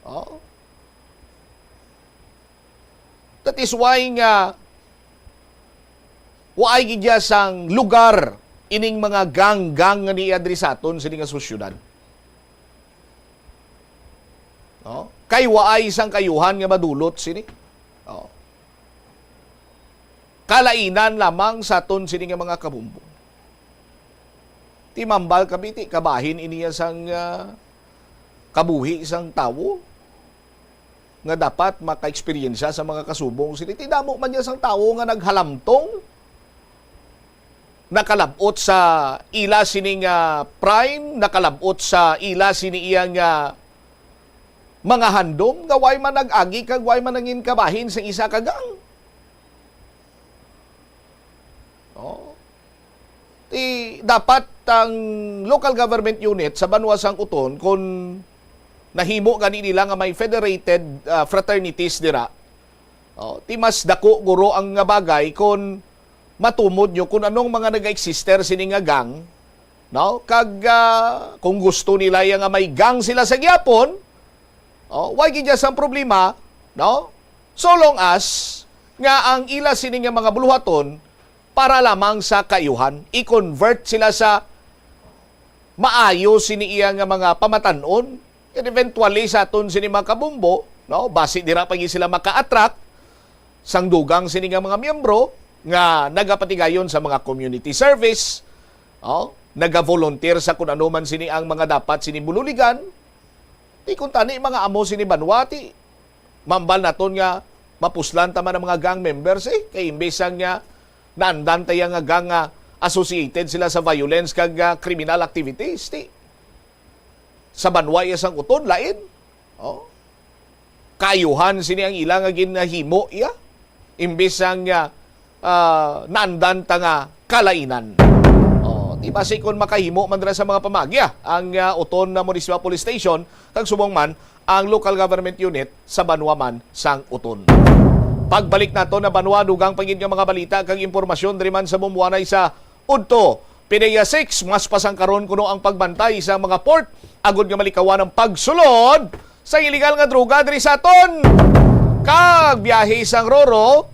Oh. That is why nga waay gid ya sang lugar ining mga gang-gang nga niya diri sa aton sini nga sosyedad. Oh. Kay waay sang kayuhan nga madulot sini. Oh. Kalainan lamang sa aton sini nga mga kabumbo. Ti mambal ka, bi, ti kabahin ini ya sang, ah, kabuhi sang tawo. nga dapat maka-eksperyensya sa mga kasubong sini. Ti damo man niya sang tawo nga naghalamtong, nakalab-ot sa ila sini nga prime, nakalab-ot sa ila sini iya nga mga handom, nga way man nag-agi kag way man nangin kabahin sa isa ka gang. Oh. Ti dapat ang local government unit sa banwa sang Uton, kung nahimo gani nila nga may federated, ah, fraternities dira, oh, ti mas dako guro ang nga bagay kung matumod nyo kung anong mga nag-exister sini nga gang, no? Kag, ah, kung gusto nila ya nga may gang sila sa gihapon, oh, why gid sang problema, no? So long as nga ang ila sini nga mga buluhaton para lamang sa kaayuhan, i-convert sila sa maayo sini iya nga mga pamatan-on, and eventually sa aton sini mga kabombo, no? Basi dira pa gid sila maka-attract sang dugang sini nga mga miyembro nga nagapatigayon sa mga community service, oh, naga-volunteer sa kun ano man sini ang mga dapat sini bululigan. Ti kun tani mga amo sini banwa, ti mambal naton nga mapuslan ta man ang mga gang members, eh. Kay imbes sang nga naandan ta ya nga gang nga associated sila sa violence kag, ah, criminal activities, ti sa banwa iya sang Uton, lain. Oh. Kaayuhan sini ang ila nga ginahimo iya, imbes sang, ah, ah, naandan ta nga kalainan. Oh, di ba, si kun makahimo man dira sa mga pamagya ang, ah, Uton na Municipal Police Station, kag subong man ang local government unit sa banwa man sang Uton. Pagbalik nato na banwa, dugang pa gid nga mga balita kag impormasyon diri man sa bumbuanay sa udto. P D E A six, mas pasangkaron kuno ang pagbantay sa mga port agod nga malikawan ang pagsulod sa iligal nga droga diri sa aton. Kag biyahe sang Roro,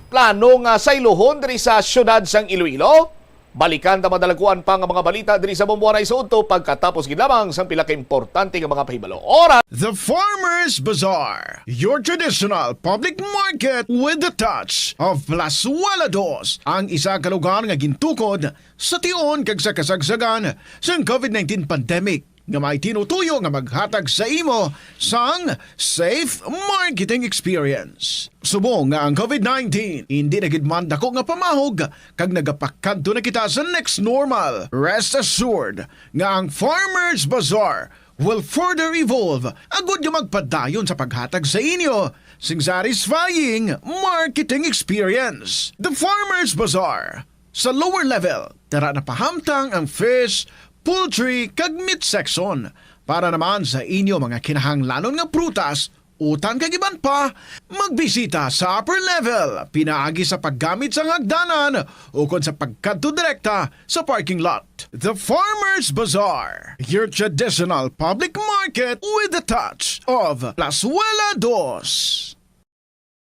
plano nga saylohon diri sa siyudad sang Iloilo. Balikan ta madalaguan pa nga mga balita diri sa bumbuanay sa udto pagkatapos gid lamang sang pila ka importante nga mga pahibalo. Oras. The Farmers Bazaar, your traditional public market with the touch of Plazuela Dos, ang isa ka lugar nga gintukod sa tion kag sa kasagsagan sang COVID nineteen pandemic, nga may tinutuyo nga maghatag sa imo sang safe marketing experience. Subong nga ang COVID nineteen indi na gid man dako nga pamahog kag nagapakadto na kita sa next normal, rest assured nga ang Farmers Bazaar will further evolve agud nga magpadayon sa paghatag sa inyo sing satisfying marketing experience. The Farmers Bazaar. Sa lower level, dara na pahamtang ang fish, poultry, kag meat section. Para naman sa inyo mga kinahanglanon nga prutas, utan kag iban pa, magbisita sa upper level pinaagi sa paggamit sang hagdanan ukon sa pagkadto direkta sa parking lot. The Farmers Bazaar, your traditional public market with the touch of Plazuela Dos.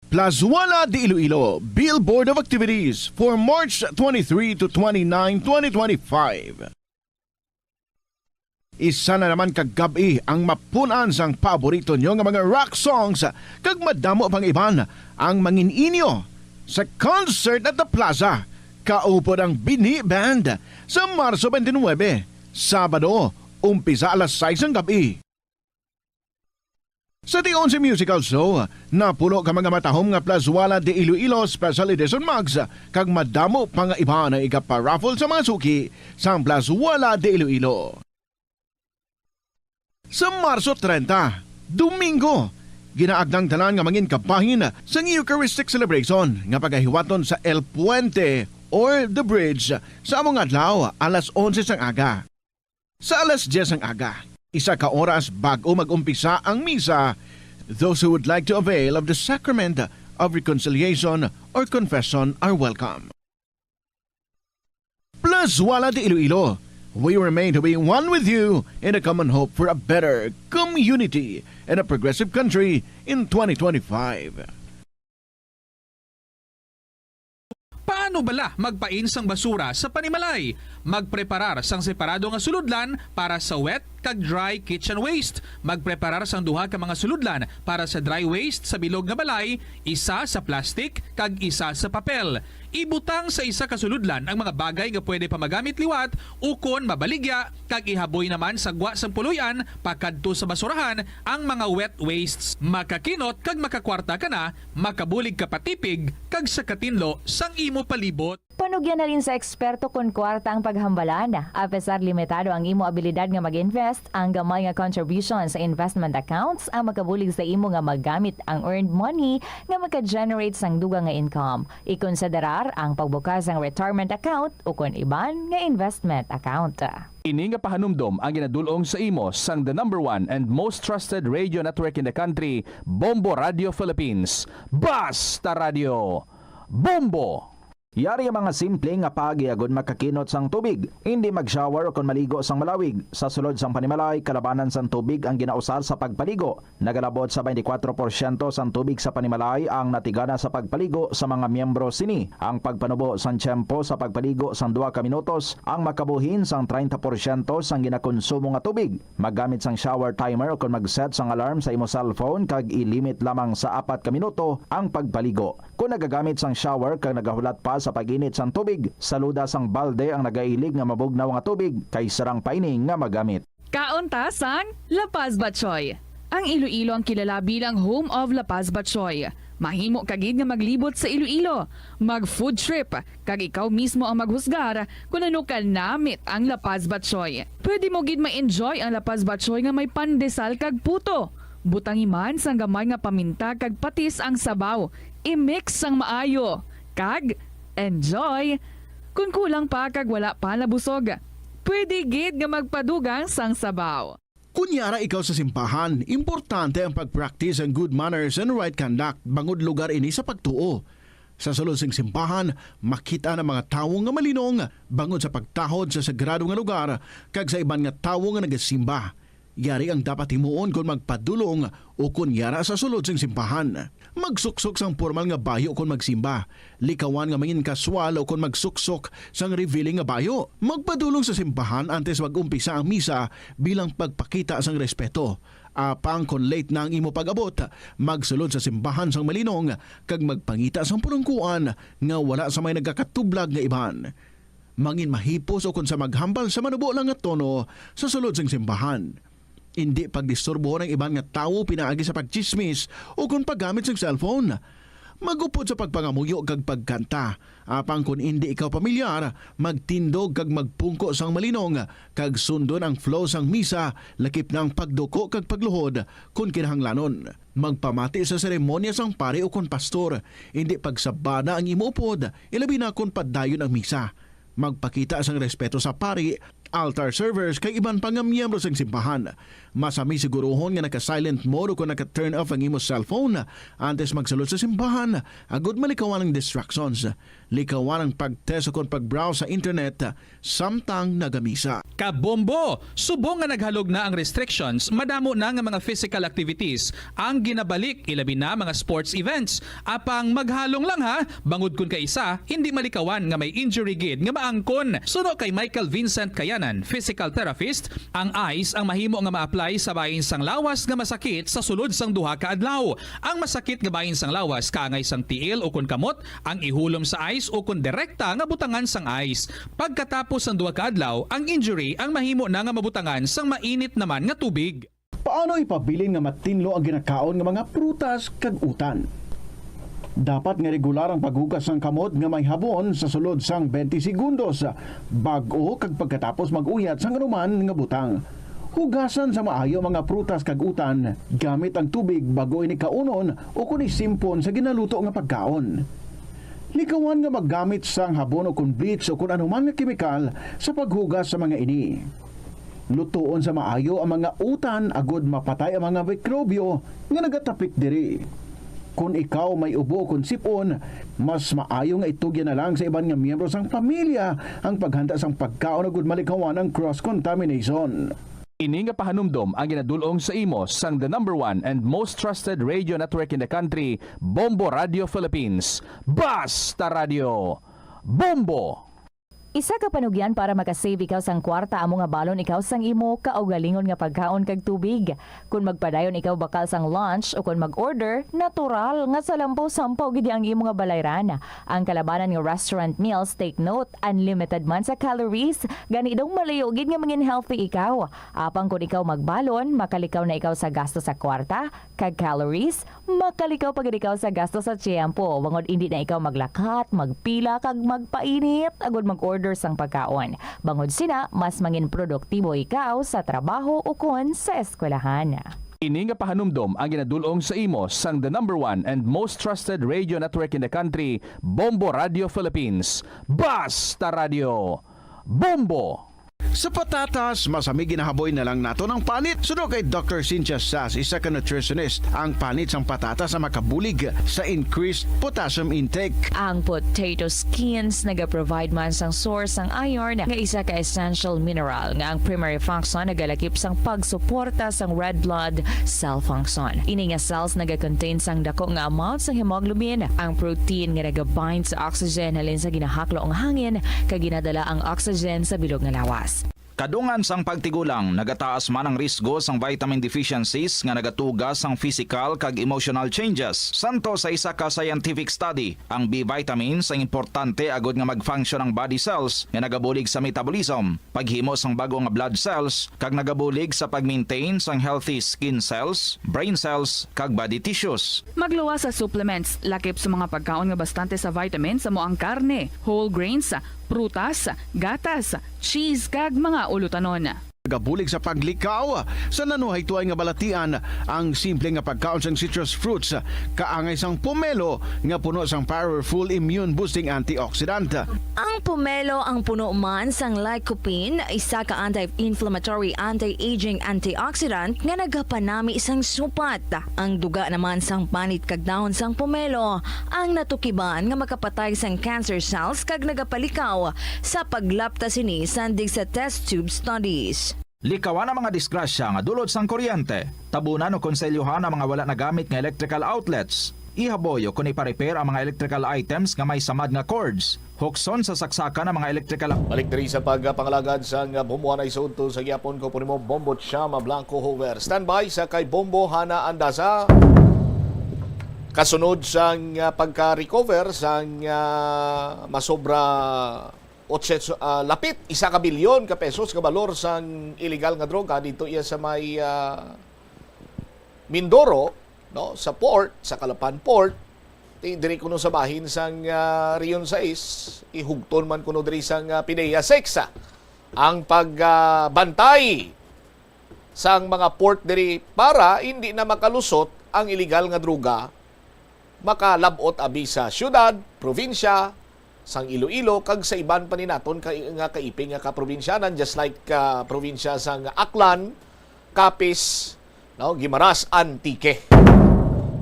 Plazuela de Iloilo, Billboard of Activities for March twenty-three to twenty-nine, twenty twenty-five. Isa na naman ka gab-i ang mapun-an sang paborito nyo nga mga rock songs, kag madamo pang iban ang mangin-inyo sa Concert at the Plaza, kaupod ang Binhi Band, sa Marso twenty-nine, Sabado, umpisa alas sais sang gab-i. Sa tion sa musical show, napulo ka mga matahom nga Plazuela de Iloilo Special Edition mugs kag madamo pa nga iban ang igapa-raffle sa mga suki sang Plazuela de Iloilo. Sa Marso treinta, Domingo, ginaagnang tanan nga mangin kabahin sang Eucharistic Celebration nga pagahiwaton sa El Puente or The Bridge sa amo nga adlaw, alas onse sang aga. Sa alas dyes sang aga, isa ka oras bag-o mag-umpisa ang misa, those who would like to avail of the Sacrament of Reconciliation or Confession are welcome. Plazuela de Iloilo, we remain to be one with you in a common hope for a better community and a progressive country in twenty twenty-five. Paano bala magpain sang basura sa panimalay? Magpreparar sang separado nga sulodlan para sa wet kag dry kitchen waste. Magpreparar sang duha ka mga sulodlan para sa dry waste sa bilog nga balay, isa sa plastic kag isa sa papel. Ibutang sa isa ka sulodlan ang mga bagay nga pwede pa magamit liwat ukon mabaligya, kag ihaboy naman sa gwa sang puloy-an pakadto sa basurahan ang mga wet wastes. Makakinot kag makakwarta ka na, makabulig ka patipig kag sa katinlo sang imo palibot. Panugyan halin sa eksperto kon kwarta ang paghambalan. Apesar limitado ang imo abilidad nga mag-invest, ang gamay nga contribution sa investment accounts ang makabulig sa imo nga magamit ang earned money nga maka-generate sang dugang nga income. Ikonsiderar ang pagbukas sang retirement account ukon iban nga investment account. Ini nga pahanumdom ang ginadul-ong sa imo sang the number one and most trusted radio network in the country, Bombo Radio Philippines. Basta Radio, Bombo! Yari ang mga simple nga paagi agod makakinot sang tubig. Indi mag-shower ukon maligo sang malawig. Sa sulod sang panimalay, kalabanan sang tubig ang ginausar sa pagpaligo. Nagalabot sa twenty-four porsyento sang tubig sa panimalay ang natigana sa pagpaligo sa mga miyembro sini. Ang pagpanubo sang tiyempo sa pagpaligo sang duha ka minutos ang makabuhin sang treinta porsyento sang ginakonsumo nga tubig. Maggamit sang shower timer ukon mag-set sang alarm sa imo cellphone kag ilimit lamang sa apat ka minuto ang pagpaligo. Kon nagagamit sang shower kag nagahulat pa sa pag-init sang tubig, saluda sang balde ang nagailig nga mabugnaw nga tubig kay sarang pa ini nga magamit. Kaon ta sang La Paz Batchoy. Ang Iloilo ang kilala bilang home of La Paz Batchoy. Mahimo ka gid nga maglibot sa Iloilo, mag-food trip, kag ikaw mismo ang maghusgar kon ano ka namit ang La Paz Batchoy. Pwede mo gid ma-enjoy ang La Paz Batchoy nga may pandesal kag puto. Butangi man sang gamay nga paminta kag patis ang sabaw. I-mix sang maayo. Kag enjoy! Kon kulang pa kag wala pa nabusog, pwede gid nga magpadugang sang sabaw. Kon yara ikaw sa simbahan, importante ang pag-practice sang good manners and right conduct bangod lugar ini sa pagtuo. Sa sulod sing simbahan, makit-an ang mga tawo nga malinong bangod sa pagtahod sa sagrado nga lugar kag sa iban nga tawo nga nagasimba. Yari ang dapat himuon kon magpadulong ukon yara sa sulod sing simbahan. Magsuksok sang pormal nga bayo kon magsimba. Likawan nga mangin-kaswal ukon magsuksok sang revealing nga bayo. Magpadulong sa simbahan antes mag-umpisa ang misa bilang pagpakita sang respeto. Apang kon late na ang imo pag-abot, magsulod sa simbahan sang malinong kag magpangita sang pulungkuan nga wala sa may nagakatublag nga iban. Mangin mahipos ukon sa maghambal sa manubo lang nga tono sa sulod sing simbahan. Indi pagdisturbohon ang iban nga tawo pinaagi sa pagtsismis ukon paggamit sang cellphone. Mag-upod sa pagpangamuyo kag pagkanta. Apang kon indi ikaw pamilyar, magtindog kag magpungko sang malinong kag sundon ang flow sang misa, lakip na ang pagduko kag pagluhod kon kinahanglanon. Magpamati sa seremonya sang pari ukon pastor. Indi pagsabana ang imo upod, ilabi na kon padayon ang misa. Magpakita sang respeto sa pari, altar servers, kag iban pa nga miyembro sang simbahan. Masami siguruhon nga naka-silent mode o kon naka-turn off ang imo cellphone antes magsulod sa simbahan, agud malikawan ang distractions. Likawan ang pag-test o kon pag-browse sa internet samtang nagamisa. Kabombo! Subong nga naghalog na ang restrictions, madamo na nga mga physical activities ang ginabalik, ilabi na mga sports events. Apang maghalong lang ha, bangod kun kaisa, hindi malikawan nga may injury gid nga maangkon. Suno kay Michael Vincent Kayanan, physical therapist, ang ice ang mahimo nga ma-apply sa bahin sang lawas nga masakit sa sulod sang duha ka adlaw. Ang masakit nga bahin sang lawas kaangay sang tiil ukon kamot ang ihulom sa ice ukon direkta nga butangan sang ice. Pagkatapos sang duha ka adlaw, ang injury ang mahimo na nga mabutangan sang mainit naman nga tubig. Paano ipabilin nga matinlo ang ginakaon nga mga prutas kag utan? Dapat nga regular ang paghugas sang kamot nga may habon sa sulod sang twenty segundos, bag-o kag pagkatapos mag-uyat sang anuman nga butang. Hugasan sa maayo ang mga prutas kag utan gamit ang tubig bag-o ini kaunon ukon isimpon sa ginaluto nga pagkaon. Likawan nga maggamit sang habon ukon bleach ukon anuman nga kemikal sa paghugas sa mga ini. Lutoon sa maayo ang mga utan agud mapatay ang mga mikrobyo nga nagatapik diri. Kon ikaw may ubo ukon sip-on, mas maayo nga itugyan na lang sa iban nga miyembro sang pamilya ang paghanda sang pagkaon agud malikawan ang cross contamination. Ini nga pahanumdom ang ginadul-ong sa imo sang the number one and most trusted radio network in the country, Bombo Radio Philippines. Basta Radio, Bombo! Isa ka panugyan para makasave ikaw sang kwarta amo nga balon ikaw sang imo kaugalingon nga pagkaon kag tubig. Kon magpadayon ikaw bakal sang lunch o kon mag-order, natural nga salampo-sampo gid ang imo nga balayran. Ang kalabanan nga restaurant meals, take note, unlimited man sa calories, gani daw malayo gid nga mangin healthy ikaw. Apang kon ikaw magbalon, makalikaw na ikaw sa gasto sa kwarta kag calories, makalikaw pa gid ikaw sa gasto sa tiyempo, bangod indi na ikaw maglakat, magpila, kag magpainit agud mag-order sang pagkaon. Bangod sina, mas mangin produktibo ikaw sa trabaho ukon sa eskwelahan. Ini nga pahanumdom ang ginadul-ong sa imo sang the number one and most trusted radio network in the country, Bombo Radio Philippines. Basta Radio, Bombo! Sa patatas, masami ginahaboy na lang naton ang panit. Suno kay Doctor Cynthia Sass, isa ka nutritionist, ang panit sang patatas ang makabulig sa increased potassium intake. Ang potato skins nagaprovide man sang source sang iron, nga isa ka essential mineral nga ang primary function nagalakip sang pagsuporta sang red blood cell function. Ini nga cells nagakontain sang dako nga amount sang hemoglobin, ang protein nga nagabind sa oxygen halin sa ginahaklo nga hangin, kag ginadala ang oxygen sa bilog nga lawas. Kadungan sang pagtigulang, nagataas man ang risgo sang vitamin deficiencies nga nagatuga sang physical kag emotional changes. Santo sa isa ka scientific study, ang B vitamins ang importante agud nga mag-function ang body cells nga nagabulig sa metabolism, paghimo sang bag-o nga blood cells, kag nagabulig sa pag-maintain sang healthy skin cells, brain cells, kag body tissues. Magluwas sa supplements, lakip sa mga pagkaon nga bastante sa vitamins amo ang karne, whole grains, prutas, gatas, cheese, kag mga ulutanon. Nagabulig sa paglikaw sa nanuhaytoy nga balatian ang simple nga pagkaon sang citrus fruits, kaangay sang pomelo nga puno sang powerful immune-boosting antioxidant. Ang pomelo ang puno man sang lycopene, isa ka anti-inflammatory, anti-aging antioxidant nga nagapanami sang supat. Ang duga naman sang panit kag dahon sang pomelo ang natukiban nga makapatay sang cancer cells kag nagapalikaw sa paglapta sini sandig sa test tube studies. Likawan ang mga disgrasya nga dulot sang kuryente. Tabunan o konselyohan ang mga wala nagamit nga electrical outlets. Ihaboy o kon ipa-repair ang mga electrical items nga may samad nga cords. Hukson sa saksakan ang mga electrical. Balik diri sa pagpangalagad sang Bombo Hana Isugto sa gihapon, ko po nimo Bombo Chama Blanco Hover. Standby sa kay Bombo Hana Andasa. Kasunod sang, ah, pagka-recover sang, ah, masobra otse-, ah, lapit isa ka bilyon ka pesos nga balor sang iligal nga droga dito iya sa may, ah, Mindoro, no, sa port, sa Calapan Port, ti-, diri kuno sa bahin sang, ah, Region sais, ihugton man kuno diri sang, ah, PDEA six, ah, ang pag, ah, bantay sang mga port diri para hindi na makalusot ang iligal nga droga, makalab-ot abi sa syudad, probinsya, sang Iloilo, kag sa iban pa ni naton ka, nga kaiping nga kaprobinsyanan, just like, ah, probinsya sang Aklan, Capiz, no, Guimaras, Antique.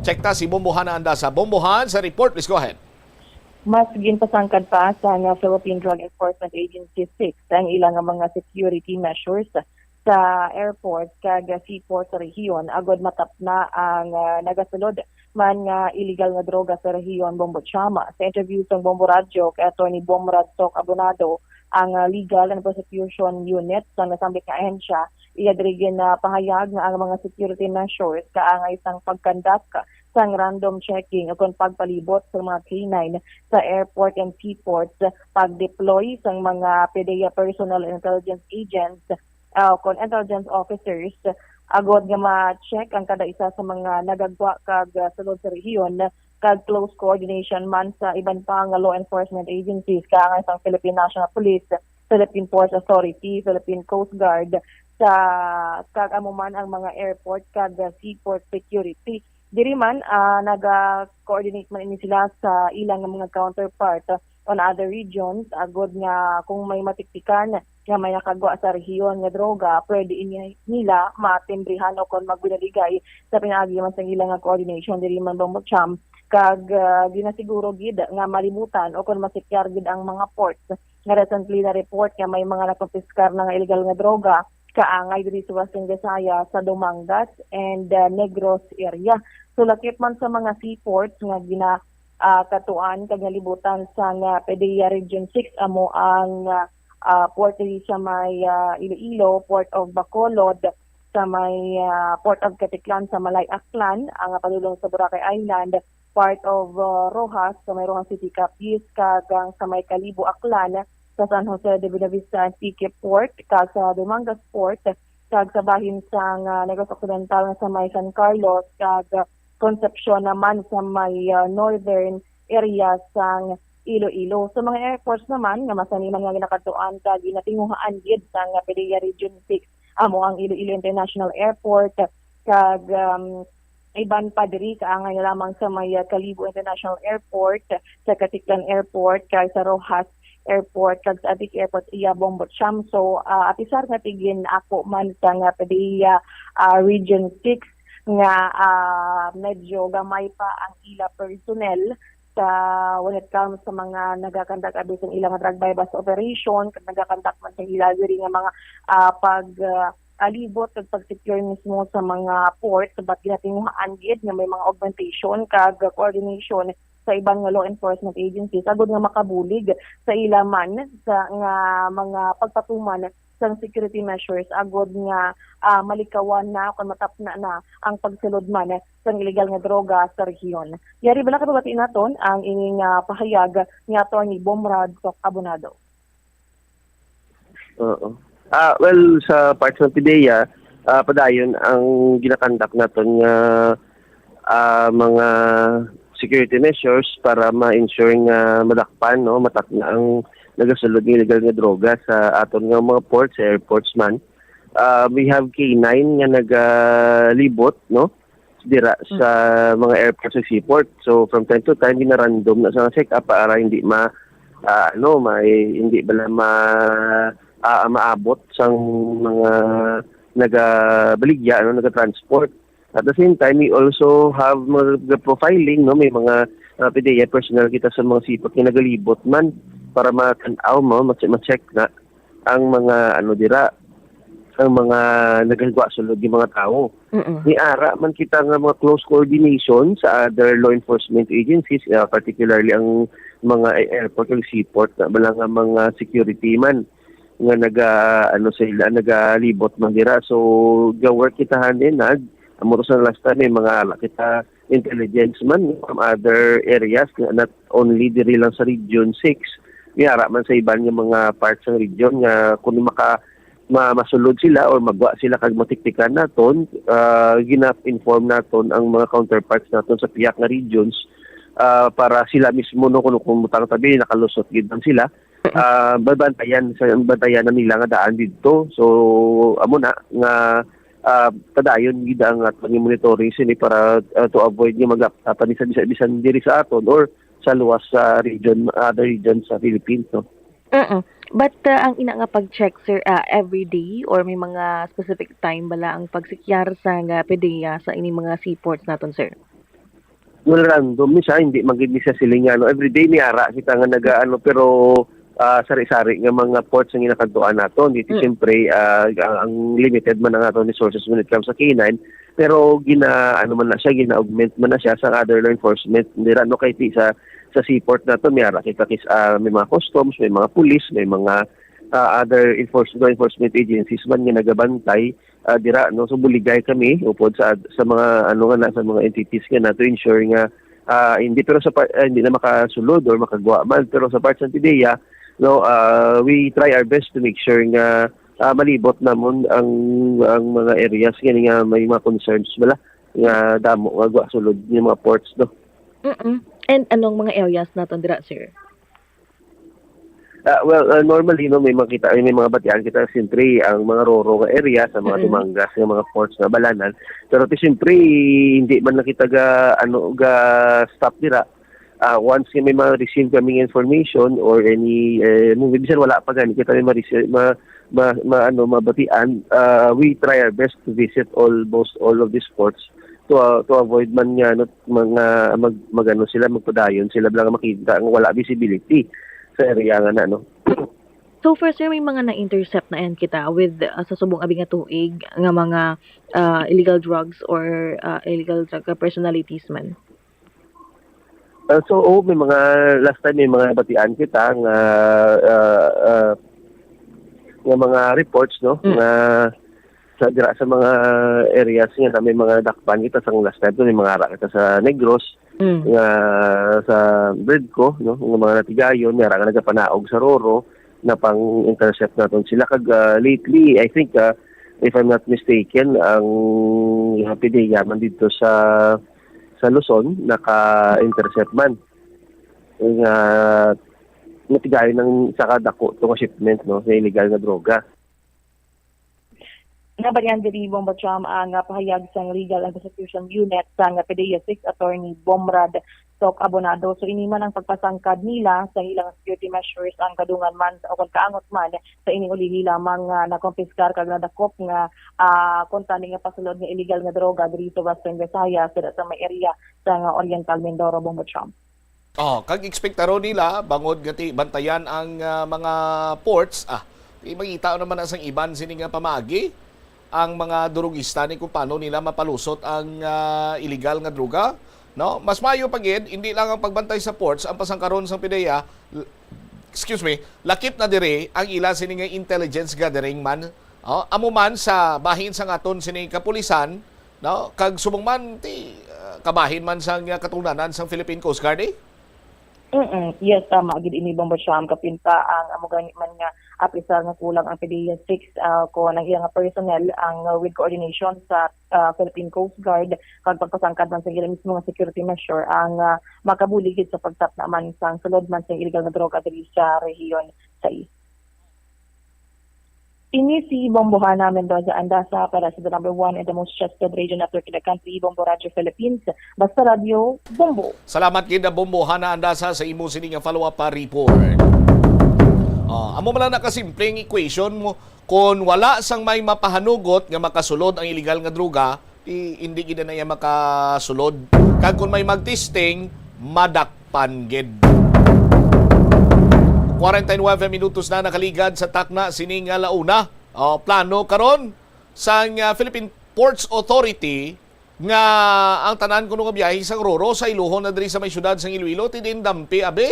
Check ta si Bombo Hana Andasa. Bombo Han, sa report, please go ahead. Mas ginpasangkad pa sang Philippine Drug Enforcement Agency six ang ilang mga security measures sa airport kag seaport sa rehiyon agud matapna ang, ah, nagasulod man nga iligal nga droga sa rehiyon, Bombo Chama. Sa interview sang Bombo Radyo kay Attorney Bomrad Sok Abonado, ang, ah, Legal and Prosecution Unit sang nasambit nga ahensya, iya diri ginapahayag nga ang mga security measures kaangay sang pag-conduct sang random checking ukon pagpalibot sa mga K nine sa airport and seaports, pag-deploy sang mga PDEA personnel and intelligence agents, ah, kon intelligence officers, agod nga ma-check ang kada isa sa mga nagagwa kag, ah, sulod sa rehiyon, kag close coordination man sa iban pa nga law enforcement agencies, kaangay sang Philippine National Police, Philippine Ports Authority, Philippine Coast Guard, sa, kag amo man ang mga airport kag, ah, seaport security. Diri man, ah, naga-coordinate man ini sila sa ilang mga counterpart on other regions, agod nga kung may matiktikan nga may nakagwa sa rehiyon nga droga, pwede ini nila matimbrihan o kon magbinuligay sa pinaagi man sang ila nga coordination diri man Bombo Cham, kag, ah, ginasiguro gid nga malibutan o kon masekyar gid ang mga ports nga recently na-report nga may mga nakumpiskar na nga illegal nga droga kaangay diri sa Western Visayas, sa Dumangas and, ah, Negros area. So, lakip man sa mga seaports nga gina-, ah, katuan kag nalibutan sang, ah, PDEA Region six, amo ang, ah, ah, port diri sa may, ah, Iloilo, Port of Bacolod, sa may, ah, Port of Caticlan, sa Malay, Aklan, ang padulong sa Boracay Island, part of, ah, Roxas, sa may Roxas City, Capiz, kag ang sa may Kalibo, Aklan, sa San Jose de Buenavista, Antique Port, kag sa Dumangas Port, kag sa bahin sang, ah, Negros Occidental nga sa may San Carlos, kag, ah, Concepcion naman sa may, ah, northern area sang Iloilo. Sa mga airports naman nga masaniman nga ginakadtuan kag ginatinguhaan gid sang, ah, PDEA Region six, amo ang Iloilo International Airport, kag, um, iban pa diri, kaangay na lamang sa may, ah, Kalibo International Airport, sa Caticlan Airport, kag sa Roxas Airport, kag sa Antique Airport, iya Bongbong Champ. So, ah, apisar nga tigin ako man sa nga PDEA, ah, Region six nga, ah, medyo gamay pa ang ila personnel sa when it comes sa mga nagakandak abi sang ila nga drug buy-bust operation, kag nagakandak man sa ila diri nga mga, ah, pag, ah, alibot kag pag-secure mismo sa mga ports, but ginatinguhaan gid nga may mga augmentation kag coordination sa iban nga law enforcement agencies agud nga makabulig sa ila man sa nga mga pagpatuman sang security measures agud nga, ah, malikawan na o kon matapna na ang pagsulod man sang illegal nga droga sa rehiyon. Yari bala kababati naton ang ining, ah, pahayag ni Attorney Bomrad Soc Abonado. Oo. Ah, well, sa part sa PDEA, ah, padayon ang ginakandak naton nga, ah, mga security measures para ma-ensure nga madakpan, no, matapna ang nagasulod nga illegal nga droga sa aton nga mga ports, sa airports man. Ah, we have K nine nga nagalibot, no, dira sa mga airports sa seaport. So, from time to time, ginarandom na sa check-up para hindi ma, ah, ano, may, hindi bala ma, ah, maabot sang mga nagabaligya, ano, naga-transport. At the same time, we also have mga profiling, no, may mga, ah, PDEA personnel kita sa mga seaport nga nagalibot man para matan-aw mo, ma-check, ma-check na ang mga, ano, dira, ang mga nagahigwa sulod nga mga tawo. Mm-mm. May ara man kita nga mga close coordination sa other law enforcement agencies, ah, particularly ang mga airport ug seaport, na bala nga mga security man nga naga, ano, sila, nagalibot man dira. So, ga-work kita hand in hand. Amo to sa last time, may mga ara kita intelligence man from other areas, not only diri lang sa Region six, may ara man sa iban nga mga parts sang region nga kung maka, ma-, masulod sila or magwa sila kag matiktikan naton, ah, gina-inform naton ang mga counterparts naton sa pihak nga regions, ah, para sila mismo, no, kung, kung butang tabi, nakalusot gid man sila, ah, babantayan sa, bantayan na nila nga daan didto. So, amo na nga, ah, padayon gid ang aton nga monitoring sini para, ah, to avoid nga magaptapan ni sa bisan, bisan diri sa aton or sa luwas sa region, other regions sa Philippines, no? Mm. But uh, ang ina nga pag-check, sir, uh, every day or may mga specific time bala ang pagsikyar sa nga PDEA sa ining mga seaports naton, sir? Well, random ni siya, hindi man gid ni siya siling nga, ano, every day may ara kita nga nagaano, pero ah, sari-sari nga mga ports ang ginakadtuan naton. Dito, Mm. siyempre, ah, ang, ang limited man ang aton resources when it comes sa K nine. Pero gina, ano man na siya, gina-augment man na siya sa other law enforcement. Dira, no, kay ti sa, sa seaport naton, may ara kita kis, ah, may mga customs, may mga police, may mga, ah, other enforce-, law enforcement agencies man nga nagabantay, ah, dira, no. So, buligay kami upod sa, sa mga, ano nga na, sa mga entities nga na to ensure nga, ah, hindi, pero sa par-, ah, hindi na makasulod or makagwa man, pero sa part sa PDEA, no, ah, we try our best to make sure nga, ah, malibot namon ang, ang mga areas gani nga may mga concerns bala nga damo nga gwa sulod nga mga ports, no. Mm-mm. And anong mga areas naton dira, sir? Ah, well, ah, normally, no, may makita, may mga batian kita, siyempre, ang mga roro nga area sa mga Mm-mm. Dumangas, nga mga ports nga balanan. Pero ti, siyempre, hindi man na kita ga, ano, ga stop dira. Ah, once nga may ma-receive kami nga information or any, eh, mo, bisan wala pa gani kita may ma-receive, ma, ma, ma, ano, mabatian, ah, we try our best to visit almost all of these ports to, ah, to avoid man nga, ano, mga mag, magano sila, magpadayon sila bala nga makita nga wala visibility sa area nga na, no. So far, sir, may mga na-intercept na yan kita with uh, sa subong abi nga tuig nga mga uh, illegal drugs or uh, illegal drug personalities man? Uh, so, oh, may mga, last time may mga batian kita nga, uh, uh, nga mga reports, no? Mm. Nga sa, dira sa mga areas nga na may mga dakpan kita sa last time, no? May mga ara kita sa Negros, Mm. nga sa Bridco, no? Nga mga natigayon, may ara nga nagapanaog sa Roro na pang-intercept naton sila. Kag, uh, lately, I think, uh, if I'm not mistaken, ang, uh, PDEA man dito sa, sa Luzon, naka-intercept man. Nga natigayon ng isa ka dako to nga shipment, no, sa illegal nga droga. Nabalian diri, Bombo Cham, ang, ah, pahayag sang Legal and Prosecution Unit sang PDEA six, Attorney Bomrad Sok Abonado. So, ini man ang pagpasangkad nila sa ilang security measures, ang kadungan man o kung kaangot man sa ini uli nila mga nakumpiskar kag nadakop nga, ah, kuntani nga pasulod nga illegal nga droga diri sa Western Visayas, sa may area sang Oriental Mindoro, Bombo Cham. Oh, kag ekspektaron nila bangod nga ti bantayan ang, ah, mga ports, ah, ti mangita naman na sang iban sini nga pamaagi ang mga durugista ni kung paano nila mapalusot ang, ah, illegal nga droga, no? Mas maayo pa gid, hindi lang ang pagbantay sa ports ang pasangkaron sang PDEA, l-, excuse me, lakip na diri ang ila sini nga intelligence gathering man, oh, amo man sa bahin sang aton sini kapulisan, no? Kag subong man ti, ah, kabahin man sang, ah, katungdanan sang Philippine Coast Guard, eh? Mm, yes, tama gid ini, Bombo Cham. Kapin pa ang amo gani man nga, apisar nga kulang ang PDEA six, ah, ko nang iyang personnel ang, ah, with coordination sa, ah, Philippine Coast Guard, kag pagpasangkad man sa ila mismo nga security measure ang, ah, makabulig gid sa pagtapna man sang sulod man sa illegal nga droga diri sa rehiyon sa East. Ini si Bombo Hana Mendoza Andasa para sa the number one and the most trusted radio network in the country, Bombo Radio Philippines. Basta Radio, Bombo. Salamat gid, Bombo Hana Andasa, sa imo sini nga follow-up pa report. Ah, amo man lang nakasimpleng equation mo, kung wala sang may mapahanugot nga makasulod ang illegal nga droga, ti hindi gid na iya makasulod. Kag kung may magtesting, madakpan gid. Kwarenta y nuebe minutos na nakaligad sa takna sini nga launa. Oh, plano karon sang, ah, Philippine Ports Authority nga ang tanan kuno nga biyahe sang Roro sayluhon na diri sa may siyudad sang Iloilo, ti diin dampi, abi?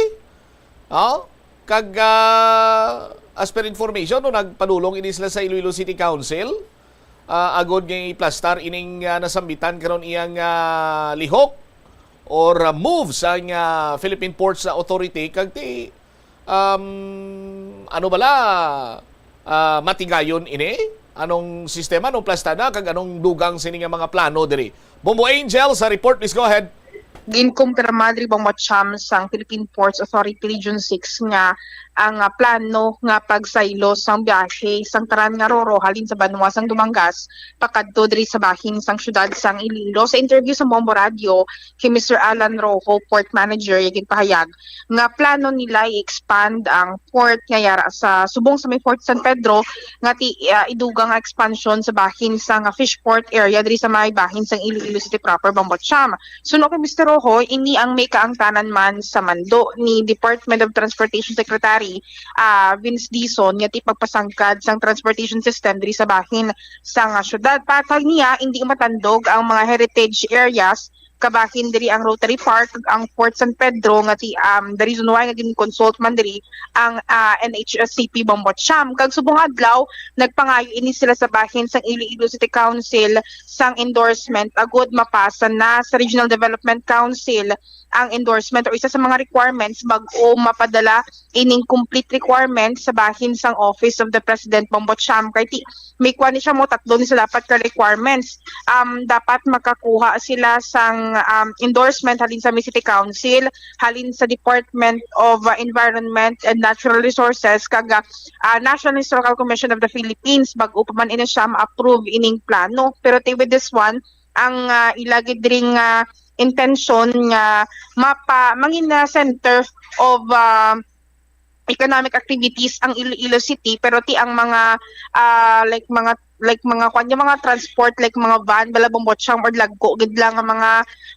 Oh? Kag, ah, as per information, no, nagpadulong ini sila sa Iloilo City Council, ah, agod nga iplastar ining, ah, nasambitan karon iyang, ah, lihok or, ah, move sang, ah, Philippine Ports Authority. Kag ti, um, ano bala, ah, matigayon ini? Anong sistema, anong plastar na, kag anong dugang sini nga mga plano diri? Bombo Angel sa report, please go ahead. Ginkumpirma diri, Bombo Cham, sang Philippine Ports Authority Region six nga ang, ah, plano nga pagsaylo sang biyahe sang tanan nga Roro halin sa banwa sang Dumangas pakadto diri sa bahin sang siyudad sang Iloilo. Sa interview sa Bombo Radio kay Mister Alan Rojo, port manager, iya ginpahayag nga plano nila i-expand ang port nga yara sa subong sa may Fort San Pedro nga ti, ah, idugang nga expansion sa bahin sang, ah, fish port area diri sa may bahin sang Iloilo City proper, Bombo Cham. Suno kay Mister Rojo, ini ang may kaangtanan man sa mando ni Department of Transportation Secretary, ah, Vince Dizon, nga ti pagpasangkad sang transportation system diri sa bahin sang, ah, syudad. Patag niya, indi matandog ang mga heritage areas kabahin diri ang Rotary Park, ang Fort San Pedro, nga ti, um, the reason why nga gin-consult man diri ang, ah, N H S C P, Bombo Cham. Kag subong adlaw, nagpangayo ini sila sa bahin sang Iloilo City Council sang endorsement agud mapasa na sa Regional Development Council ang endorsement or isa sa mga requirements bag-o mapadala ining complete requirements sa bahin sang Office of the President, Bombo Cham. Kay ti, may kuwan ni siya mo, tatlo ni sa dapat ka requirements. Um, dapat makakuha sila sang, um, endorsement halin sa may City Council, halin sa Department of, uh, Environment and Natural Resources, kag, uh, National Historical Commission of the Philippines, bag-o pa man ini siya ma-approve ining plano. Pero ti with this one, ang, ah, ila gid diri nga intention nga mapa-, mangin na center of, ah, economic activities ang Iloilo City, pero ti ang mga, ah, like mga, like mga kwan, yung mga transport, like mga van, bala, Bombo Cham, or lagko gid lang nga mga,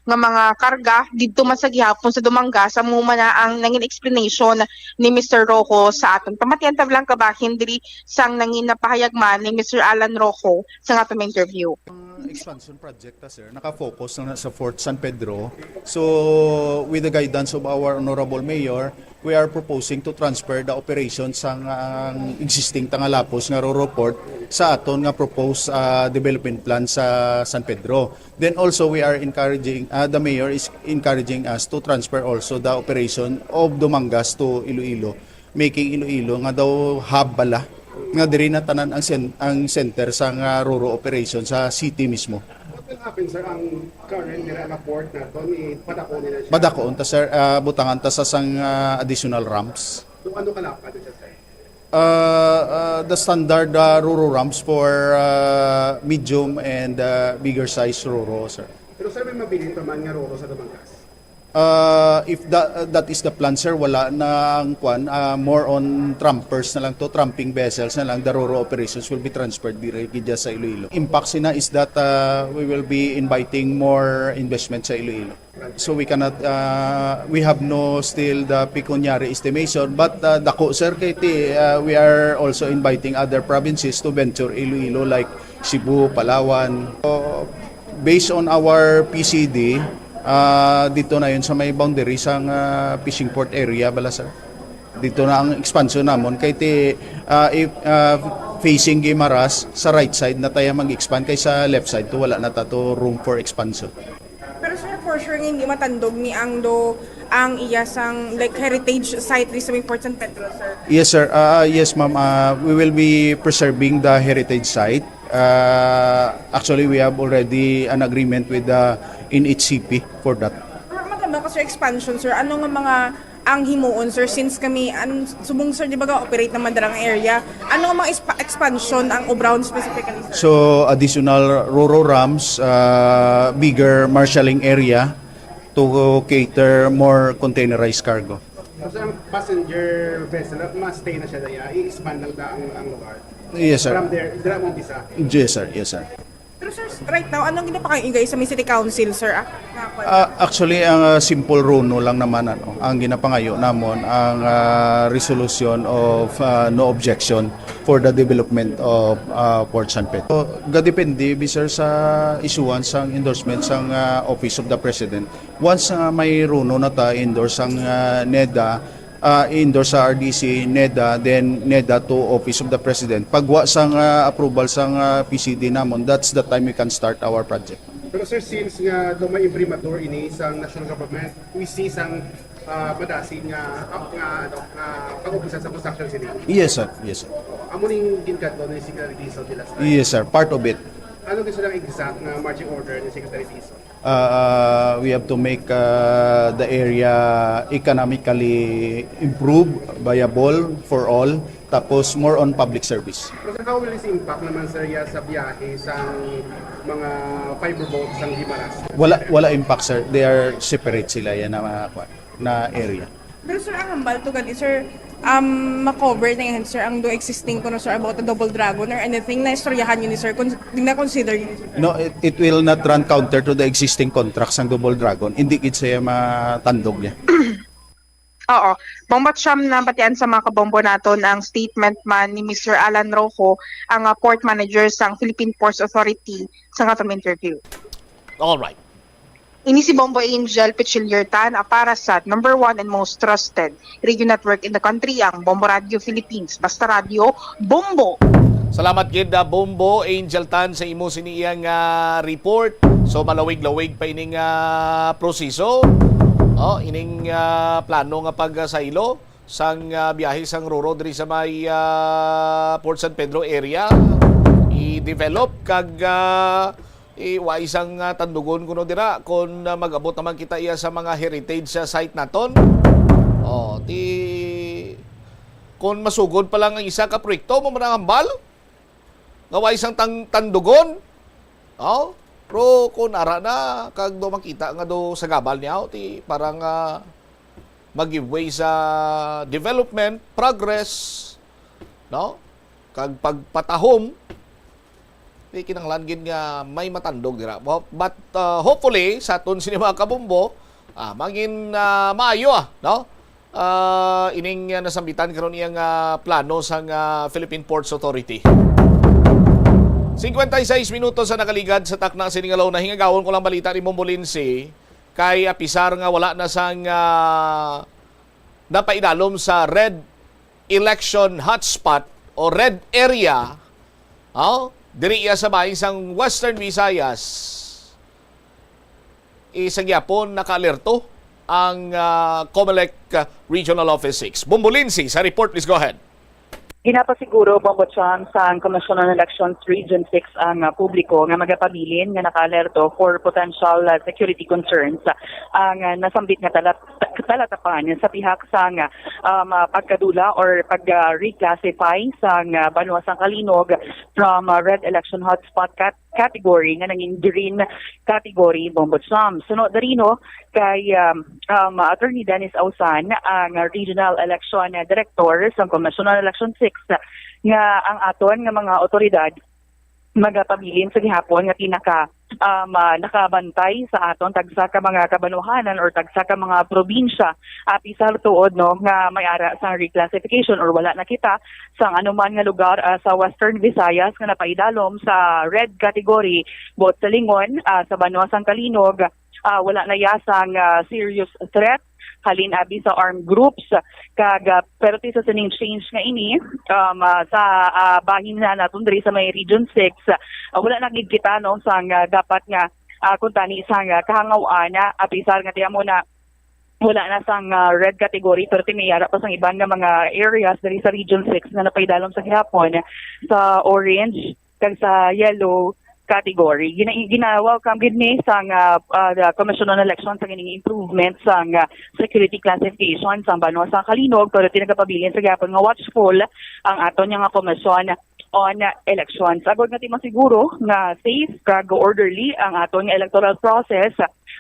nga mga karga didto man sa gihapon sa Dumangas, amo man na ang nangin explanation ni Mister Rojo sa aton. Pamatian ta lang kabahin diri sang nangin napahayag man ni Mister Alan Rojo sa aton interview. Expansion project ta, sir, naka-focus lang na sa Fort San Pedro. So, with the guidance of our Honorable Mayor, we are proposing to transfer the operation sang, ang existing Tangalapos nga Roro Port sa aton nga proposed, ah, development plan sa San Pedro. Then also, we are encouraging, ah, the mayor is encouraging us to transfer also the operation of Dumangas to Iloilo, making Iloilo nga daw hub bala, nga diri na tanan ang sen-, ang center sa nga Roro operation sa city mismo. What will happen, sir, ang current nila nga port naton, ipadako nila siya? Padako unta, sir, ah, butangan ta sa sang, ah, additional ramps. Kung ano kalapad siya, sir? Ah, ah, the standard, ah, Roro ramps for, ah, medium and, ah, bigger size Roro, sir. Pero, sir, may mabilin pa man nga Roro sa Dumangas? Uh, if that, uh, that is the plan, sir, wala na ang kwan, uh, more on trampers na lang to, tramping vessels na lang, the Roro operations will be transferred diri gid sa Iloilo. Impact sina is that, uh, we will be inviting more investment sa Iloilo. So we cannot, uh, we have no still the pecuniary estimation, but, uh, dako, sir, kay ti, uh, we are also inviting other provinces to venture Iloilo like Cebu, Palawan. So, based on our P C D, ah, dito na yun sa may boundary sang, ah, fishing port area bala, sir. Dito na ang expansion namon kay ti, ah, if, ah, facing Guimaras, sa right side na tayo mag-expand kay sa left side to wala na tato room for expansion. Pero sir, for sure nga hindi matandog ni ang do ang iya sang, like, heritage site diri sa may Fort San Pedro, sir. Yes, sir. Ah, yes, ma'am. Ah, we will be preserving the heritage site. Ah, actually, we have already an agreement with the N H C P for that. Pero maganda kasi expansion, sir. Ano nga mga ang himuon, sir, since kami, an-, subong, sir, di ba, ga-operate naman dira nga area? Ano nga mga expa-, expansion ang obrahon specifically, sir? So, additional Roro ramps, ah, bigger marshalling area to cater more containerized cargo. So, ang passenger vessel, ma-stay na siya daya, i-expand lang ta ang, ang lugar? Yes, sir. From there, dira mo umpisa? Yes, sir. Yes, sir. Pero sir, right now, anong ginapangayo sa may city council, sir? Ah, nga, kwan? Ah, actually, ang, ah, simple RONO lang naman, ano, ang ginapangayo namon, ang, ah, resolution of, ah, no objection for the development of, ah, Port San Pedro. So, gadepende, bi, sir, sa issuance sang endorsement sang, ah, Office of the President. Once, ah, may RONO na ta, endorse sang, ah, NEDA, ah, endorse sa R D C, NEDA, then NEDA to Office of the President. Pagwa sang, ah, approval sang, ah, P C D namon, that's the time we can start our project. Pero sir, since nga daw may imprimatur ini sang national government, we see sang, ah, madasig nga, ah, nga, ano, nga pag-umpisa sa construction sini. Yes, sir. Yes, sir. Amo ning ginkadto ni Secretary Dizon the last time. Yes, sir. Part of it. Ano gusto lang exact nga marching order ni Secretary Dizon? Uh, we have to make, uh, the area economically improved, viable for all, tapos more on public service. Pero sir, how will this impact naman, sir, ya sa biyahe sang mga fiber boat sang Guimaras? Wala, wala impact, sir. They are separate sila yan na mga kwan, na area. Pero sir, ang hambal to gani, sir, um, ma-cover na yan, sir, ang do existing kuno, sir, about the Double Dragon or anything na istoryahan yun ni sir, kun-, na-consider yun ni sir? No, it, it will not run counter to the existing contracts ng Double Dragon. Hindi gid siya matandog niya. Oo. Bombo at Siyam, nabatian sa mga kabombo naton ang statement man ni Mister Alan Rojo, ang, ah, port manager sang Philippine Ports Authority, sa nga interview. All right. Ini si Bombo Angel Pichiliertan, ah, para sa number one and most trusted radio network in the country, ang Bombo Radio Philippines. Basta Radio, Bombo! Salamat gid, ah, Bombo Angel Tan, sa imo sini iyang, ah, report. So, malawig-lawig pa ining, ah, proseso. Oh, ining, ah, plano nga pagsaylo sang, ah, biyahe sang Roro diri sa may, ah, Port San Pedro area. I-develop kag, ah, i-, wa isang, ah, tandugon kuno dira kon, ah, mag-abot naman kita iya sa mga heritage, ah, site naton. Oh, ti kon masugod pa lang ang isa ka proyekto, mo man ang hambal nga wa isang tang-, tandugon. Oh, pero kung ara na, kag do makita nga do sa gabal niya, oh, ti parang, ah, mag-give way sa development, progress, no? Kag pagpatahom, di kinahanglan gid nga may matandog dira. But, but, uh, hopefully, sa aton sini mga kabombo, ah, mangin, ah, maayo, ah, no? Ah, ining, ah, nasambitan karon iyang, ah, plano sang, ah, Philippine Ports Authority. Singkwenta y seis minutos sa nakaligad sa takna sini nga law. Nahingagawon ko lang balita ni Bombo Lindsay kay apisar nga wala na sang, ah, napaidalom sa red election hotspot o red area, oh, diri iya sa bahin sang Western Visayas. Isa gyapon nakaalerto ang, ah, Comelec, ah, Regional Office six. Bombo Lindsay sa report, please go ahead. Ginapasiguro, Bombo Cham, sang Commission on Elections Region six ang, ah, publiko nga magapabilin nga nakaalerto for potential, ah, security concerns ang, ah, nasambit nga talat-, talatapan sa pihak sang, ah, um, ah, pagkadula or pag, ah, reclassify sang, ah, banwa sang Calinog from, ah, red election hotspot cat- category nga nangin green category, Bombo Cham. Suno diri, no, kay, um, um, Attorney Dennis Ausan, ang Regional Election Director sa Commission on Election six, nga ang aton nga mga otoridad magapabilin sa gihapon nga pinaka, um, ah, nakabantay sa aton tagsa ka mga kabanwahanan or tagsa ka mga probinsya, apisar tuod, no, nga may ara sang reclassification or wala na kita sang anuman nga lugar, ah, sa Western Visayas nga napaidalom sa red category, buot sa lingon, ah, sa banwa sang Calinog, ah, wala na iya sang, ah, serious threat halin abi sa armed groups. Kag, ah, pero ti sa sining change nga ini, um, ah, sa, ah, bahin na naton diri sa may Region six, ah, wala na gid kita, no, sang, ah, dapat nga, ah, kuntani sang, ah, kahangaw-an na, apisar nga ti amo na wala na sang, ah, red category, pero ti may ara pa sang iban nga mga areas diri sa Region six nga napaidalom sa gihapon sa orange kag sa yellow category. Gina-, gina-welcome gid ni sang, ah, ah, the Commission on Elections sa ining improvement sang, ah, security classification sang banwa sa Calinog, pero ti nagapabilin sa gihapon nga watchful ang aton nga Commission on Elections. Agod nga ti masiguro nga safe kag orderly ang aton nga electoral process,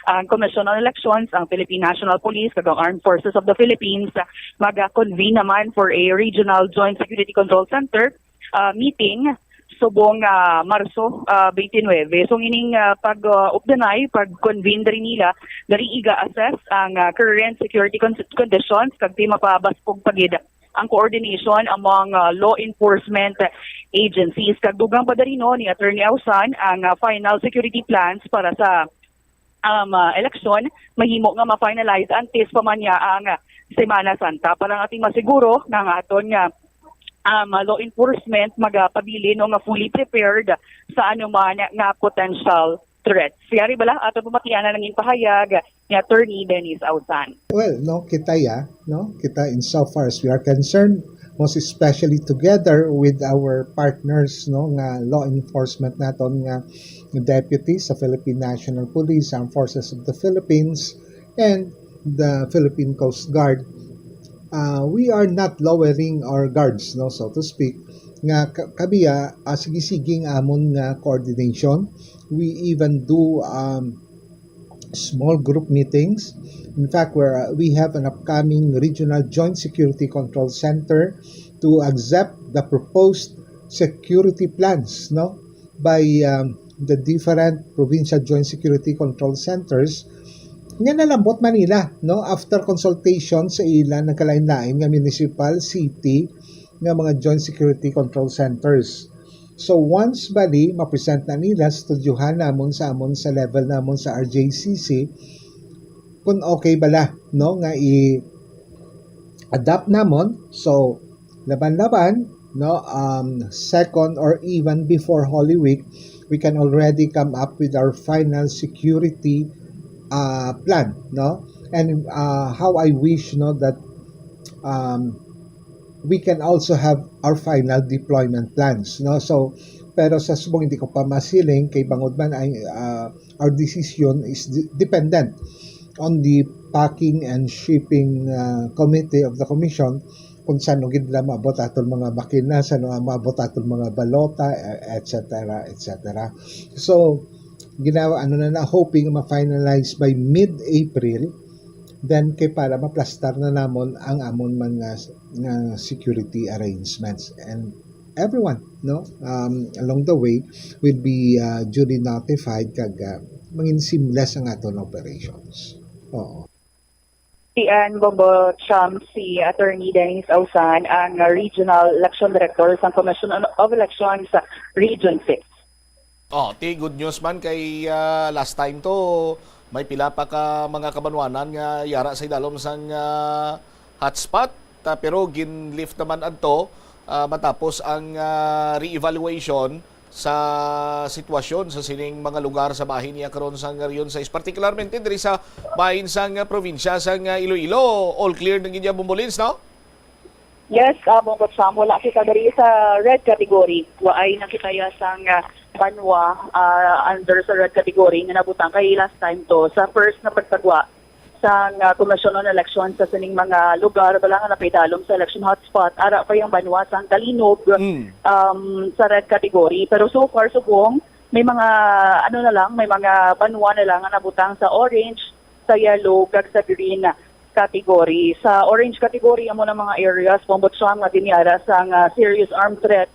ang Commission on Elections, ang Philippine National Police, kag ang Armed Forces of the Philippines maga-convene naman for a regional joint security control center, ah, meeting subong, ah, Marso, ah, twenty-nine. So, ining, ah, pag, ah, updanay, pag-convene diri nila, diri iga-assess ang, ah, current security con- conditions kag ti mapabaskog pa gid ang coordination among, ah, law enforcement agencies. Kag dugang pa diri, no, ni Attorney Ausan ang, ah, final security plans para sa, um, ah, eleksyon mahimo nga ma-finalize antes pa man niya ang, ah, Semana Santa. Para nga ti masiguro nga ang aton nga, um, law enforcement magapabilin, no, nga fully prepared sa anuman nga potential threats. Yari bala, ato pamatianan ang ipahayag ni Attorney Dennis Ausan. Well, no, kita ya, no, kita, in so far as we are concerned, most especially together with our partners, no, nga law enforcement naton nga deputy sa Philippine National Police, Armed Forces of the Philippines, and the Philippine Coast Guard. Uh, we are not lowering our guards, no, so to speak, nga ka- kabiya, ah, sige-sige ang amon nga coordination. We even do, um, small group meetings. In fact, we're, uh, we have an upcoming regional joint security control center to accept the proposed security plans, no, by, um, the different provincial joint security control centers nga nalambot man nila, no, after consultation sa ila nagkalain-lain nga municipal, city nga mga joint security control centers. So once bali ma-present na nila sa studyohan namon sa amon sa level namon sa R J C C kung okay bala, no, nga i-adopt namon. So laban-laban, no, um, second or even before Holy Week, we can already come up with our final security, uh, plan, no? And, uh, how I wish, no, that, um, we can also have our final deployment plans, no? So, pero sa subong hindi ko pa masiling kay bangod man ay, uh, our decision is de- dependent on the packing and shipping, uh, committee of the commission kung saan gid nila maabot aton mga makina, saan maabot aton mga balota, e- et cetera, et cetera. So, ginawa, ano na na, hoping ma-finalize by mid-April, then kay para maplastar na namon ang amon man nga, nga security arrangements, and everyone, no, um, along the way will be, uh, duly notified kag, uh, mangin seamless ang aton operations. Oo. Si Ann Bobo Cham, si Attorney Dennis Ausan, ang Regional Election Director sa Commission on- of Elections Region six. Oh, ti good news man kay, ah, last time to, may pila pa ka mga kabanwanan nga yara sa idalom sang, ah, hotspot, ah, pero gin-lift naman adto, ah, matapos ang, ah, re-evaluation sa sitwasyon sa sining mga lugar sa bahin niya karon sang Region sais, particularmente diri sa bahin sang, ah, probinsya sang, ah, Iloilo. All clear na gid ya, Bombo Lins, no? Yes, ah, Bongbong Sam, wala kita diri sa red category. Waay na kita ya sang, ah, banwa, ah, under sa red category nga nabutang kay last time to sa first na pagtagwa sang, ah, Commission on Election sa sining mga lugar bala nga napaidalom sa election hotspot. Ara pa yung banwa sang Calinog, Mm. um, sa red category. Pero so far, subong, may mga, ano na lang, may mga banwa na lang nga nabutang sa orange, sa yellow, kag sa green category. Sa orange category, amo na mga areas, Bombo Sam, nga dinyara sang, ah, serious armed threat.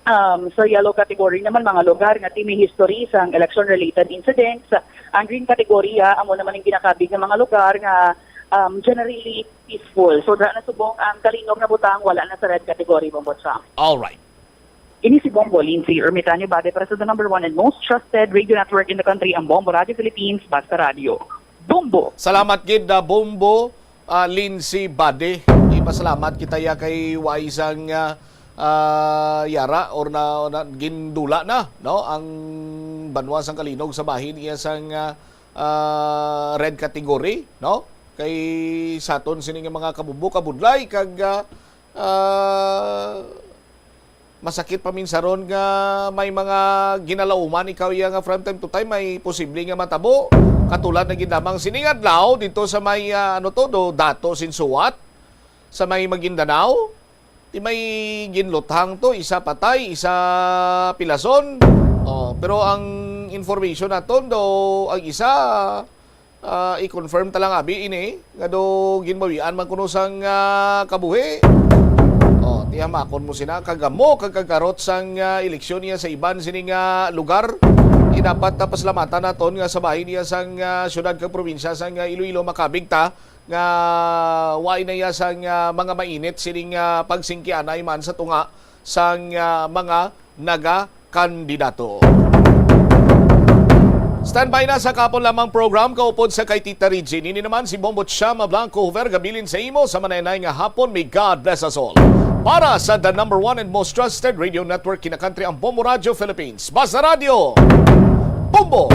Um, sa yellow category naman, mga lugar nga ti may history sang election-related incidents. Ang green category, ah, amo naman ang ginakabig nga mga lugar nga, um, generally peaceful. So, dira na subong ang Calinog nga butang, wala na sa red category, Bombo Sam. All right. Ini si Bombo Lindsay Ermitanio Bade para sa the number one and most trusted radio network in the country, ang Bombo Radio Philippines, Basta Radio. Bombo! Salamat gid, ah, Bombo, ah, Lindsay Bade. Ipasalamat kita ya kay waay sang, ah, ah, yara or na, na gindula na, no, ang banwa sang Calinog sa bahin iya sang, ah, ah, red category, no? Kay sa aton sini nga mga kabumbo, kabudlay, kag, ah, ah, masakit paminsaron nga may mga ginalauman ikaw iya nga from time to time may posible nga matabo. Katulad na gid lamang sining adlaw dito sa may, ah, ano to, do, Dato Sinsuat, sa may Maguindanao. Ti may ginluthang to, isa patay, isa pilason. Oh, pero ang information naton do, ang isa, ah, i-confirm ta lang abi ini, nga do ginbawian man kuno sang, ah, kabuhi. Oh, tiyamakon mo sina, kagamo, kag kagarot sang, ah, eleksyon niya sa iban sini nga lugar. Di dapat ta pasalamatan naton nga sa bahin niya sang, ah, syudad kag probinsya sang, ah, Iloilo makabig ta nga waay na iya sang, ah, mga mainit sining, ah, pagsingkianay man sa tunga sang, ah, mga nagakandidato. Standby na sa kahapon lamang program kaupod sa kay Tita Regine. Ini naman si Bombo Chama Blanco Hover, gabilin sa imo sa manay-anay nga hapon. May God bless us all. Para sa the number one and most trusted radio network kinakantri, ang Bombo Radio Philippines. Basta Radio, Bombo!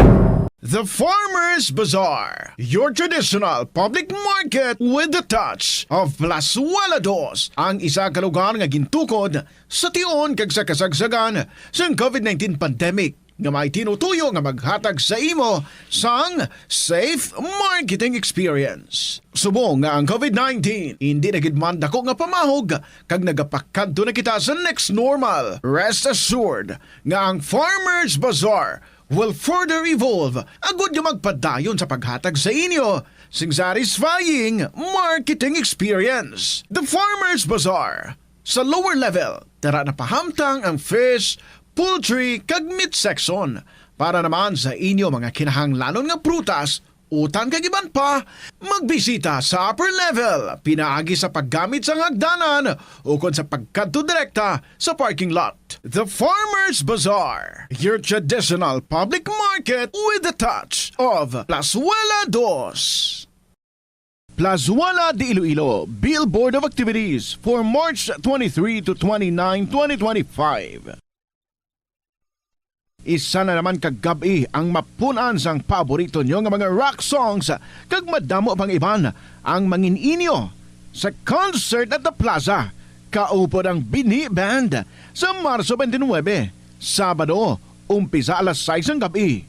The Farmers Bazaar, your traditional public market with the touch of Plazuela Dos, ang isa ka lugar nga gintukod sa tion kag sa kasagsagan sang COVID nineteen pandemic, nga may tinutuyo nga maghatag sa imo sang safe marketing experience. Subong nga ang COVID nineteen indi na gid man dako nga pamahog kag nagapakadto na kita sa next normal, rest assured nga ang Farmers Bazaar will further evolve agud nga magpadayon sa paghatag sa inyo sing satisfying marketing experience. The Farmers Bazaar, sa lower level, dira na pahamtang ang fish, poultry, kag meat section. Para naman sa inyo mga kinahanglanon nga prutas, utan kag iban pa, magbisita sa upper level pinaagi sa paggamit sang hagdanan ukon sa pagkadto direkta sa parking lot. The Farmers Bazaar, your traditional public market with the touch of Plazuela Dos. Plazuela de Iloilo, Billboard of Activities for March twenty-three to twenty-nine, twenty twenty-five. Isa na naman ka gab-i ang mapun-an sang paborito nyo nga mga rock songs, kag madamo pang iban ang mangin-inyo sa Concert at the Plaza, kaupod ang Bini Band, sa Marso twenty-nine, Sabado, umpisa alas sais sang gab-i.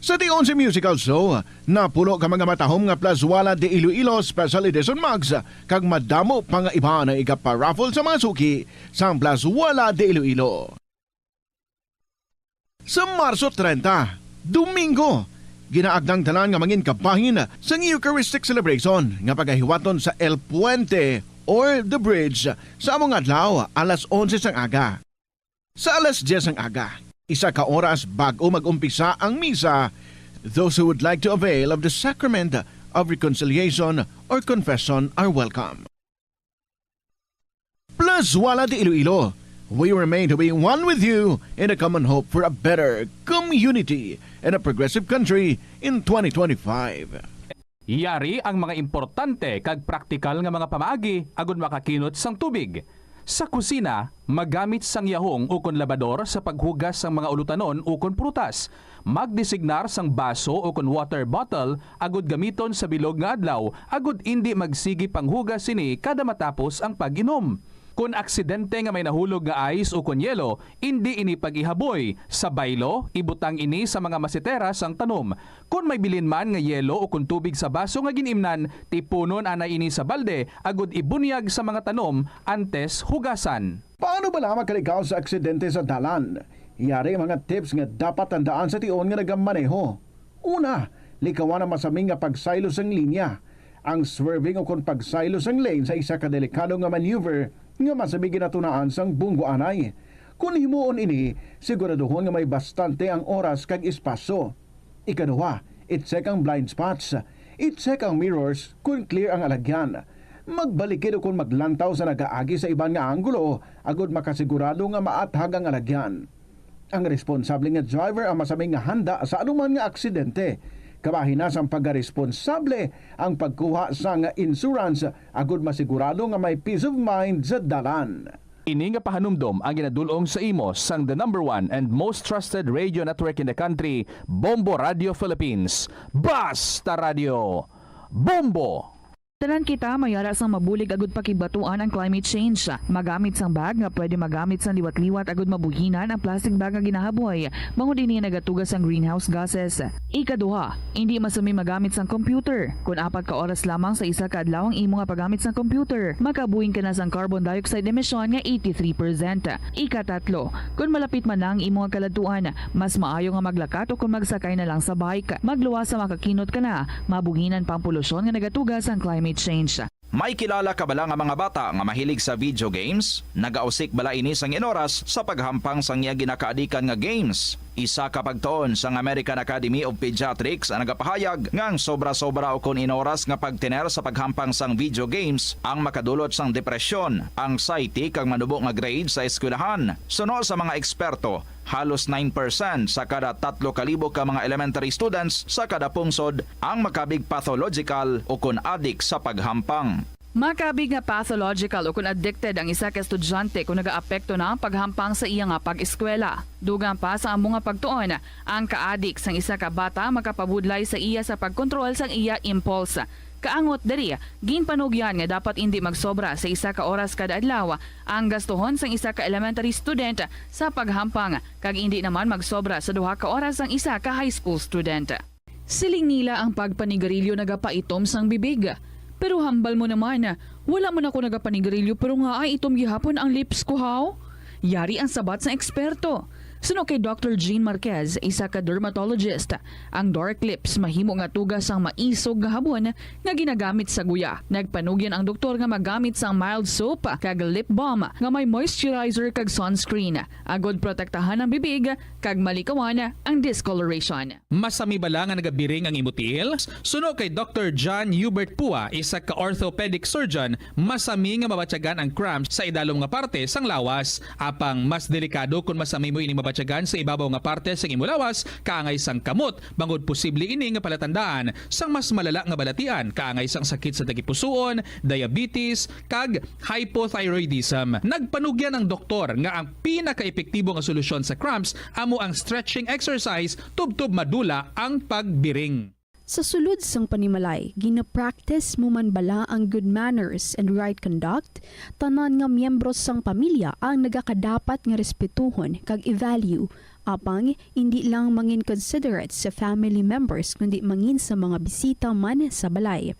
Sa tion sang musical show, napuno ka mga matahom nga Plazuela de Iloilo Special Edition mugs, kag madamo pa nga iba ang igaparaffle sa mga suki sang Plazuela de Iloilo. Sa Marso treinta, Domingo, ginaagda ang tanan nga mangin kabahin sang Eucharistic Celebration nga pagahiwaton sa El Puente or The Bridge sa amo nga adlaw, alas onse sang aga. Sa alas diyes sang aga, isa ka oras bag-o mag-umpisa ang misa, those who would like to avail of the Sacrament of Reconciliation or Confession are welcome. Plazuela de Iloilo, We remain to be one with you in a common hope for a better community and a progressive country in twenty twenty-five. Yari ang mga importante kag praktikal nga mga pamaagi agud makakinot sang tubig. Sa kusina, magamit sang yahong ukon labador sa paghugas sang mga ulutanon ukon prutas. Magdesignar sang baso ukon water bottle agud gamiton sa bilog nga adlaw agud indi magsigi panghugas sini kada matapos ang pag-inom. Kon aksidente nga may nahulog nga ice ukon yelo, indi ini pag-ihaboy. Sa baylo, ibutang ini sa mga masetera sang tanom. Kon may bilin man nga yelo ukon tubig sa baso nga gin-imnan, tipunon anay ini sa balde agud ibunyag sa mga tanom antes hugasan. Paano bala makalikaw sa aksidente sa dalan? Yari ang mga tips nga dapat tandaan sa tion nga nagamaneho. Una, likawan ang masami nga pagsaylo sang linya. Ang swerving ukon pagsaylo sang lane sa isa ka delikado nga maneuver nga masami ginatunaan sang bunggo anay. Kon himuon ini, siguraduhon nga may bastante ang oras kag espasyo. Ikaduha, i-check ang blind spots. I-check ang mirrors kon clear ang alagyan. Magbalikid ukon maglantaw sa nagaagi sa iban nga anggulo agud makasigurado nga maathag ang alagyan. Ang responsable nga driver ang masami nga handa sa anuman nga aksidente. Kabahin na sang pagkaresponsable ang pagkuha sang insurance agud masigurado nga may peace of mind sa dalan. Ini nga pahanumdom ang ginadul-ong sa imo sang the number one and most trusted radio network in the country, Bombo Radio Philippines. Basta Radio, Bombo! Tanan kita may ara sang mabulig agud pakigbatuan ang climate change. Magamit sang bag nga pwede magamit sang liwat-liwat agud mabuhinan ang plastic bag nga ginahaboy, bangod ini nagatuga sang greenhouse gases. Ikaduha, indi masami magamit sang computer. Kon apat ka oras lamang sa isa ka adlaw ang imo nga paggamit sang computer, makabuhin ka na sang carbon dioxide emission nga eighty-three percent. Ikatatlo, kon malapit man na ang imo nga kaladtuan, mas maayo nga maglakat o kon magsakay na lang sa bike. Magluwas sa makakinot ka na, mabuhinan pa ang polusyon nga nagatuga sang climate change. May kilala ka bala nga mga bata nga mahilig sa video games? Nagausik bala ini sang inoras sa paghampang sang iya ginakaadikan nga games? Isa ka pagtuon sang American Academy of Pediatrics ang nagapahayag nga ang sobra-sobra ukon inoras nga pagtener sa paghampang sang video games ang makadulot sang depresyon, anxiety, kag manubo nga grade sa eskwelahan. Suno sa mga eksperto, halos nine percent sa kada tatlo ka libo ka mga elementary students sa kada pungsod ang makabig pathological ukon adik sa paghampang. Makabig nga pathological ukon addicted ang isa ka estudyante kon nagaapekto na ang paghampang sa iya nga pag-eskwela. Dugang pa sa amo nga pagtuon, ang kaadik sang isa ka bata makapabudlay sa iya sa pagkontrol sang iya impulse. Kaangot diri, ginpanugyan nga dapat indi magsobra sa isa ka oras kada adlaw ang gastuhon sang isa ka elementary student sa paghampang, kag indi naman magsobra sa duha ka oras ang isa ka high school student. Siling nila ang pagpanigarilyo nagapaitom sang bibig. Pero hambal mo naman, wala man ako nagapanigarilyo pero nga ay itom gihapon ang lips ko, haw? Yari ang sabat sang eksperto. Suno kay Doctor Jean Marquez, isa ka dermatologist, ang dark lips mahimo nga tuga sang maisog nga habon nga ginagamit sa guya. Nagpanugyan ang doktor nga magamit sang mild soap kag lip balm nga may moisturizer kag sunscreen, agod protektahan ang bibig kag malikawan ang discoloration. Masami bala nga nagabiring ang imo tiil? Suno kay Doctor John Hubert Pua, isa ka orthopedic surgeon, masami nga mabatyagan ang cramps sa idalom nga parte sang lawas. Apang mas delikado kon masami mo ini mabatyagan sa ibabaw nga parte sang imo lawas, kaangay sang kamot, bangod posible ini nga palatandaan sang mas malala nga balatian, kaangay sang sakit sa tagipusoon, diabetes, kag hypothyroidism. Nagpanugyan ang doktor nga ang pinakaepektibo nga solusyon sa cramps amo ang stretching exercise tubtob madula ang pagbiring. Sa sulod sang panimalay, gina-practice mo man bala ang good manners and right conduct? Tanan nga miyembro sang pamilya ang nagakadapat nga respetuhon kag i-value, apang indi lang mangin considerate sa family members kundi mangin sa mga bisita man sa balay.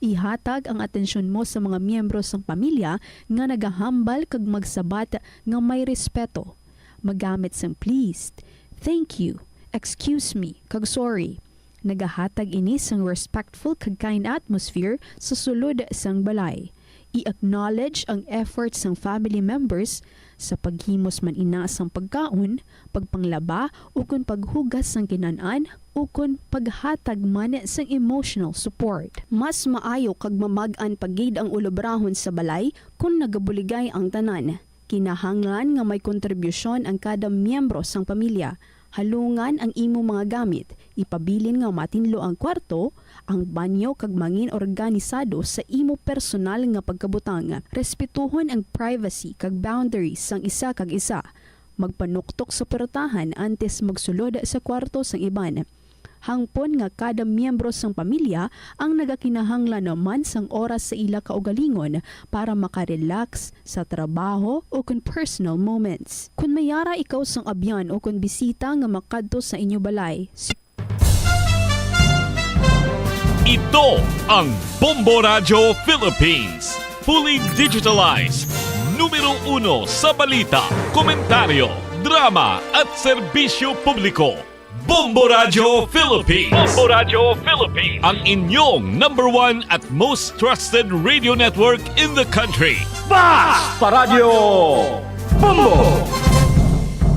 Ihatag ang atensyon mo sa mga miyembro sang pamilya nga nagahambal kag magsabat nga may respeto. Magamit sang please, thank you, excuse me, kag sorry. Nagahatag ini sang respectful kag kind atmosphere sa sulod sang balay. I-acknowledge ang effort sang family members sa paghimos man ina sang pagkaon, pagpanglaba, ukon paghugas sang kinan-an, ukon paghatag man sang emotional support. Mas maayo kag mamag-an pa gid ang ulobrahon sa balay kon nagabuligay ang tanan. Kinahanglan nga may kontribusyon ang kada miyembro sang pamilya. Halungan ang imo mga gamit, ipabilin nga matinlo ang kwarto, ang banyo, kag mangin organisado sa imo personal nga pagkabutang. Respetuhon ang privacy kag boundaries sang isa kag isa. Magpanuktok sa puwertahan antes magsulod sa kwarto sang iban. Hangpon nga kada miyembro sang pamilya ang nagakinahanglan man sang oras sa ila kaugalingon para makarelax sa trabaho o kon personal moments. Kon may ara ikaw sang abyan o kon bisita nga makadto sa inyo balay, Ito ang Bombo Radyo Philippines. Fully digitalized. Numero uno sa balita, komentaryo, drama, at serbisyo publiko. Bombo Radyo Philippines. Bombo Radyo Philippines. Ang inyong number one at most trusted radio network in the country. Basta Radyo Bombo!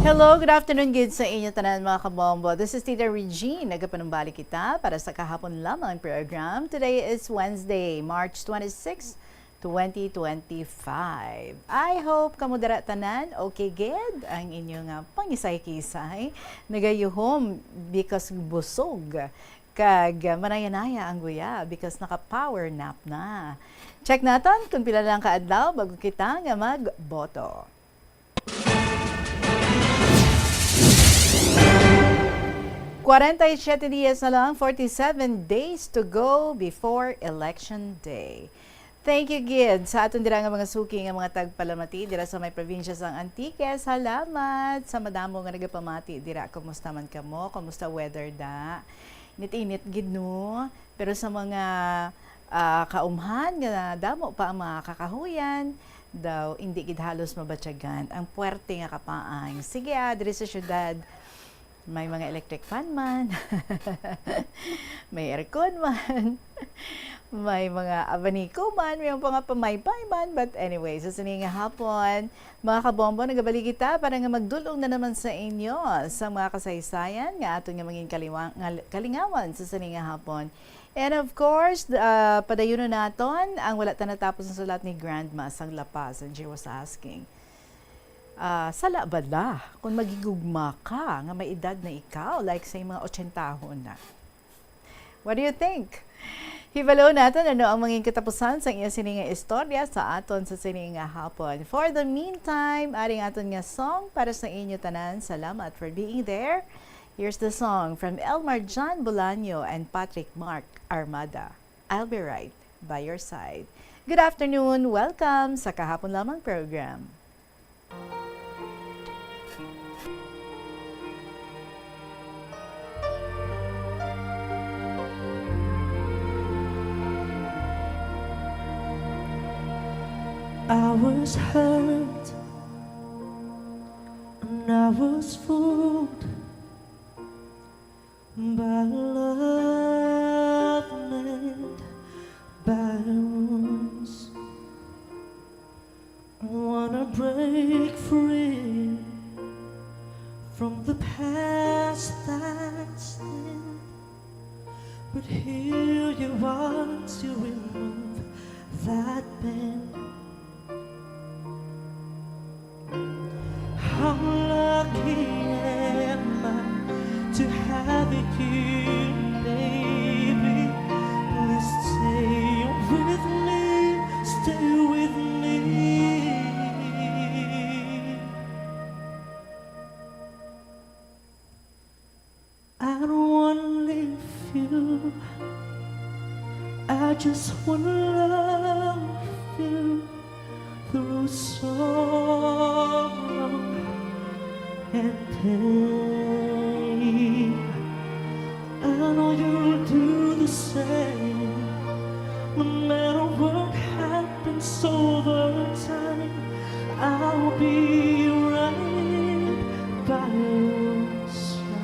Hello, good afternoon gid sa inyo tanan, mga kabombo. This is Tita Regine. Nagapanumbalik kita para sa kahapon lamang program. Today is Wednesday, March twenty-six, twenty twenty-five. I hope kamo dira tanan okay gid ang inyo nga pangisay-kisay. Nagayuhom because busog kag manayanaya ang guya because naka-power nap na. Check naton kung pila lang ka adlaw bago kita nga magboto. Kwarenta y siyete dias na lang, forty-seven days to go before Election Day. Thank you gid sa aton dira nga mga suki nga mga tagpalamati dira sa may probinsya sang Antique. Salamat sa madamo nga nagapamati dira. Kumusta man kamo? Kumusta weather da? Init-init gid, no? Pero sa mga, ah, kaumhan nga damo pa ang mga kakahuyan, daw indi gid halos mabatyagan ang puwerte nga kapaang. Sige, ah, diri sa syudad, may mga electric fan man, may aircon man, may mga abaniko man, may mga pamaypay man. But anyway, sa sini nga hapon, mga kabombo, nagabalik kita para nga magdul-ong na naman sa inyo sa mga kasaysayan nga aton nga mangin kaliwa-, nga kalingawan sa sini nga hapon. And of course, uh, padayunon naton ang wala ta natapos nga sulat ni Grandma sang La Paz, and she was asking, ah, sala bala kung maghigugma ka nga may edad na ikaw, like sa mga otsentahon na? What do you think? Hibalo naton ano ang mangin katapusan sang iya sini nga istorya sa aton sa sini nga hapon. For the meantime, ari ang aton nga song para sa inyo tanan. Salamat for being there. Here's the song from Elmar John Bolaño and Patrick Mark Armada. I'll be right by your side. Good afternoon. Welcome sa Kahapon Lamang program. I was hurt and I was fooled by love made by wounds. Wanna break free from the past that's dead, but here you are to remove that pain. How lucky am I to have you, baby? Please stay with me, stay with me. I don't wanna leave you. I just wanna love you through sorrow and pain. I know you'll do the same. No matter what happens over time, I'll be right by your side.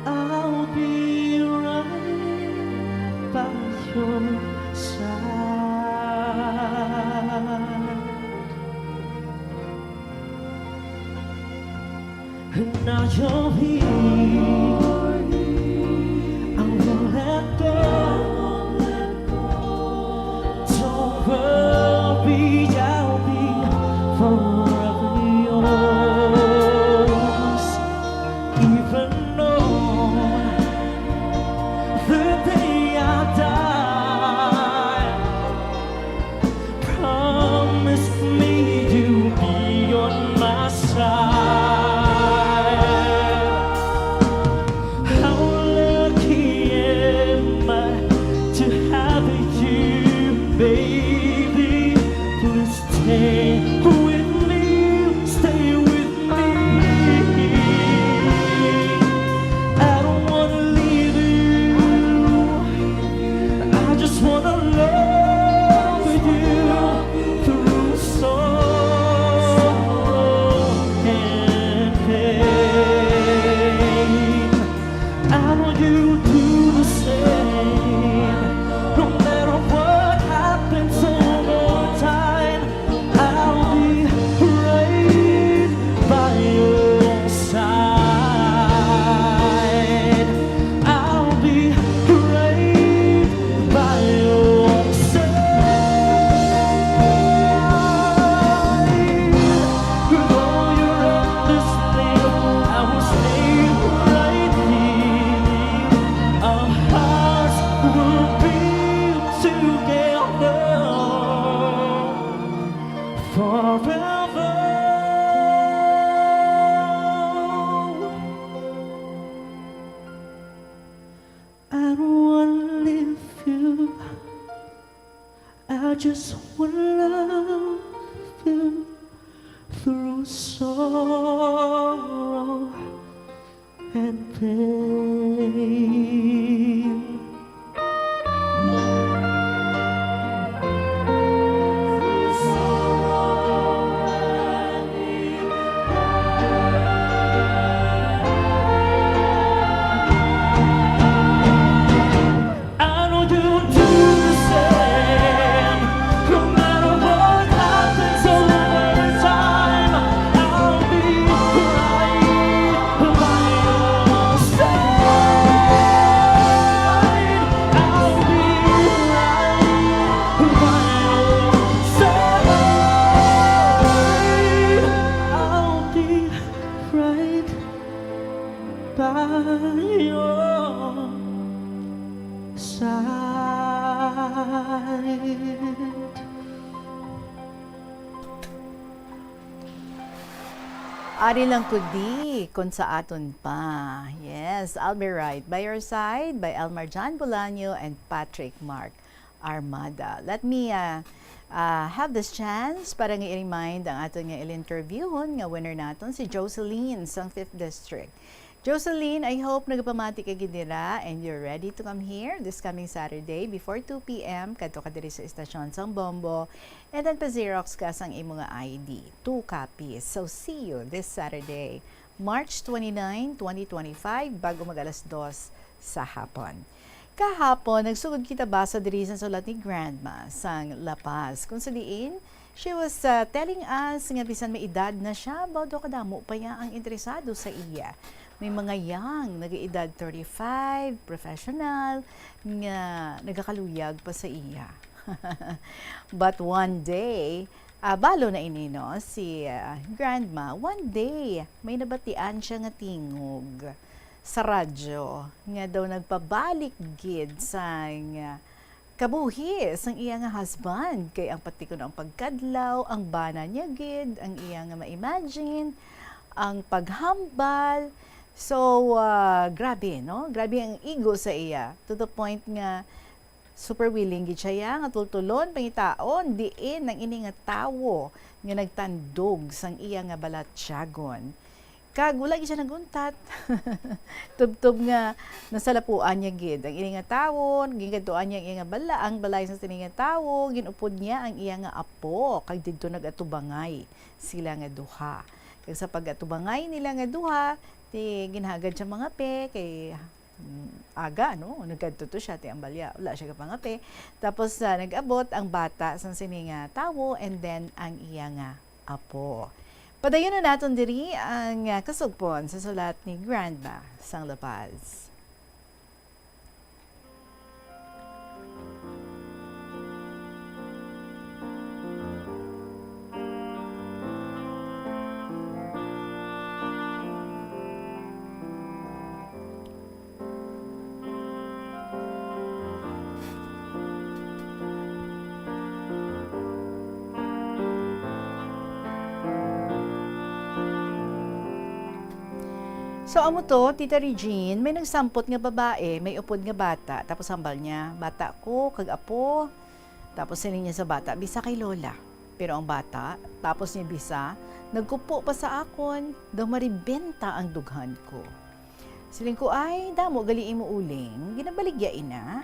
I'll be right by your side. And now you're here. I won't let go. Don't worry. You do the same. No matter what happens over time, I'll be right by your side. I'll be right by your side. With all your endless love, I will stay right here. Our hearts will be together forever. I don't wanna leave you. I just wanna love you through sorrow and pain. I know you do the same. No matter what happens over time, I'll be right by your side. I'll be right by your side. I'll be right by your side. Ari lang kudi kon sa aton pa. Yes, I'll be right by your side by Elmar John Bolaño and Patrick Mark Armada. Let me, uh, uh, have this chance para nga i-remind ang aton nga ilinterviewhon nga winner naton, si Jocelyn sang Fifth District. Jocelyn, I hope nagapamati ka gid dira and you're ready to come here this coming Saturday before two p m kadto ka diri sa estasyon sang Bombo, and then pa-xerox ka sang imo nga I D, two copies. So, see you this Saturday, March twenty-nine, twenty twenty-five, bago mag alas dos sa hapon. Kahapon, nagsugod kita basa diri sa sulat ni Grandma sang La Paz, kung sa diin she was, uh, telling us nga bisan may edad na siya, baw daw kadamo pa ya ang interesado sa iya. May mga young, nag-edad thirty-five, professional, nga nagakaluyag pa sa iya. But one day, ah, balo na ini, no, si, ah, Grandma, one day, may nabatian siya nga tingog sa radyo nga daw nagpabalik gid sang, ah, kabuhi sang iya nga husband, kay ang pati kuno ang pagkadlaw, ang bana niya gid, ang iya nga ma-imagine, ang paghambal. So, ah, grabe, no? Grabe ang ego sa iya, to the point nga super willing gid siya ya nga tultulon, pangitaon diin ang ini nga tawo nga nagtandog sang iya nga balatyagon. Kag wala gid siya naguntat. Tubtob nga nasalapuan niya gid ang ini nga tawo, ginkadtuan niya ang iya nga bala-, ang balay sang sini nga tawo, gin-upod niya ang iya nga apo, kag didto nag-atubangay sila nga duha. Kag sa pag-atubangay nila nga duha, ti ginhagad siya mangape kay, mm, aga, no? Nagkadto to siya, ti ang balya, wala siya kapangape. Tapos, ah, nag-abot ang bata sang sini nga tawo and then ang iya nga apo. Padayon na naton diri ang, ah, kasugpon sa sulat ni Grandma sang La Paz. So, amo to, Tita Regine, may nagsampot nga babae, may upod nga bata, tapos hambal niya, "Bata ko, kag apo." Tapos siling niya sa bata, "Bisa kay Lola." Pero ang bata, tapos niya bisa, nagkupo pa sa akon, daw maribenta ang dughan ko. Siling ko, "Ay, damo gali imo uling, ginabaligya ina?"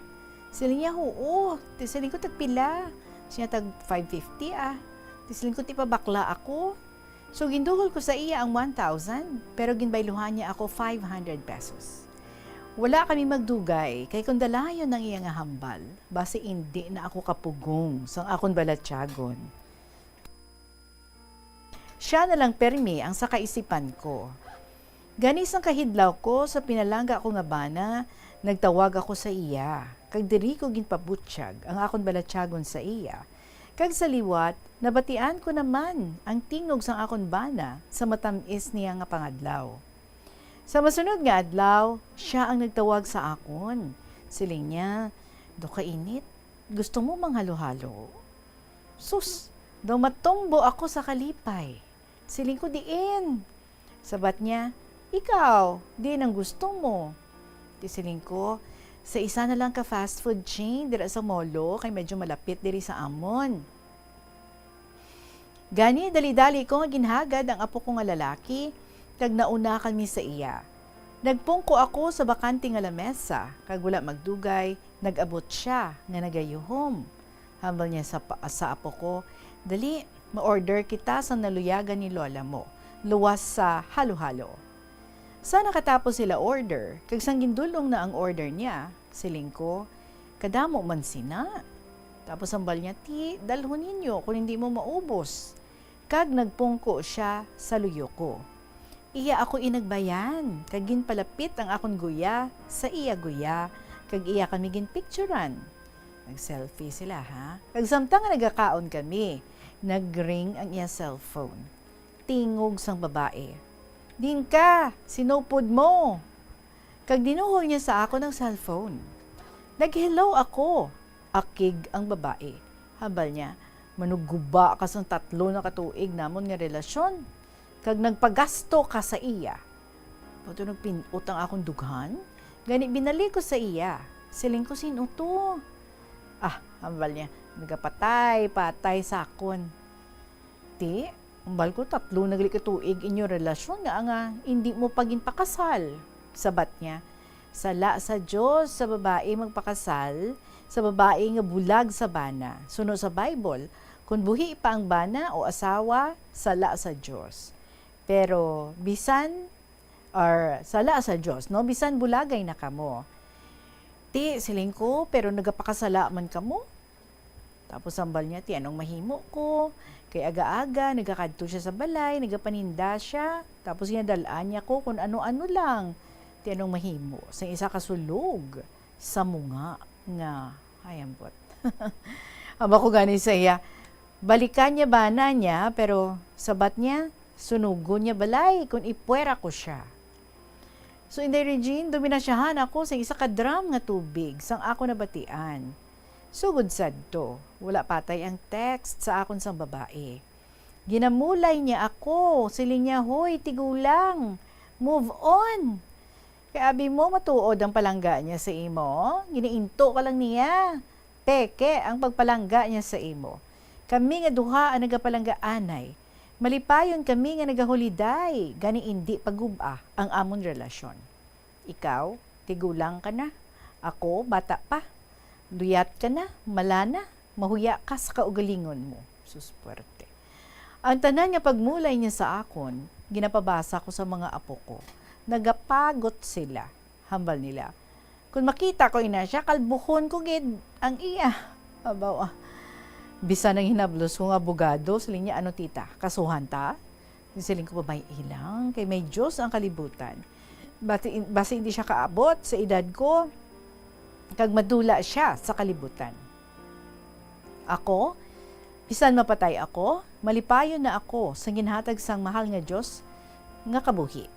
Siling niya, "Huo." Ti siling ko, "Tagpila?" Siya, "Tag five fifty, ah." Ti siling ko, "Ti pabakla ako." So, ginduhol ko sa iya ang one thousand, pero ginbayluhan niya ako five hundred pesos. Wala kami magdugay, kay kon dalayon ang iya nga hambal, basi indi na ako kapugong sang akon balatyagon. Siya na lang permi ang sa kaisipan ko. Gani sang kahidlaw ko sa pinalangga ko nga bana, nagtawag ako sa iya, kag diri ko ginpabutyag ang akon balatyagon sa iya. Kag sa liwat, nabatian ko naman ang tingog sang akon bana sa matam-is niya nga pangadlaw. Sa masunod nga adlaw, siya ang nagtawag sa akon. Siling niya, "Daw kainit, gusto mo manghalo-halo?" Sus, daw matumbo ako sa kalipay. Siling ko, "Diin?" Sabat niya, "Ikaw, diin ang gusto mo?" Di siling ko, "Sa isa na lang ka fast food chain dira sa Molo, kay medyo malapit diri sa amon." Gani, dali-dali ko nga ginhagad ang apo ko nga lalaki, kag nauna kami sa iya. Nagpungko ako sa bakante nga lamesa, kag wala magdugay, nag-abot sia nga nagayuhom. Hambal niya sa pa-, sa apo ko, "Dali, ma-order kita sang naluyagan ni lola mo, luwas sa halo-halo." Sa nakatapos sila order, kag sang gindul-ong na ang order niya, siling ko, "Kadamo man sina." Tapos hambal niya, "Ti, dalhon ninyo kon hindi mo maubos." Kag nagpungko sia sa luyo ko. Iya ako inagbayan, kag ginpalapit ang akon guya sa iya guya, kag iya kami ginpicturan. Nag-selfie sila, ha? Kag samtang nga nagakaon kami, nag-ring ang iya cellphone. Tingog sang babae, "Diin ka? Sinupod mo?" Kag dinuhol niya sa akon ang cellphone. Nag-hello ako. Akig ang babae. Hambal niya, "Manuguba ka sang tatlo na ka tuig namon nga relasyon, kag nagpagasto ka sa iya." Ato nagpin-ot ang akon dughan, gani binalik ko sa iya. Siling ko, "Sin-o to?" Ah, hambal niya, "Nagapatay-patay sa akon." Ti, hambal ko, "Tatlo na gali ka tuig inyo relasyon nga, nga hindi mo pa ginpakasal." Sabat niya, "Sala sa Dios sa babae magpakasal sa babae nga bulag sa bana. Suno sa Bible, kon buhi pa ang bana o asawa, sala sa Dios. Pero bisan, or sala sa Dios, no? Bisan bulagay na kamo." Ti, siling ko, "Pero nagapakasala man kamo?" Tapos hambal niya, "Ti, anong mahimo ko? Kay aga-aga, nagakadto siya sa balay, nagapaninda siya. Tapos ginadal-an niya ko kung ano-ano lang. Ti, anong mahimo sa isa ka sulog sa munga nga hayambot?" Hambal ko gani sa iya, "Balikan niya bana niya, pero sabat niya, sunugon niya balay kung ipwera ko siya." So, Inday Regine, duminasyahan ako sa isa ka drum nga tubig sang ako nabatian. Sugod sadto, wala patay ang text sa akon sang babae. Ginamulay niya ako, siling niya, "Hoy, tigulang, move on. Kay abi mo matuod ang palangga niya sa imo, ginainto ka lang niya." Peke ang pagpalangga niya sa imo. Kami nga duha ang nagapalangga anay. Malipayon kami nga nagahuliday, gani indi pagub-a ang amon relasyon. Ikaw, tigulang ka na. Ako, bata pa. Luyat ka na, mala na, mahuya ka sa kaugalingon mo. Sus, puwerte. Ang tanan nga pagmulay niya sa akon, ginapabasa ko sa mga apo ko. Nagapagot sila. Hambal nila, "Kon makita ko ina siya, kalbuhon ko gid ang iya." Abaw, ah. Bisan ang hinablos ko nga abogado, siling niya, "Ano, tita, kasuhan ta?" Siling ko, "Pabay-i lang, kay may Dios ang kalibutan. Basi, basi hindi siya kaabot sa edad ko, kag madula siya sa kalibutan." Ako, bisan mapatay ako, malipayon na ako sa ginhatag sang mahal nga Dios nga kabuhi.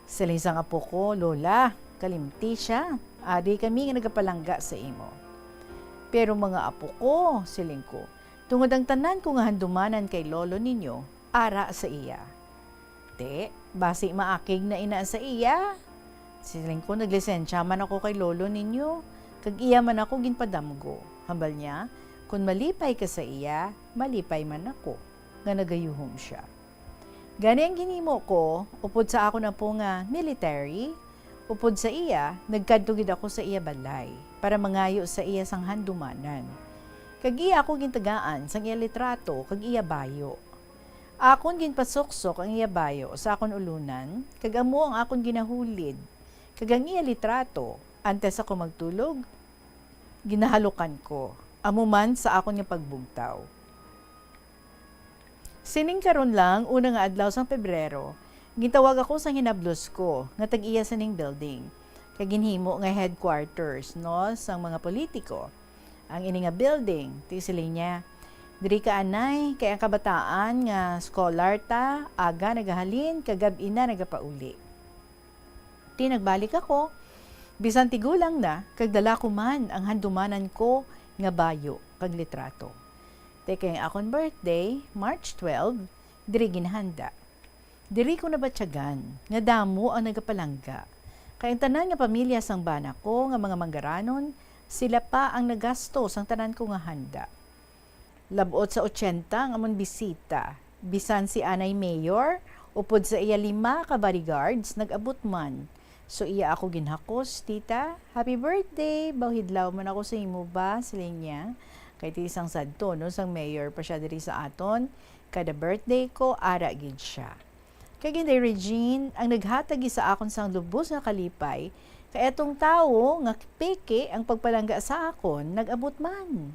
Siling sang apo ko, "Lola, kalimti siya. Adi kami nga nagapalangga sa imo." "Pero mga apo ko," siling ko, "tungod ang tanan ko nga handumanan kay lolo ninyo, ara sa iya." "Ti, basi maakig na ina sa iya. Siling ko, naglisensya man ako kay lolo ninyo, kag iya man ako ginpadamgo." Hambal niya, "Kon malipay ka sa iya, malipay man ako nga nagayuhom siya." Gani ang ginhimo ko, upod sa akon apo nga military, upod sa iya, nagkadto gid ako sa iya balay para mangayo sa iya sang handumanan. Kag iya ako gintagaan sang iya litrato kag iya bayo. Akon ginpasuksok ang iya bayo sa akon ulunan, kag amo ang akon ginahulid Kag ang iya litrato, antes ako magtulog, ginahalukan ko, amo man sa akon nga pagbugtaw. Sining karon lang, una nga adlaw sang Pebrero, gintawag ako sang hinablos ko nga tag-iya sining building, kag ginhimo nga headquarters, no, sang mga politiko. Ang ini nga building, ti siling niya, "Diri ka anay, kay ang kabataan nga scholar ta, aga nagahalin, kag gab-i na nagapauli." Ti nagbalik ako, bisan tigulang na, kag dala ko man ang handumanan ko nga bayo kag litrato. Ti kay ang akon birthday, March twelve, diri ginhanda. Diri ko nabatyagan nga damo ang nagapalangga, kay ang tanan nga pamilya sang bana ko nga mga manggaranon, sila pa ang nagasto sang tanan ko nga handa. Lab-ot sa ochenta ang amon bisita. Bisan si Anay Mayor, upod sa iya lima ka bodyguards, nag-abot man. So iya ako ginhakos, "Tita, happy birthday! Bawhidlaw man ako sa imo ba?" siling niya. Kay ti sang sadto, no, sang mayor pa siya diri sa aton, kada birthday ko, ara gid siya. Kag Inday Regine, ang naghatag gid sa akon sang lubos nga kalipay, kay atong tawo nga peke ang pagpalangga sa akon, nag-abot man.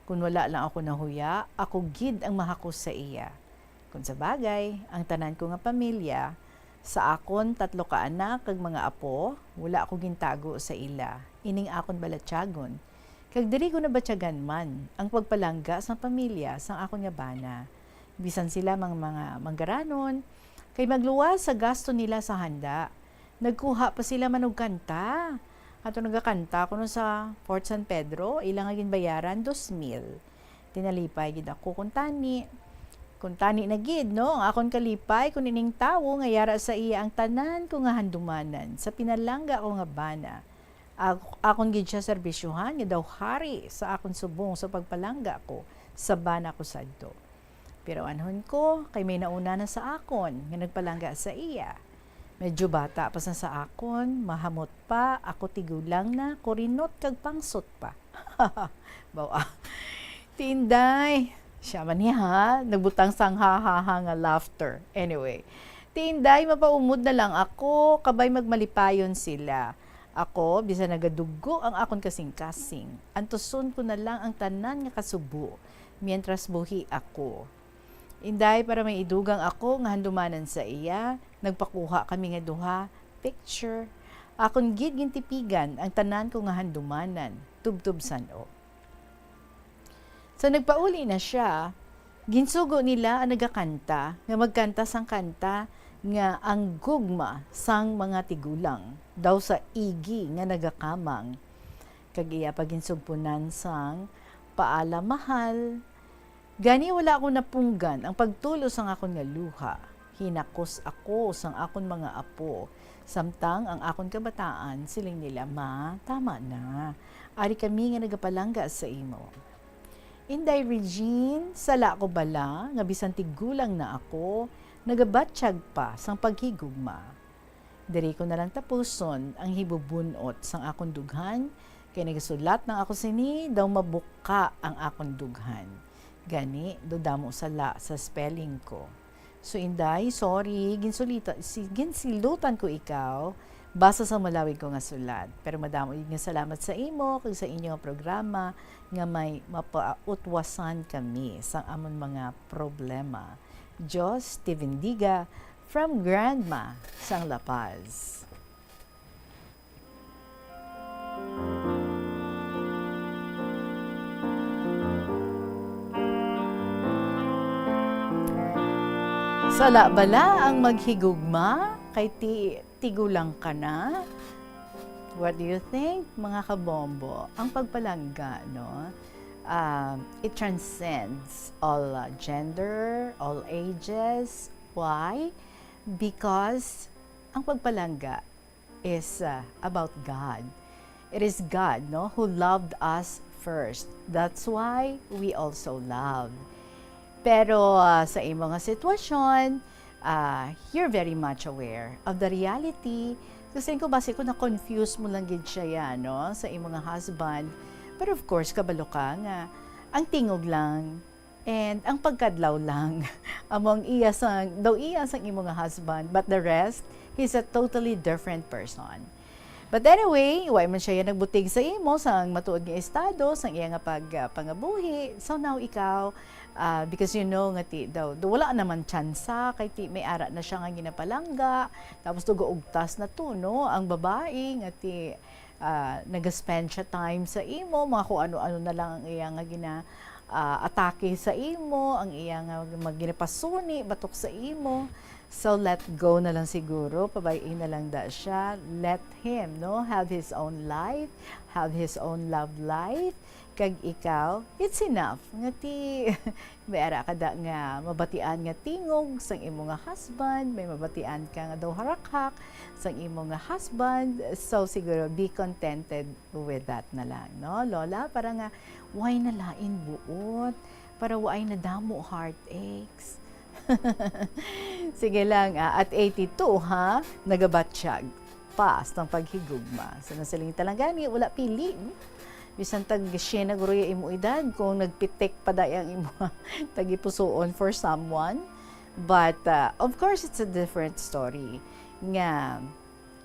Kon wala lang ako nahuya, ako gid ang mahakos sa iya. Kon sa bagay, ang tanan ko nga pamilya, sa akon tatlo ka anak kag mga apo, wala ako gintago sa ila, ining akon balatyagon. Kag diri ko nabatyagan man ang pagpalangga sang pamilya sang akon nga bana. Bisan sila mga, mga manggaranon, kay magluwas sa gasto nila sa handa, nagkuha pa sila man og kanta. Ato nagakanta kuno sa Fort San Pedro, ila nga ginbayaran dos mil. Tinalipay gid ako kuntani. Kuntani na gid, no, ang akon kalipay kun ining tawo nga yara sa iya ang tanan ko nga handumanan sa pinalangga ko nga bana. Ak-, akon gid siya serbisyohan nga daw hari sa akon subong sa pagpalangga ko sa bana ko sadto. Pero anhon ko, kay may nauna na sa akon nga nagpalangga sa iya. Medyo bata pa sa, sa akon, mahamot pa, ako tigulang na, kurinot kag pangsot pa. Bawa. Ti Inday, siya man niya ha, nagbutang sang ha-ha-ha nga laughter. Anyway, ti Inday, mapaumod na lang ako, kabay magmalipayon sila. Ako, bisan nagadugo ang akon kasing-kasing, antuson ko na lang ang tanan nga kasubo, mientras buhi ako. Inday, para may idugang ako nga handumanan sa iya, nagpakuha kami nga duha picture. Akon gid gintipigan ang tanan ko nga handumanan, tubtob san-o. Sa nagpauli na siya, ginsugo nila ang nagakanta nga magkanta sang kanta nga ang gugma sang mga tigulang daw sa igi nga nagakamang. Kag iya pa ginsugpunan sang paala mahal. Gani wala ko napunggan ang pagtulo sang akon nga luha. Hinakos ako sang akon mga apo, samtang ang akon kabataan siling nila, "Ma, tama na. Ari kami nga nagapalangga sa imo." Inday Regine, sala ko bala nga bisan tigulang na ako, nagabatyag pa sang paghigugma? Diri ko na lang tapuson ang hibubun-ot sang akon dughan, kay nagasulat lang ako sini daw mabuka ang akon dughan. Gani, daw damo sala sa spelling ko. So, Inday, sorry, ginsulita-, si-, ginsilutan ko ikaw basa sa malawig ko nga sulat. Pero madamo gid nga salamat sa imo kag sa inyo nga programa nga may mapautwasan kami sa amon mga problema. Dios te bendiga, from Grandma sang La Paz. Sala bala ang maghigugma kay ti-, tigulang ka na? What do you think, mga kabombo? Ang pagpalangga, no? Ah, it transcends all, uh, gender, all ages. Why? Because ang pagpalangga is, uh, about God. It is God, no, who loved us first. That's why we also love. Pero, uh, sa imo nga sitwasyon, uh, you're very much aware of the reality. Kasi ko, basi ko na-confuse mo lang gid siya yan, no, sa imo nga husband. But of course, kabalo ka nga ang tingog lang and ang pagkadlaw lang amo ang iya sang, daw iya sang imo nga husband, but the rest, he's a totally different person. But anyway, wa man siya nagbutig sa imo sang matuod nga estado sang iya nga pag, ah, pangabuhi. So now ikaw, ah, because you know nga ti daw, daw wala naman tsansa, kay ti may ara na siya nga ginapalangga, tapos tugaugtas na to, no? Ang babae nga ti, ah, nag-spend siya time sa imo, mga kung ano-ano na lang ang iya nga gina, ah, atake sa imo, ang iya nga mag-, ginapasuni batok sa imo. So, let go na lang siguro. Pabay-i na lang da siya. Let him, no, have his own life, have his own love life. Kag ikaw, it's enough. Nga ti, may ara ka da nga mabatian nga tingog sang imo nga husband, may mabatian ka nga daw harakhak sang imo nga husband. So, siguro, be contented with that na lang, no, Lola? Para nga, way na lain buot. Para way na damo heartaches. Sige lang, ah, at eighty-two, ha? Nagabatyag pa sang paghigugma. So, nasiling ta lang gani, wala pili, hmm? Bisan tag siyam na guro ya imo edad, kung nagpitik pa day ang imo tagipusoon for someone. But, uh, of course, it's a different story. Nga,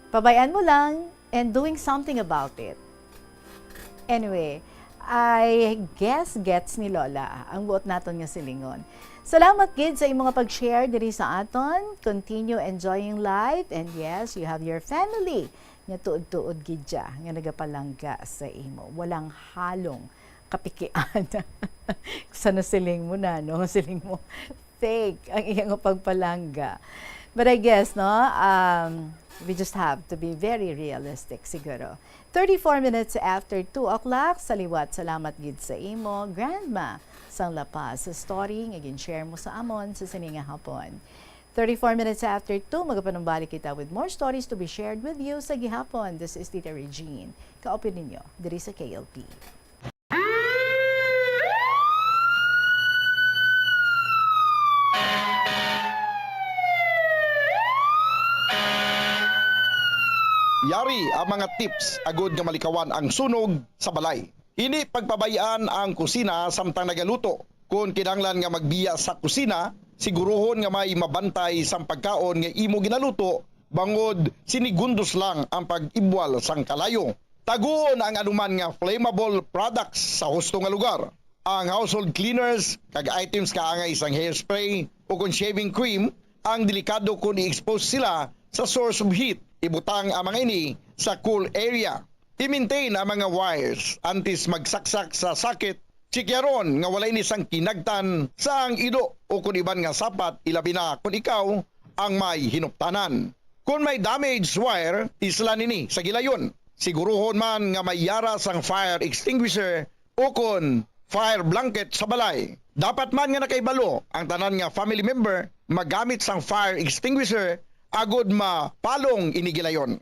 pabay-an mo lang and doing something about it. Anyway, I guess gets ni Lola ang buot naton nga silingon. Salamat gid sa imong pag-share diri sa aton. Continue enjoying life. And yes, you have your family nga tuod-tuod gid dya nga nagapalangga sa imo. Walang halong kapikian. Sa nasiling mo na, no? Siling mo, fake ang iyang pagpalangga. But I guess, no, um, we just have to be very realistic siguro. Thirty-four minutes after two o'clock, sa liwat, salamat gid sa imo, Grandma sang La Paz, sa story nga gin-share mo sa amon sa sini nga hapon. Thirty-four minutes after two, magapanumbalik kita with more stories to be shared with you sa gihapon. This is Tita Regine. Kaupod ninyo, diri sa K L P. Yari ang mga tips agud nga malikawan ang sunog sa balay. Ini pagpabay-an ang kusina samtang nagaluto. Kon kinahanglan nga magbiya sa kusina, siguruhon nga may mabantay sang pagkaon nga imo ginaluto, bangod sinigundos lang ang pag-ibwal sang kalayo. Taguon ang anuman nga flammable products sa husto nga lugar. Ang household cleaners kag items kaangay sang hairspray o kon shaving cream ang delikado kon i-expose sila sa source of heat. Ibutang ang mga ini sa cool area. I-maintain ang mga wires antes magsaksak sa socket. Tsikyaron nga wala ini sang kinagtan sa ang ido o kon iban nga sapat, ilabi na kon ikaw ang may hinuptanan. Kon may damaged wire, islan ini sa gilayon. Siguruhon man nga may yara sang fire extinguisher o kon fire blanket sa balay. Dapat man nga nakahibalo ang tanan nga family member magamit sang fire extinguisher agud mapalong ini gilayon.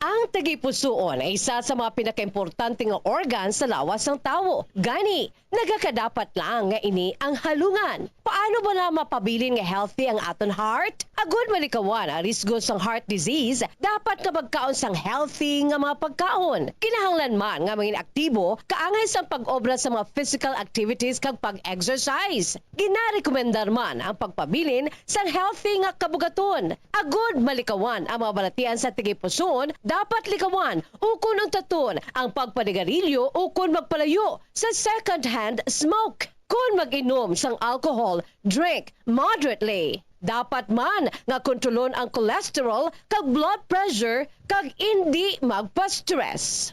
Ang tagipusoon ay isa sa mga pinakaimportante nga organ sa lawas sang tawo. Gani, nagakadapat lang nga ini ang halungan. Paano bala mapabilin nga healthy ang aton heart? Agud malikawan ang risgo sang heart disease, dapat nga magkaon sang healthy nga mga pagkaon. Kinahanglan man nga mangin aktibo kaangay sang pag-obra sa mga physical activities kag pag-exercise. Ginarekomendar man ang pagpabilin sang healthy nga kabugaton. Agud malikawan ang mga balatian sa tagipusoon, dapat likawan ukon untaton ang pagpanigarilyo ukon magpalayo sa second-hand smoke. Kon mag-inom sang alcohol, drink moderately. Dapat man nga kontrolon ang cholesterol kag blood pressure kag indi magpa-stress.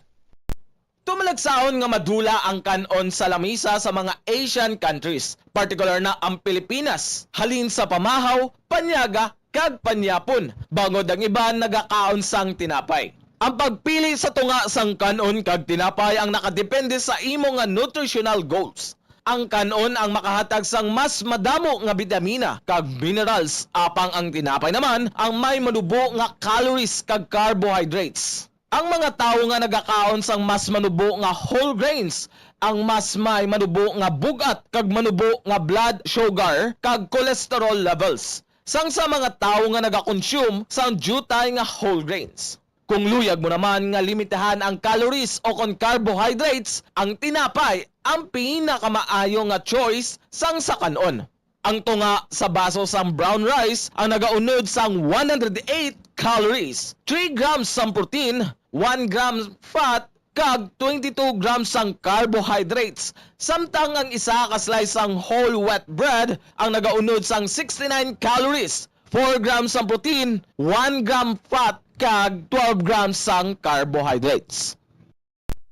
Tumalagsaon nga madula ang kan-on sa lamisa sa mga Asian countries, partikular na ang Pilipinas, halin sa pamahaw, panyaga, kag panyapon, bangod ang iban nagakaon sang tinapay. Ang pagpili sa tunga sang kan-on kag tinapay ang nakadepende sa imo nga nutritional goals. Ang kan-on ang makahatag sang mas madamo nga bitamina kag minerals, apang ang tinapay naman ang may manubo nga calories kag carbohydrates. Ang mga tawo nga nagakaon sang mas manubo nga whole grains ang mas may manubo nga bug-at kag manubo nga blood sugar kag cholesterol levels sang sa mga tawo nga nagakonsume sang diutay nga whole grains. Kung luyag mo naman nga limitahan ang calories o kon carbohydrates, ang tinapay ang pinakamaayo nga choice sang sa kan-on. Ang tunga sa baso sang brown rice ang nagaunod sang one hundred eight calories, three grams sang protein, one gram fat, kag twenty-two grams sang carbohydrates. Samtang ang isa ka slice sang whole wheat bread ang nagaunod sang sixty-nine calories, four grams sang protein, one gram fat, kag twelve grams sang carbohydrates.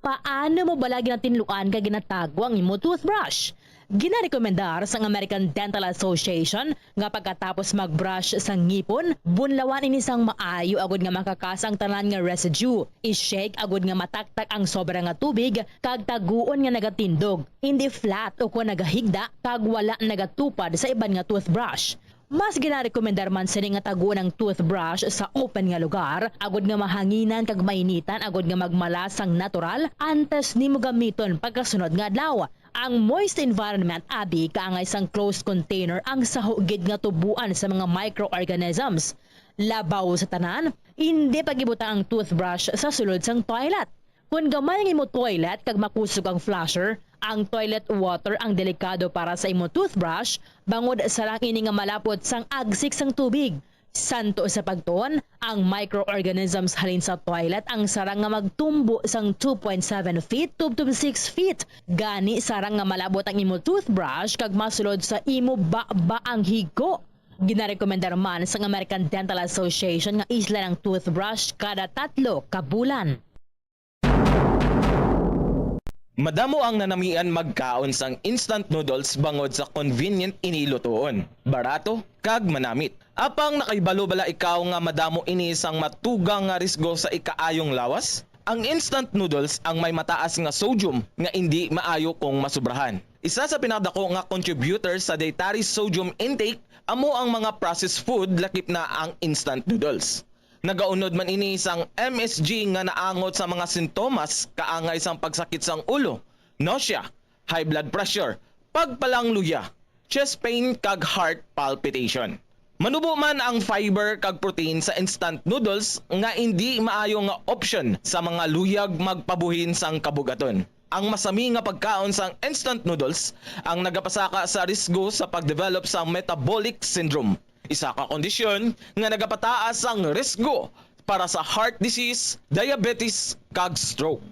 Paano mo bala ginatinluan kag ginatago ang imo toothbrush? Ginarekomendar sang American Dental Association nga pagkatapos mag-brush sa ngipon, bunlawan ini sang maayo agud nga makakas ang tanan nga residue. I-shake agud nga mataktak ang sobra nga tubig kag taguon nga nagatindog, hindi flat o kon nagahigda kag wala nagatupad sa iban nga toothbrush. Mas ginarekomendar man sini nga taguon ang toothbrush sa open nga lugar, agud nga mahanginan kag mainitan, agud nga magmala sang natural antes nimo gamiton pagkasunod nga adlaw. Ang moist environment abi kaangay sang closed container ang saho gid nga tubuan sa mga microorganisms. Labaw sa tanan, indi pag-ibutang ang toothbrush sa sulod sang toilet. Kon gamay ang imo toilet kag makusog ang flusher, ang toilet water ang delikado para sa imo toothbrush, bangod sarang ini nga malapot sang agsik sang tubig. Santo sa pagtuon, ang microorganisms halin sa toilet ang sarang nga magtumbo sang two point seven feet tubtob six feet. Gani, sarang nga malabot ang imo toothbrush kag masulod sa imo baba ang higko. Ginarekomendar man sang American Dental Association nga islan ang toothbrush kada tatlo ka bulan. Madamo ang nanamian magkaon sang instant noodles bangod sa convenient ini lutuon, barato, kag manamit. Apang nakahibalo bala ikaw nga madamo ini sang matugang nga risgo sa ikaayong lawas? Ang instant noodles ang may mataas nga sodium nga indi maayo kung masobrahan. Isa sa pinakadako nga contributor sa dietary sodium intake amo ang mga processed food, lakip na ang instant noodles. Nagaunod man ini sang M S G nga naangot sa mga sintomas kaangay sang pagsakit sang ulo, nausea, high blood pressure, pagpalangluya, chest pain, kag heart palpitation. Manubo man ang fiber kag protein sa instant noodles nga indi maayo nga opsyon sa mga luyag magpabuhin sang kabug-aton. Ang masami nga pagkaon sang instant noodles ang nagapasaka sa risgo sa pag-develop sang metabolic syndrome, isa ka kondisyon nga nagapataas sang risgo para sa heart disease, diabetes, kag stroke.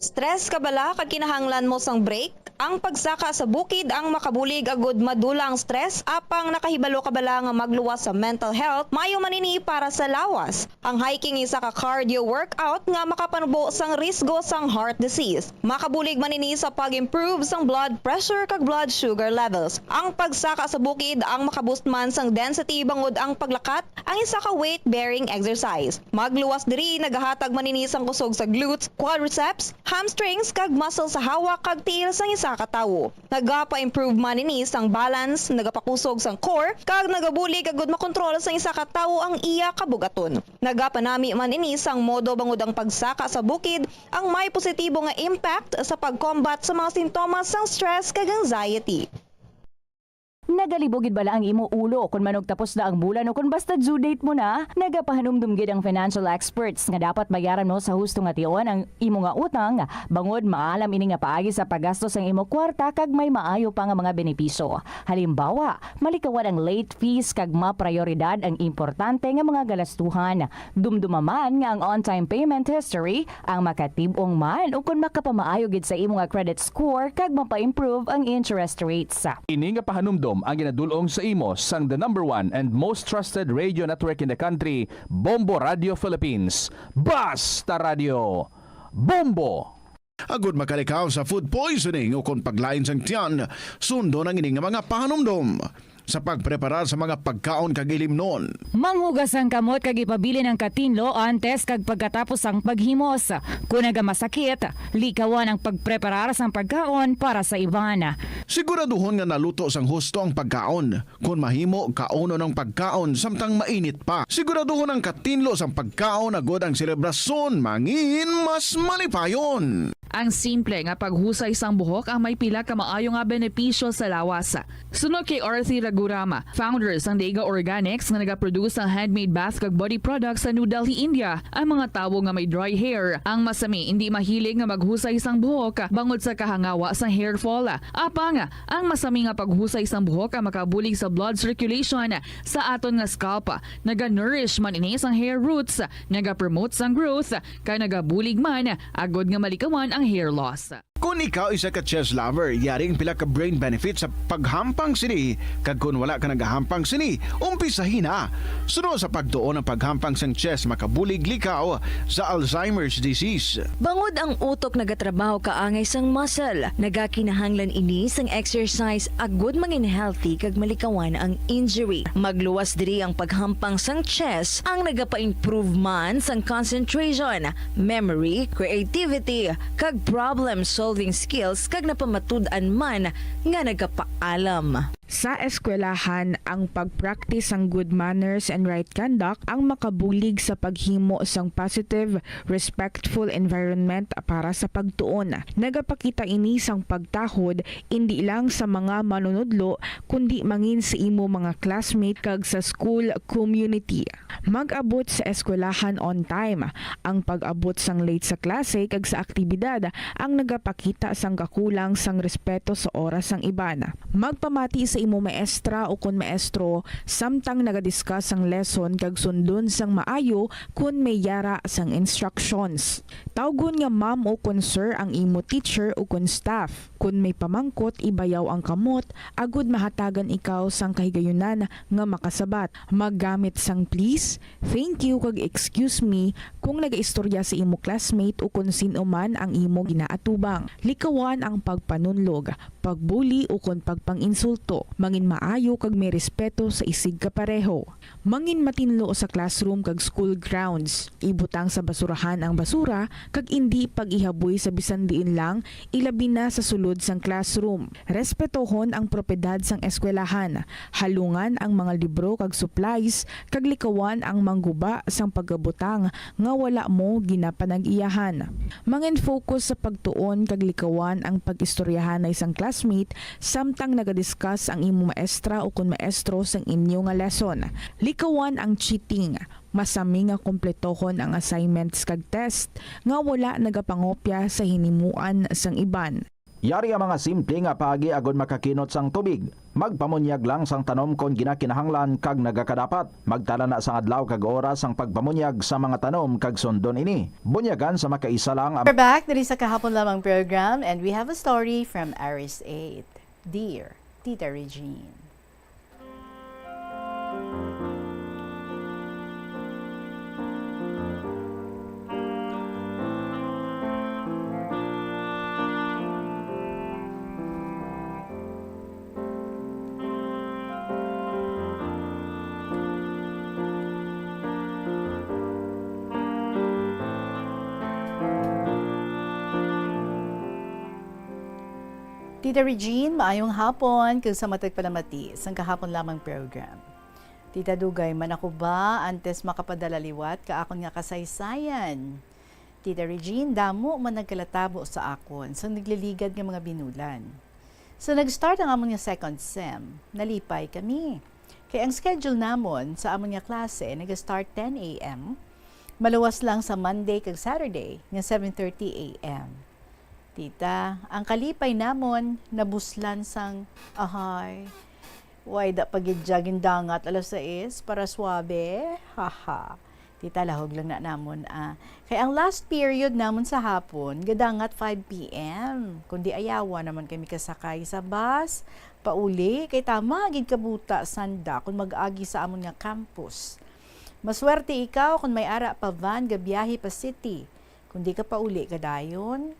Stress ka bala kag kinahanglan mo sang break? Ang pagsaka sa bukid ang makabulig agud madula ang stress, apang nakahibalo ka bala nga magluwas sa mental health? Maayo man ini para sa lawas. Ang hiking isa ka cardio workout nga makapanubo sang risgo sang heart disease. Makabulig man ini sa pag-improve sang blood pressure kag blood sugar levels. Ang pagsaka sa bukid ang makaboost man sang density, bangod ang paglakat ang isa ka weight-bearing exercise. Magluwas diri nagahatag man ini sang kusog sa glutes, quadriceps, hamstrings, kag muscle sa hawak kag tiil sang isa ka tawo. Nagapa-improve man ini sang balance, nagapakusog sang core, kag nagabulig agud makontrol sang isa ka tawo ang iya kabug-aton. Nagapanami man ini sang modo bangod ang pagsaka sa bukid ang may positibo nga impact sa pag-combat sa mga sintomas sang stress kag anxiety. Nagalibog gid bala ang imo ulo kon manugtapos na ang bulan o kon basta due date mo na? Nagapahanumdom gid ang financial experts nga dapat bayaran mo sa husto nga tion ang imo nga utang, bangod maalam ini nga paagi sa paggasto sang imo kwarta kag may maayo pa nga mga benepisyo. Halimbawa, malikawan ang late fees kag maprayoridad ang importante nga mga galastuhan. Dumduma man nga ang on-time payment history ang makatib-ong man ukon makapamaayo gid sa imo nga credit score kag mapa-improve ang interest rates. Ini nga pahanumdom ang ginadul-ong sa imo sang the number one and most trusted radio network in the country, Bombo Radio Philippines. Basta Radio, Bombo! Agud makalikaw sa food poisoning ukon paglain sang tiyan, sundon ang ini nga mga pahanumdom sa pagpreparar sa mga pagkaon kag ilimnon. Manghugas ang kamot kag ipabilin ang katinlo antes kag pagkatapos sang paghimos. Kon nagamasakit, likawan ang pagpreparar sang pagkaon para sa iban. Siguraduhon nga naluto sang husto ang pagkaon. Kon mahimo, kaunon ang pagkaon samtang mainit pa. Siguraduhon ang katinlo sang pagkaon agud ang selebrasyon mangin mas malipayon. Ang simple nga paghusay sang buhok ang may pila ka maayo nga benepisyo sa lawas. Suno kay Arthi Ragurama, founder sang Daiga Organics nga nagaproduce sang handmade bath kag body products sa New Delhi, India, ang mga tawo nga may dry hair ang masami indi mahilig nga maghusay sang buhok bangod sa kahangawa sang hair fall. Apang ang masami nga paghusay sang buhok ang makabulig sa blood circulation sa aton nga scalp. Naga-nourish man ini sang hair roots, nagapromote sang growth, kag nagabulig man agod nga malikawan ang hair loss. Kon ikaw isa ka chess lover, yari ang pila ka brain benefits sa paghampang sini, kag kon wala ka nagahampang sini, umpisahi na. Suno sa pagtuon ang paghampang sang chess makabulig likaw sa Alzheimer's disease. Bangod ang utok nagatrabaho kaangay sang muscle, nagakinahanglan ini sang exercise agud mangin healthy kag malikawan ang injury. Magluwas diri ang paghampang sang chess ang nagapa-improve man sang concentration, memory, creativity, kag problem-solving skills kag napamatud-an man nga nagapaalam. Sa eskwelahan, ang pag-practice sang good manners and right conduct ang makabulig sa paghimo sang positive, respectful environment para sa pagtuon. Nagapakita ini sang pagtahod indi lang sa mga manunudlo, kundi mangin sa imo mga classmate kag sa school community. Mag-abot sa eskwelahan on time. Ang pag-abot sang late sa klase kag sa aktibidad ang nagapakita sang kakulang sang respeto sa oras sang iban. Magpamati sa imo maestra ukon maestro samtang nagadiscuss sang lesson kag sundon sang maayo kon may yara sang instructions. Tawgon nga ma'am ukon sir ang imo teacher ukon staff. Kon may pamangkot, ibayaw ang kamot agud mahatagan ikaw sang kahigayunan nga makasabat. Maggamit sang please, thank you, kag excuse me kung nagaistorya sa imo classmate ukon sin-o man ang imo ginaatubang. Likawan ang pagpanunlog, pagbuli, ukon pagpang-insulto. Mangin maayo kag may respeto sa isigkapareho. Mangin matinlo sa classroom kag school grounds. Ibutang sa basurahan ang basura kag indi pag-ihaboy sa bisan diin lang, ilabi na sa sulod sang classroom. Respetohon ang propiedad sang eskwelahan. Halungan ang mga libro kag supplies, kag likawan ang mangguba sang pagabutang nga wala mo ginapanag-iyahan. Mangin-focus sa pagtuon kag likawan ang pag-istoryahanay sang classmate samtang nagadiscuss ang imo maestra ukon maestro sang inyo nga lesson. Likawan ang cheating. Masami nga kumpletohon ang assignments kag test nga wala nagapangopya sa hinimuan sang iban. Yari ang mga simple nga paagi agod makakinot sang tubig. Magpamunyag lang sang tanom kon ginakinahanglan kag nagakadapat. Magtala na sang adlaw kag oras sang pagpamunyag sa mga tanom kag sundon ini. Bunyagan sa makaisa lang ang We're back diri sa Kahapon Lamang program, and we have a story from Aris eight. Dear Tita Regine. Tita Regine, maayong hapon, kag sa matag palamati sang Kahapon Lamang program. Tita, dugay man ako ba antes makapadala liwat ka akon nga kasaysayan? Tita Regine, damo man nagkalatabo sa akon sa nagliligad nga mga binulan. So, nag-start ang amon nga second sem. Nalipay kami. Kay ang schedule namon sa amon nga klase naga-start ten A M, maluwas lang sa Monday kag Saturday nga seven thirty A M. Tita, ang kalipay namon nabuslan sang, ahay, way da pa gid dya gindangat alas sais para suabe? Haha. Tita, lahog lang na namon, ah. Kay ang last period namon sa hapon, gadangat five P M. Kundi ayawa naman kami kasakay sa bus, pauli, kay tama gid kabuta sanda kung mag-agi sa amon nga campus. Maswerte ikaw kung may ara pa van gabiyahe pa city. Kung di ka pauli ka dayon.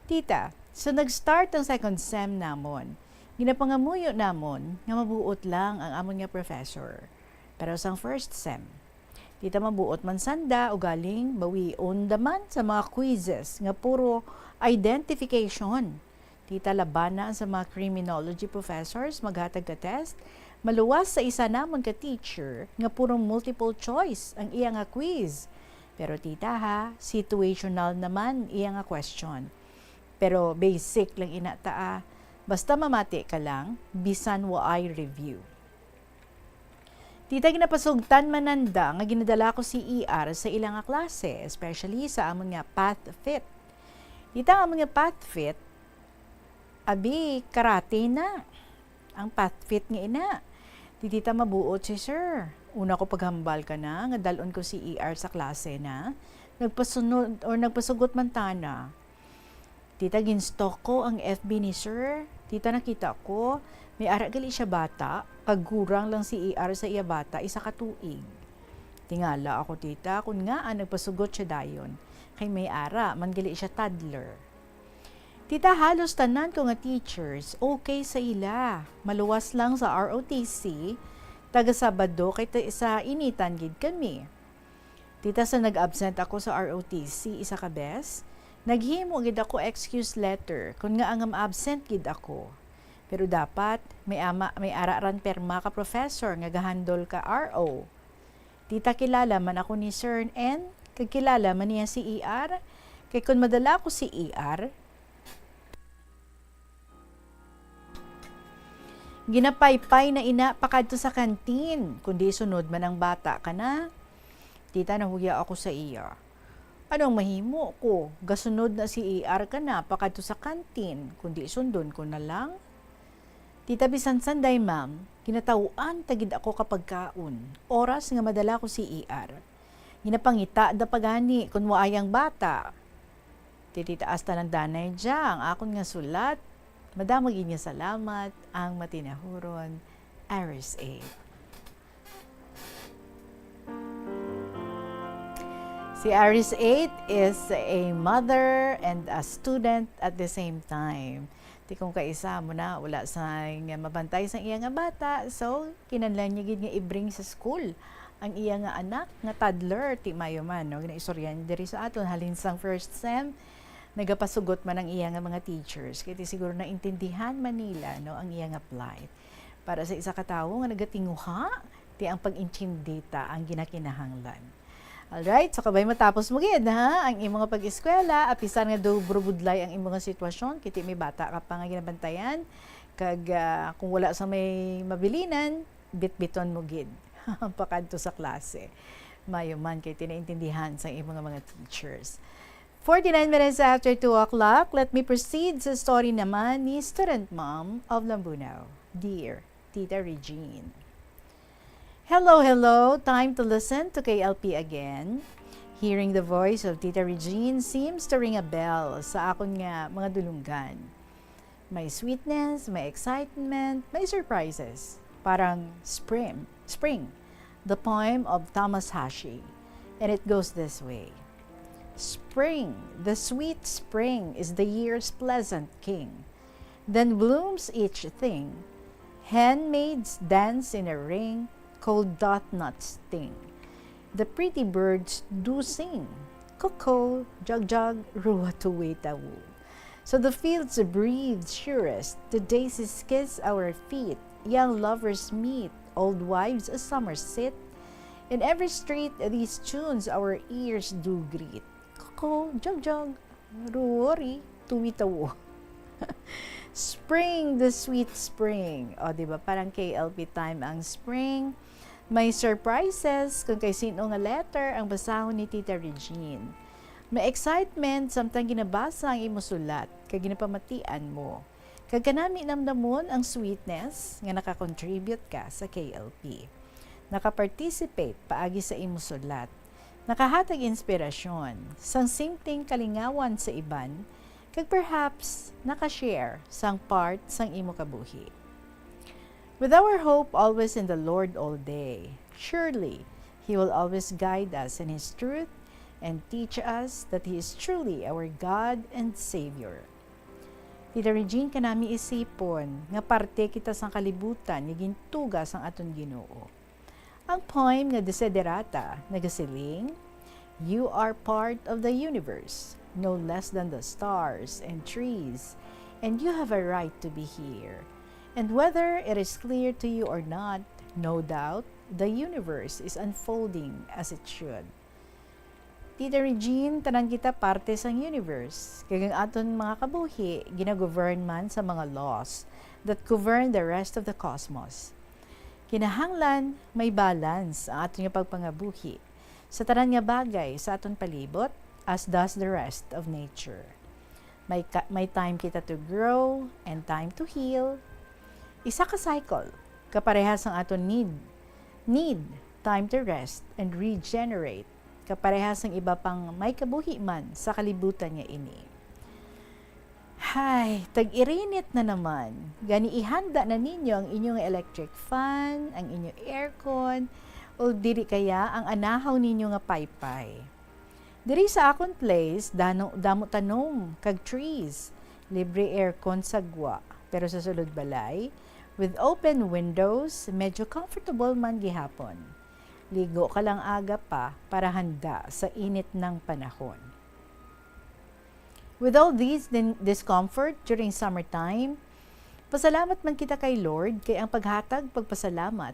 Tita, so nag-start ang second sem namon. Ginapangamuyo namon nga mabuot lang ang amon nga professor. Pero sang first sem, tita, mabuot man sanda, ugaling bawion da man sa mga quizzes nga puro identification. Tita, labana sa mga criminology professors maghatag ka test. Maluwas sa isa namon ka teacher nga puro multiple choice ang iya nga quiz. Pero tita ha, situational naman iya nga question. Pero basic lang ina ta, ah. Basta mamati ka lang, bisan waay review. Tita, ginapasugtan man nanda nga ginadala ko si E R sa ila nga klase, especially sa amon nga Path Fit. Tita, ang amon nga Path Fit, abi, karate na ang Path Fit nga ina. Di tita mabuot si sir. Una ko paghambal ka na nga dal-on ko si E R sa klase na. Nagpasunod or nagpasugot man tana. Tita, gin-stalk ko ang F B ni sir. Tita, nakita ko, may ara gali siya bata, kag gurang lang si E R sa iya bata, isa ka tuig. Tingala ako, tita, kun ngaa nagpasugot siya dayon, kay may ara man gali siya toddler. Tita, halos tanan ko nga teachers, okay sa ila. Maluwas lang sa R O T C, taga Sabado, kay ta-, sa initan gid kami. Tita, sa nag-absent ako sa R O T C isa ka bes, naghimo gid ako excuse letter kun ngaa nga ma-absent gid ako. Pero dapat may ama, may ara ran perma ka professor nga gahandle ka R O. Tita, kilala man ako ni Sir N, kag kilala man niya si E R. Kay kun madala ko si E R, ginapaypay na ina pakadto sa kantin, kundi sunod man ang bata kana. Tita, nahuya ako sa iya. Anong mahimo ko? Gasunod na si E R kana pakadto sa kantin, kundi sundon ko na lang. Tita, bisan sanday, ma'am, ginataw-an ta gid ako ka pagkaon, oras nga madala ko si E R. Ginapangita da pa gani kun waay ang bata. Tititaas tanan danay dya ang akon nga sulat. Madamo gid nga salamat, ang matinahuron, Iris A. Si Iris eight is a mother and a student at the same time. Ti kung kaisa mo na, wala sa nga mabantay sa iya nga bata, so kinahanglan niya gid nga i-bring sa school ang iya nga anak nga toddler, ti mayo man, no? Ginaistorya niya diri sa aton, halin sang first sem, nagapasugot man ang iya nga mga teachers. Kay ti siguro naintindihan man nila, no, ang iya nga plight. Para sa isa ka tawo nga nagatinguha, ti ang pag-intindi ta ang ginakinahanglan. Alright, so kabay matapos mo gid, ha, ang imo nga pag-eskwela, apisan nga daw budlay ang imo nga sitwasyon, kay ti may bata ka pa nga ginabantayan, kag, ah, kung wala sa may mabilinan, bitbiton mo gid pakadto sa klase. Mayo man kay ti naintindihan sang imo nga mga teachers. Forty-nine minutes after two o'clock, let me proceed sa story naman ni student mom of Lambunao. Dear Tita Regine. Hello, hello! Time to listen to K L P again. Hearing the voice of Tita Regine seems to ring a bell sa akon nga mga dulunggan. May sweetness, may excitement, may surprises. Parang spring, spring, the poem of Thomas Hashi. And it goes this way. Spring, the sweet spring, is the year's pleasant king. Then blooms each thing. Handmaids dance in a ring, cold doth not sting. The pretty birds do sing. Cuckoo, jug-jug, ruwa-tuwi-tawu. So the fields breathe surest, the daisies kiss our feet, young lovers meet, old wives a summer sit. In every street these tunes our ears do greet. Cuckoo, jug-jug, ruwori, tuwi-tawu. Spring, the sweet spring. O, di ba? Parang K L P time ang spring. May surprises kung kay sino nga letter ang basahon ni Tita Regine. May excitement samtang ginabasa ang imo sulat kag ginapamatian mo. Kag kanami namnamon ang sweetness nga nakakontribute ka sa K L P. Nakaparticipate paagi sa imo sulat. Nakahatag inspirasyon sang simpleng kalingawan sa iban, kag perhaps naka-share sang part sang imo kabuhi. With our hope always in the Lord all day, surely He will always guide us in His truth and teach us that He is truly our God and Savior. Tita Regine, kanami isipon nga parte kita sang kalibutan nga gintuga sang aton Ginoo. Ang poem nga Desiderata nagasiling, "You are part of the universe, no less than the stars and trees, and you have a right to be here. And whether it is clear to you or not, no doubt, the universe is unfolding as it should." Tita Regine, tanan kita parte sang universe, kag ang aton mga kabuhi ginagovern man sa mga laws that govern the rest of the cosmos. Kinahanglan may balance ang aton nga pagpangabuhi sa tanan nga bagay sa aton palibot, as does the rest of nature. May, ka- may time kita to grow and time to heal. Isa ka cycle, kaparehas ang aton need. Need time to rest and regenerate, kaparehas ang iba pang may kabuhi man sa kalibutan nga ini. Hay, tag-irinit na naman. Gani ihanda na ninyo ang inyong electric fan, ang inyong aircon, o dili kaya ang anahaw ninyo nga paypay. Diri sa akon place, dano, damo tanom kag trees. Libre aircon sa gwa, pero sa sulod balay, with open windows, medyo comfortable man gihapon. Ligo ka lang aga pa para handa sa init ng panahon. With all these din- discomfort during summertime, pasalamat man kita kay Lord kay ang paghatag pagpasalamat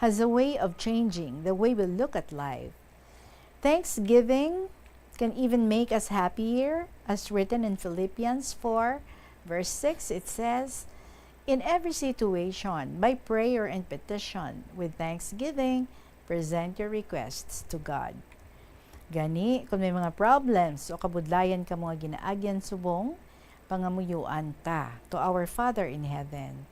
has a way of changing the way we look at life. Thanksgiving can even make us happier, as written in Philippians four, verse six. It says, "In every situation, by prayer and petition, with thanksgiving, present your requests to God." Gani, kung may mga problems o kabudlayan ka mga ginaagyan subong, pangamuyuan ta to our Father in Heaven,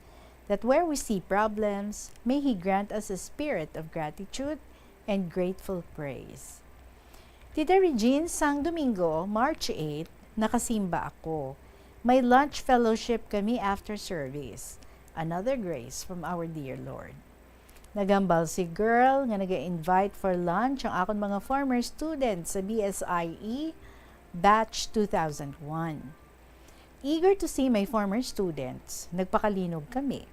that where we see problems, may He grant us a spirit of gratitude and grateful praise. Tita Regine, sang Domingo, March eight, nakasimba ako. May lunch fellowship kami after service. Another grace from our dear Lord. Naghambal si girl nga naga-invite for lunch ang akon mga former students sa B S I E batch two thousand one. Eager to see my former students, nagpakalinog kami.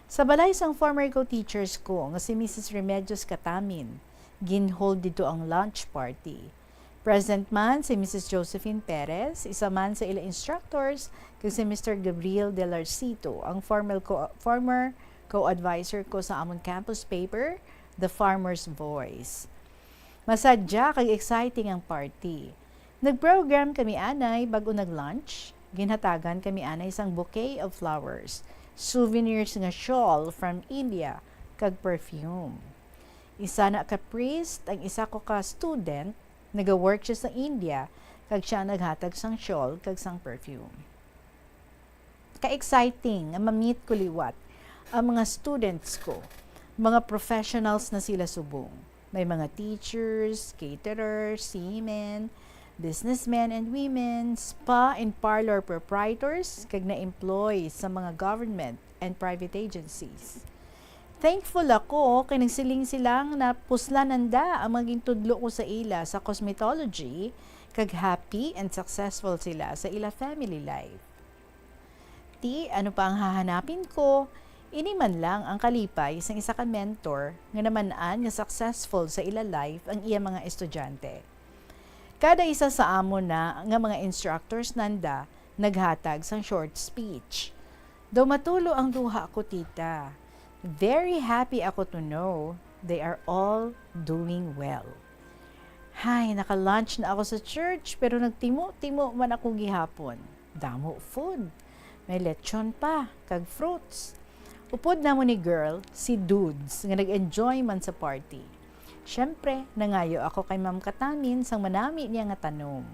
Sa balay sang former co-teachers ko nga si Missus Remedios Catamin, ginhold didto ang lunch party. Present man si Missus Josephine Perez, isa man sa ila instructors, kag si Mister Gabriel Delarcito, ang formal co- former co-advisor ko sa amon campus paper, The Farmer's Voice. Masadya kag exciting ang party. Nag-program kami anay bag-o nag-lunch. Ginhatagan kami anay sang bouquet of flowers, souvenirs nga shawl from India, kag perfume. Isa na ka priest, ang isa ko ka student, naga-work siya sa India, kag siya ang naghatag sang shawl kag sang perfume. Ka-exciting nga ma-meet ko liwat ang mga students ko. Mga professionals na sila subong. May mga teachers, caterers, seamen, businessmen and women, spa and parlor proprietors, kag na-employ sa mga government and private agencies. Thankful ako kay nagsiling sila nga napuslan nanda ang mga gintudlo ko sa ila sa cosmetology, kag happy and successful sila sa ila family life. Ti, ano pa ang hahanapin ko? Ini man lang ang kalipay sang isa ka mentor nga naman-an nga successful sa ila life ang iya mga estudyante. Kada isa sa amon na nga mga instructors nanda naghatag sang short speech. Daw matulo ang luha ko, tita. Very happy ako to know they are all doing well. Hay, naka-lunch na ako sa church, pero nagtimo-timo man ako gihapon. Damo food. May lechon pa, kag fruits. Upod namo ni girl, si Dudes, nga nag-enjoy man sa party. Siyempre, nangayo ako kay Ma'am Katamin sang manami niya nga tanom.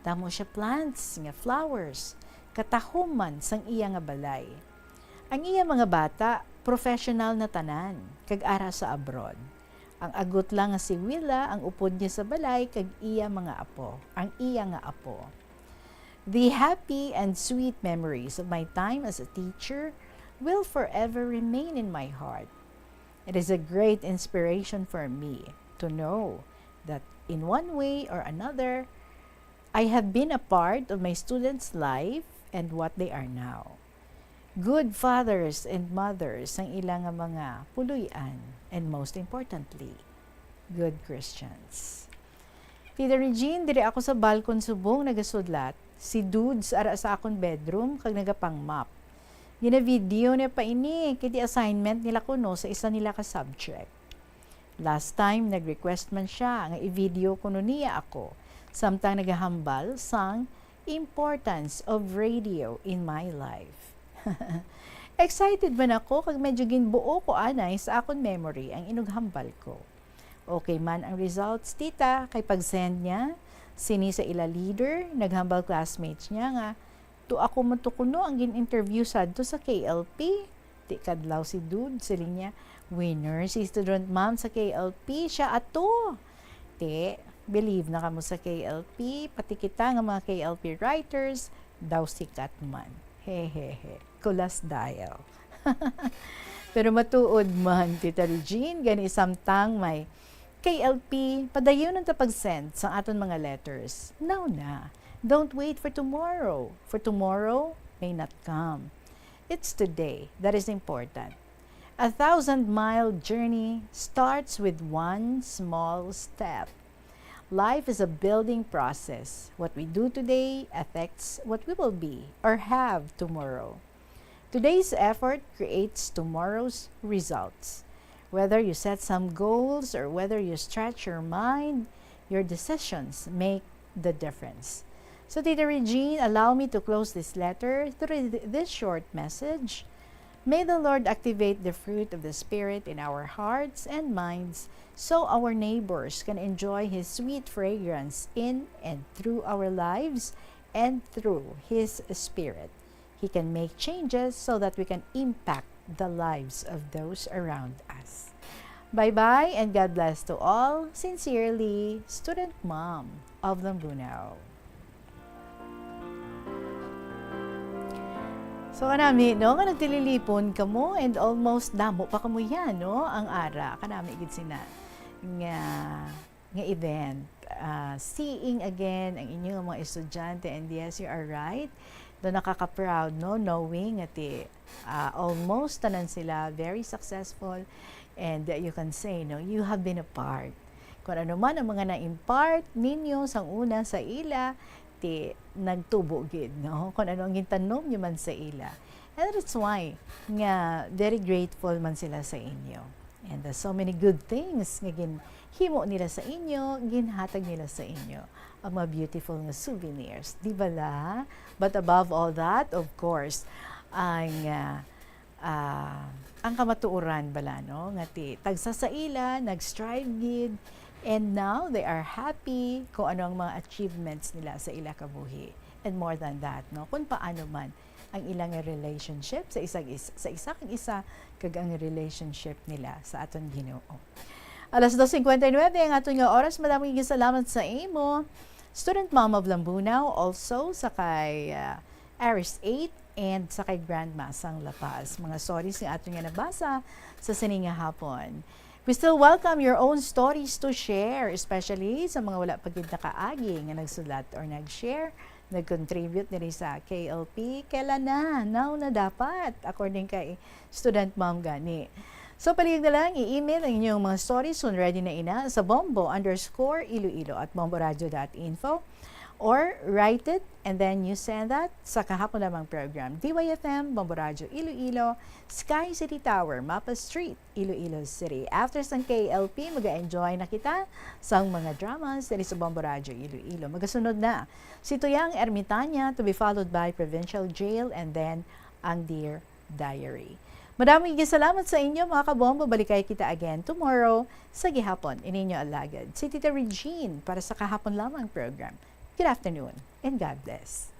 Damo siya plants nga flowers, katahom man sang iya nga balay. Ang iya mga bata, professional na tanan, kag ara sa abroad. Ang agot lang nga si Willa ang upod niya sa balay kag iya mga apo, ang iya nga apo. The happy and sweet memories of my time as a teacher will forever remain in my heart. It is a great inspiration for me to know that in one way or another, I have been a part of my students' life and what they are now. Good fathers and mothers ang ila nga mga puloy-an, and most importantly, good Christians. Tita Regine, diri ako sa balkon subong nagasudlat. Si Dudes ara sa akon bedroom kag nagapang-mop. Gina-video niya pa ini, kay di assignment nila kuno sa isa nila ka subject. Last time, nag-request man siya nga i-video kuno niya ako. Samtang nagahambal sang importance of radio in my life. Excited man ako kag medyo ginbuo ko anay sa akon memory ang inughambal ko. Okay man ang results, tita, kay pag-send niya sini sa ila leader, naghambal classmates niya nga, "To ako man to kuno ang gin-interview sadto sa K L P." Ti kadlaw si Dud, siling niya, "Winner si student ma'am sa K L P, siya ato." Ti, believe na kamo sa K L P, pati kita nga mga K L P writers, daw sikat man. Hehehe. Kulas dial. Pero matuod man, Tita Regine, gani samtang may K L P, padayunon ta pag-send sang aton mga letters. Now na. Don't wait for tomorrow, for tomorrow may not come. It's today that is important. A thousand-mile journey starts with one small step. Life is a building process. What we do today affects what we will be or have tomorrow. Today's effort creates tomorrow's results. Whether you set some goals or whether you stretch your mind, your decisions make the difference. So, Tita Regine, allow me to close this letter through th- this short message. May the Lord activate the fruit of the Spirit in our hearts and minds so our neighbors can enjoy His sweet fragrance in and through our lives and through His Spirit. He can make changes so that we can impact the lives of those around us. Bye-bye and God bless to all. Sincerely, Student Mom of Lambunao. So, kanami, no, nga nagtililipon kamo and almost damo pa kamo yan, no, ang ara. Kanami gid sina nga, nga event. Ah, seeing again ang inyo nga mga estudyante, and yes, you are right. Do nakaka-proud, no, knowing nga ti, ah, almost tanan sila very successful, and, uh, you can say, no, you have been a part. Kung ano man ang mga na-impart ninyo sang una sa ila, ti nagtubo gid, no? Kung ano ang gintanom nyo man sa ila. And that's why nga very grateful man sila sa inyo. And, uh, so many good things nga ginhimo nila sa inyo, ginhatag nila sa inyo. Ang mga beautiful nga souvenirs, di bala? But above all that, of course, ang, uh, ah, ang kamatuoran bala, no, nga ti tagsa sa ila nag-strive gid, and now they are happy kung ano ang mga achievements nila sa ila kabuhi. And more than that, no, kung paano man ang ila nga relationship sa isa, sa isa kag isa, kag ang relationship nila sa aton Ginoo. Alas dos cincuenta y nueve ang aton nga oras. Madamo nga salamat sa imo, Student Mom of Lambunao, also sa kay, ah, Aris eight, and sa kay Grandma sang La Paz. Mga stories nga aton nga nabasa sa sini nga hapon. We still welcome your own stories to share, especially sa mga wala pa gid nakaagi nga nagsulat or nag-share, nag-contribute diri sa K L P. Kailan na? Now na dapat, according kay Student Mom gani. So, palihog na lang, i-email ang inyong mga stories kung ready na ina sa bombo underscore iloilo at bomboradio dot info, or write it and then you send that sa Kahapon Lamang Program, D Y F M, Bombo Radyo Iloilo, Sky City Tower, Mapa Street, Iloilo City. After sang K L P, mag-enjoy na kita sang mga dramas diri sa Bombo Radyo Iloilo. Magasunod na si Tuyang Ermitanya, to be followed by Provincial Jail and then ang Dear Diary. Madamo nga salamat sa inyo, mga kabombo. Balikay kita again tomorrow sa gihapon. Ini inyo alagad, si Tita Regine, para sa Kahapon Lamang Program. Good afternoon and God bless.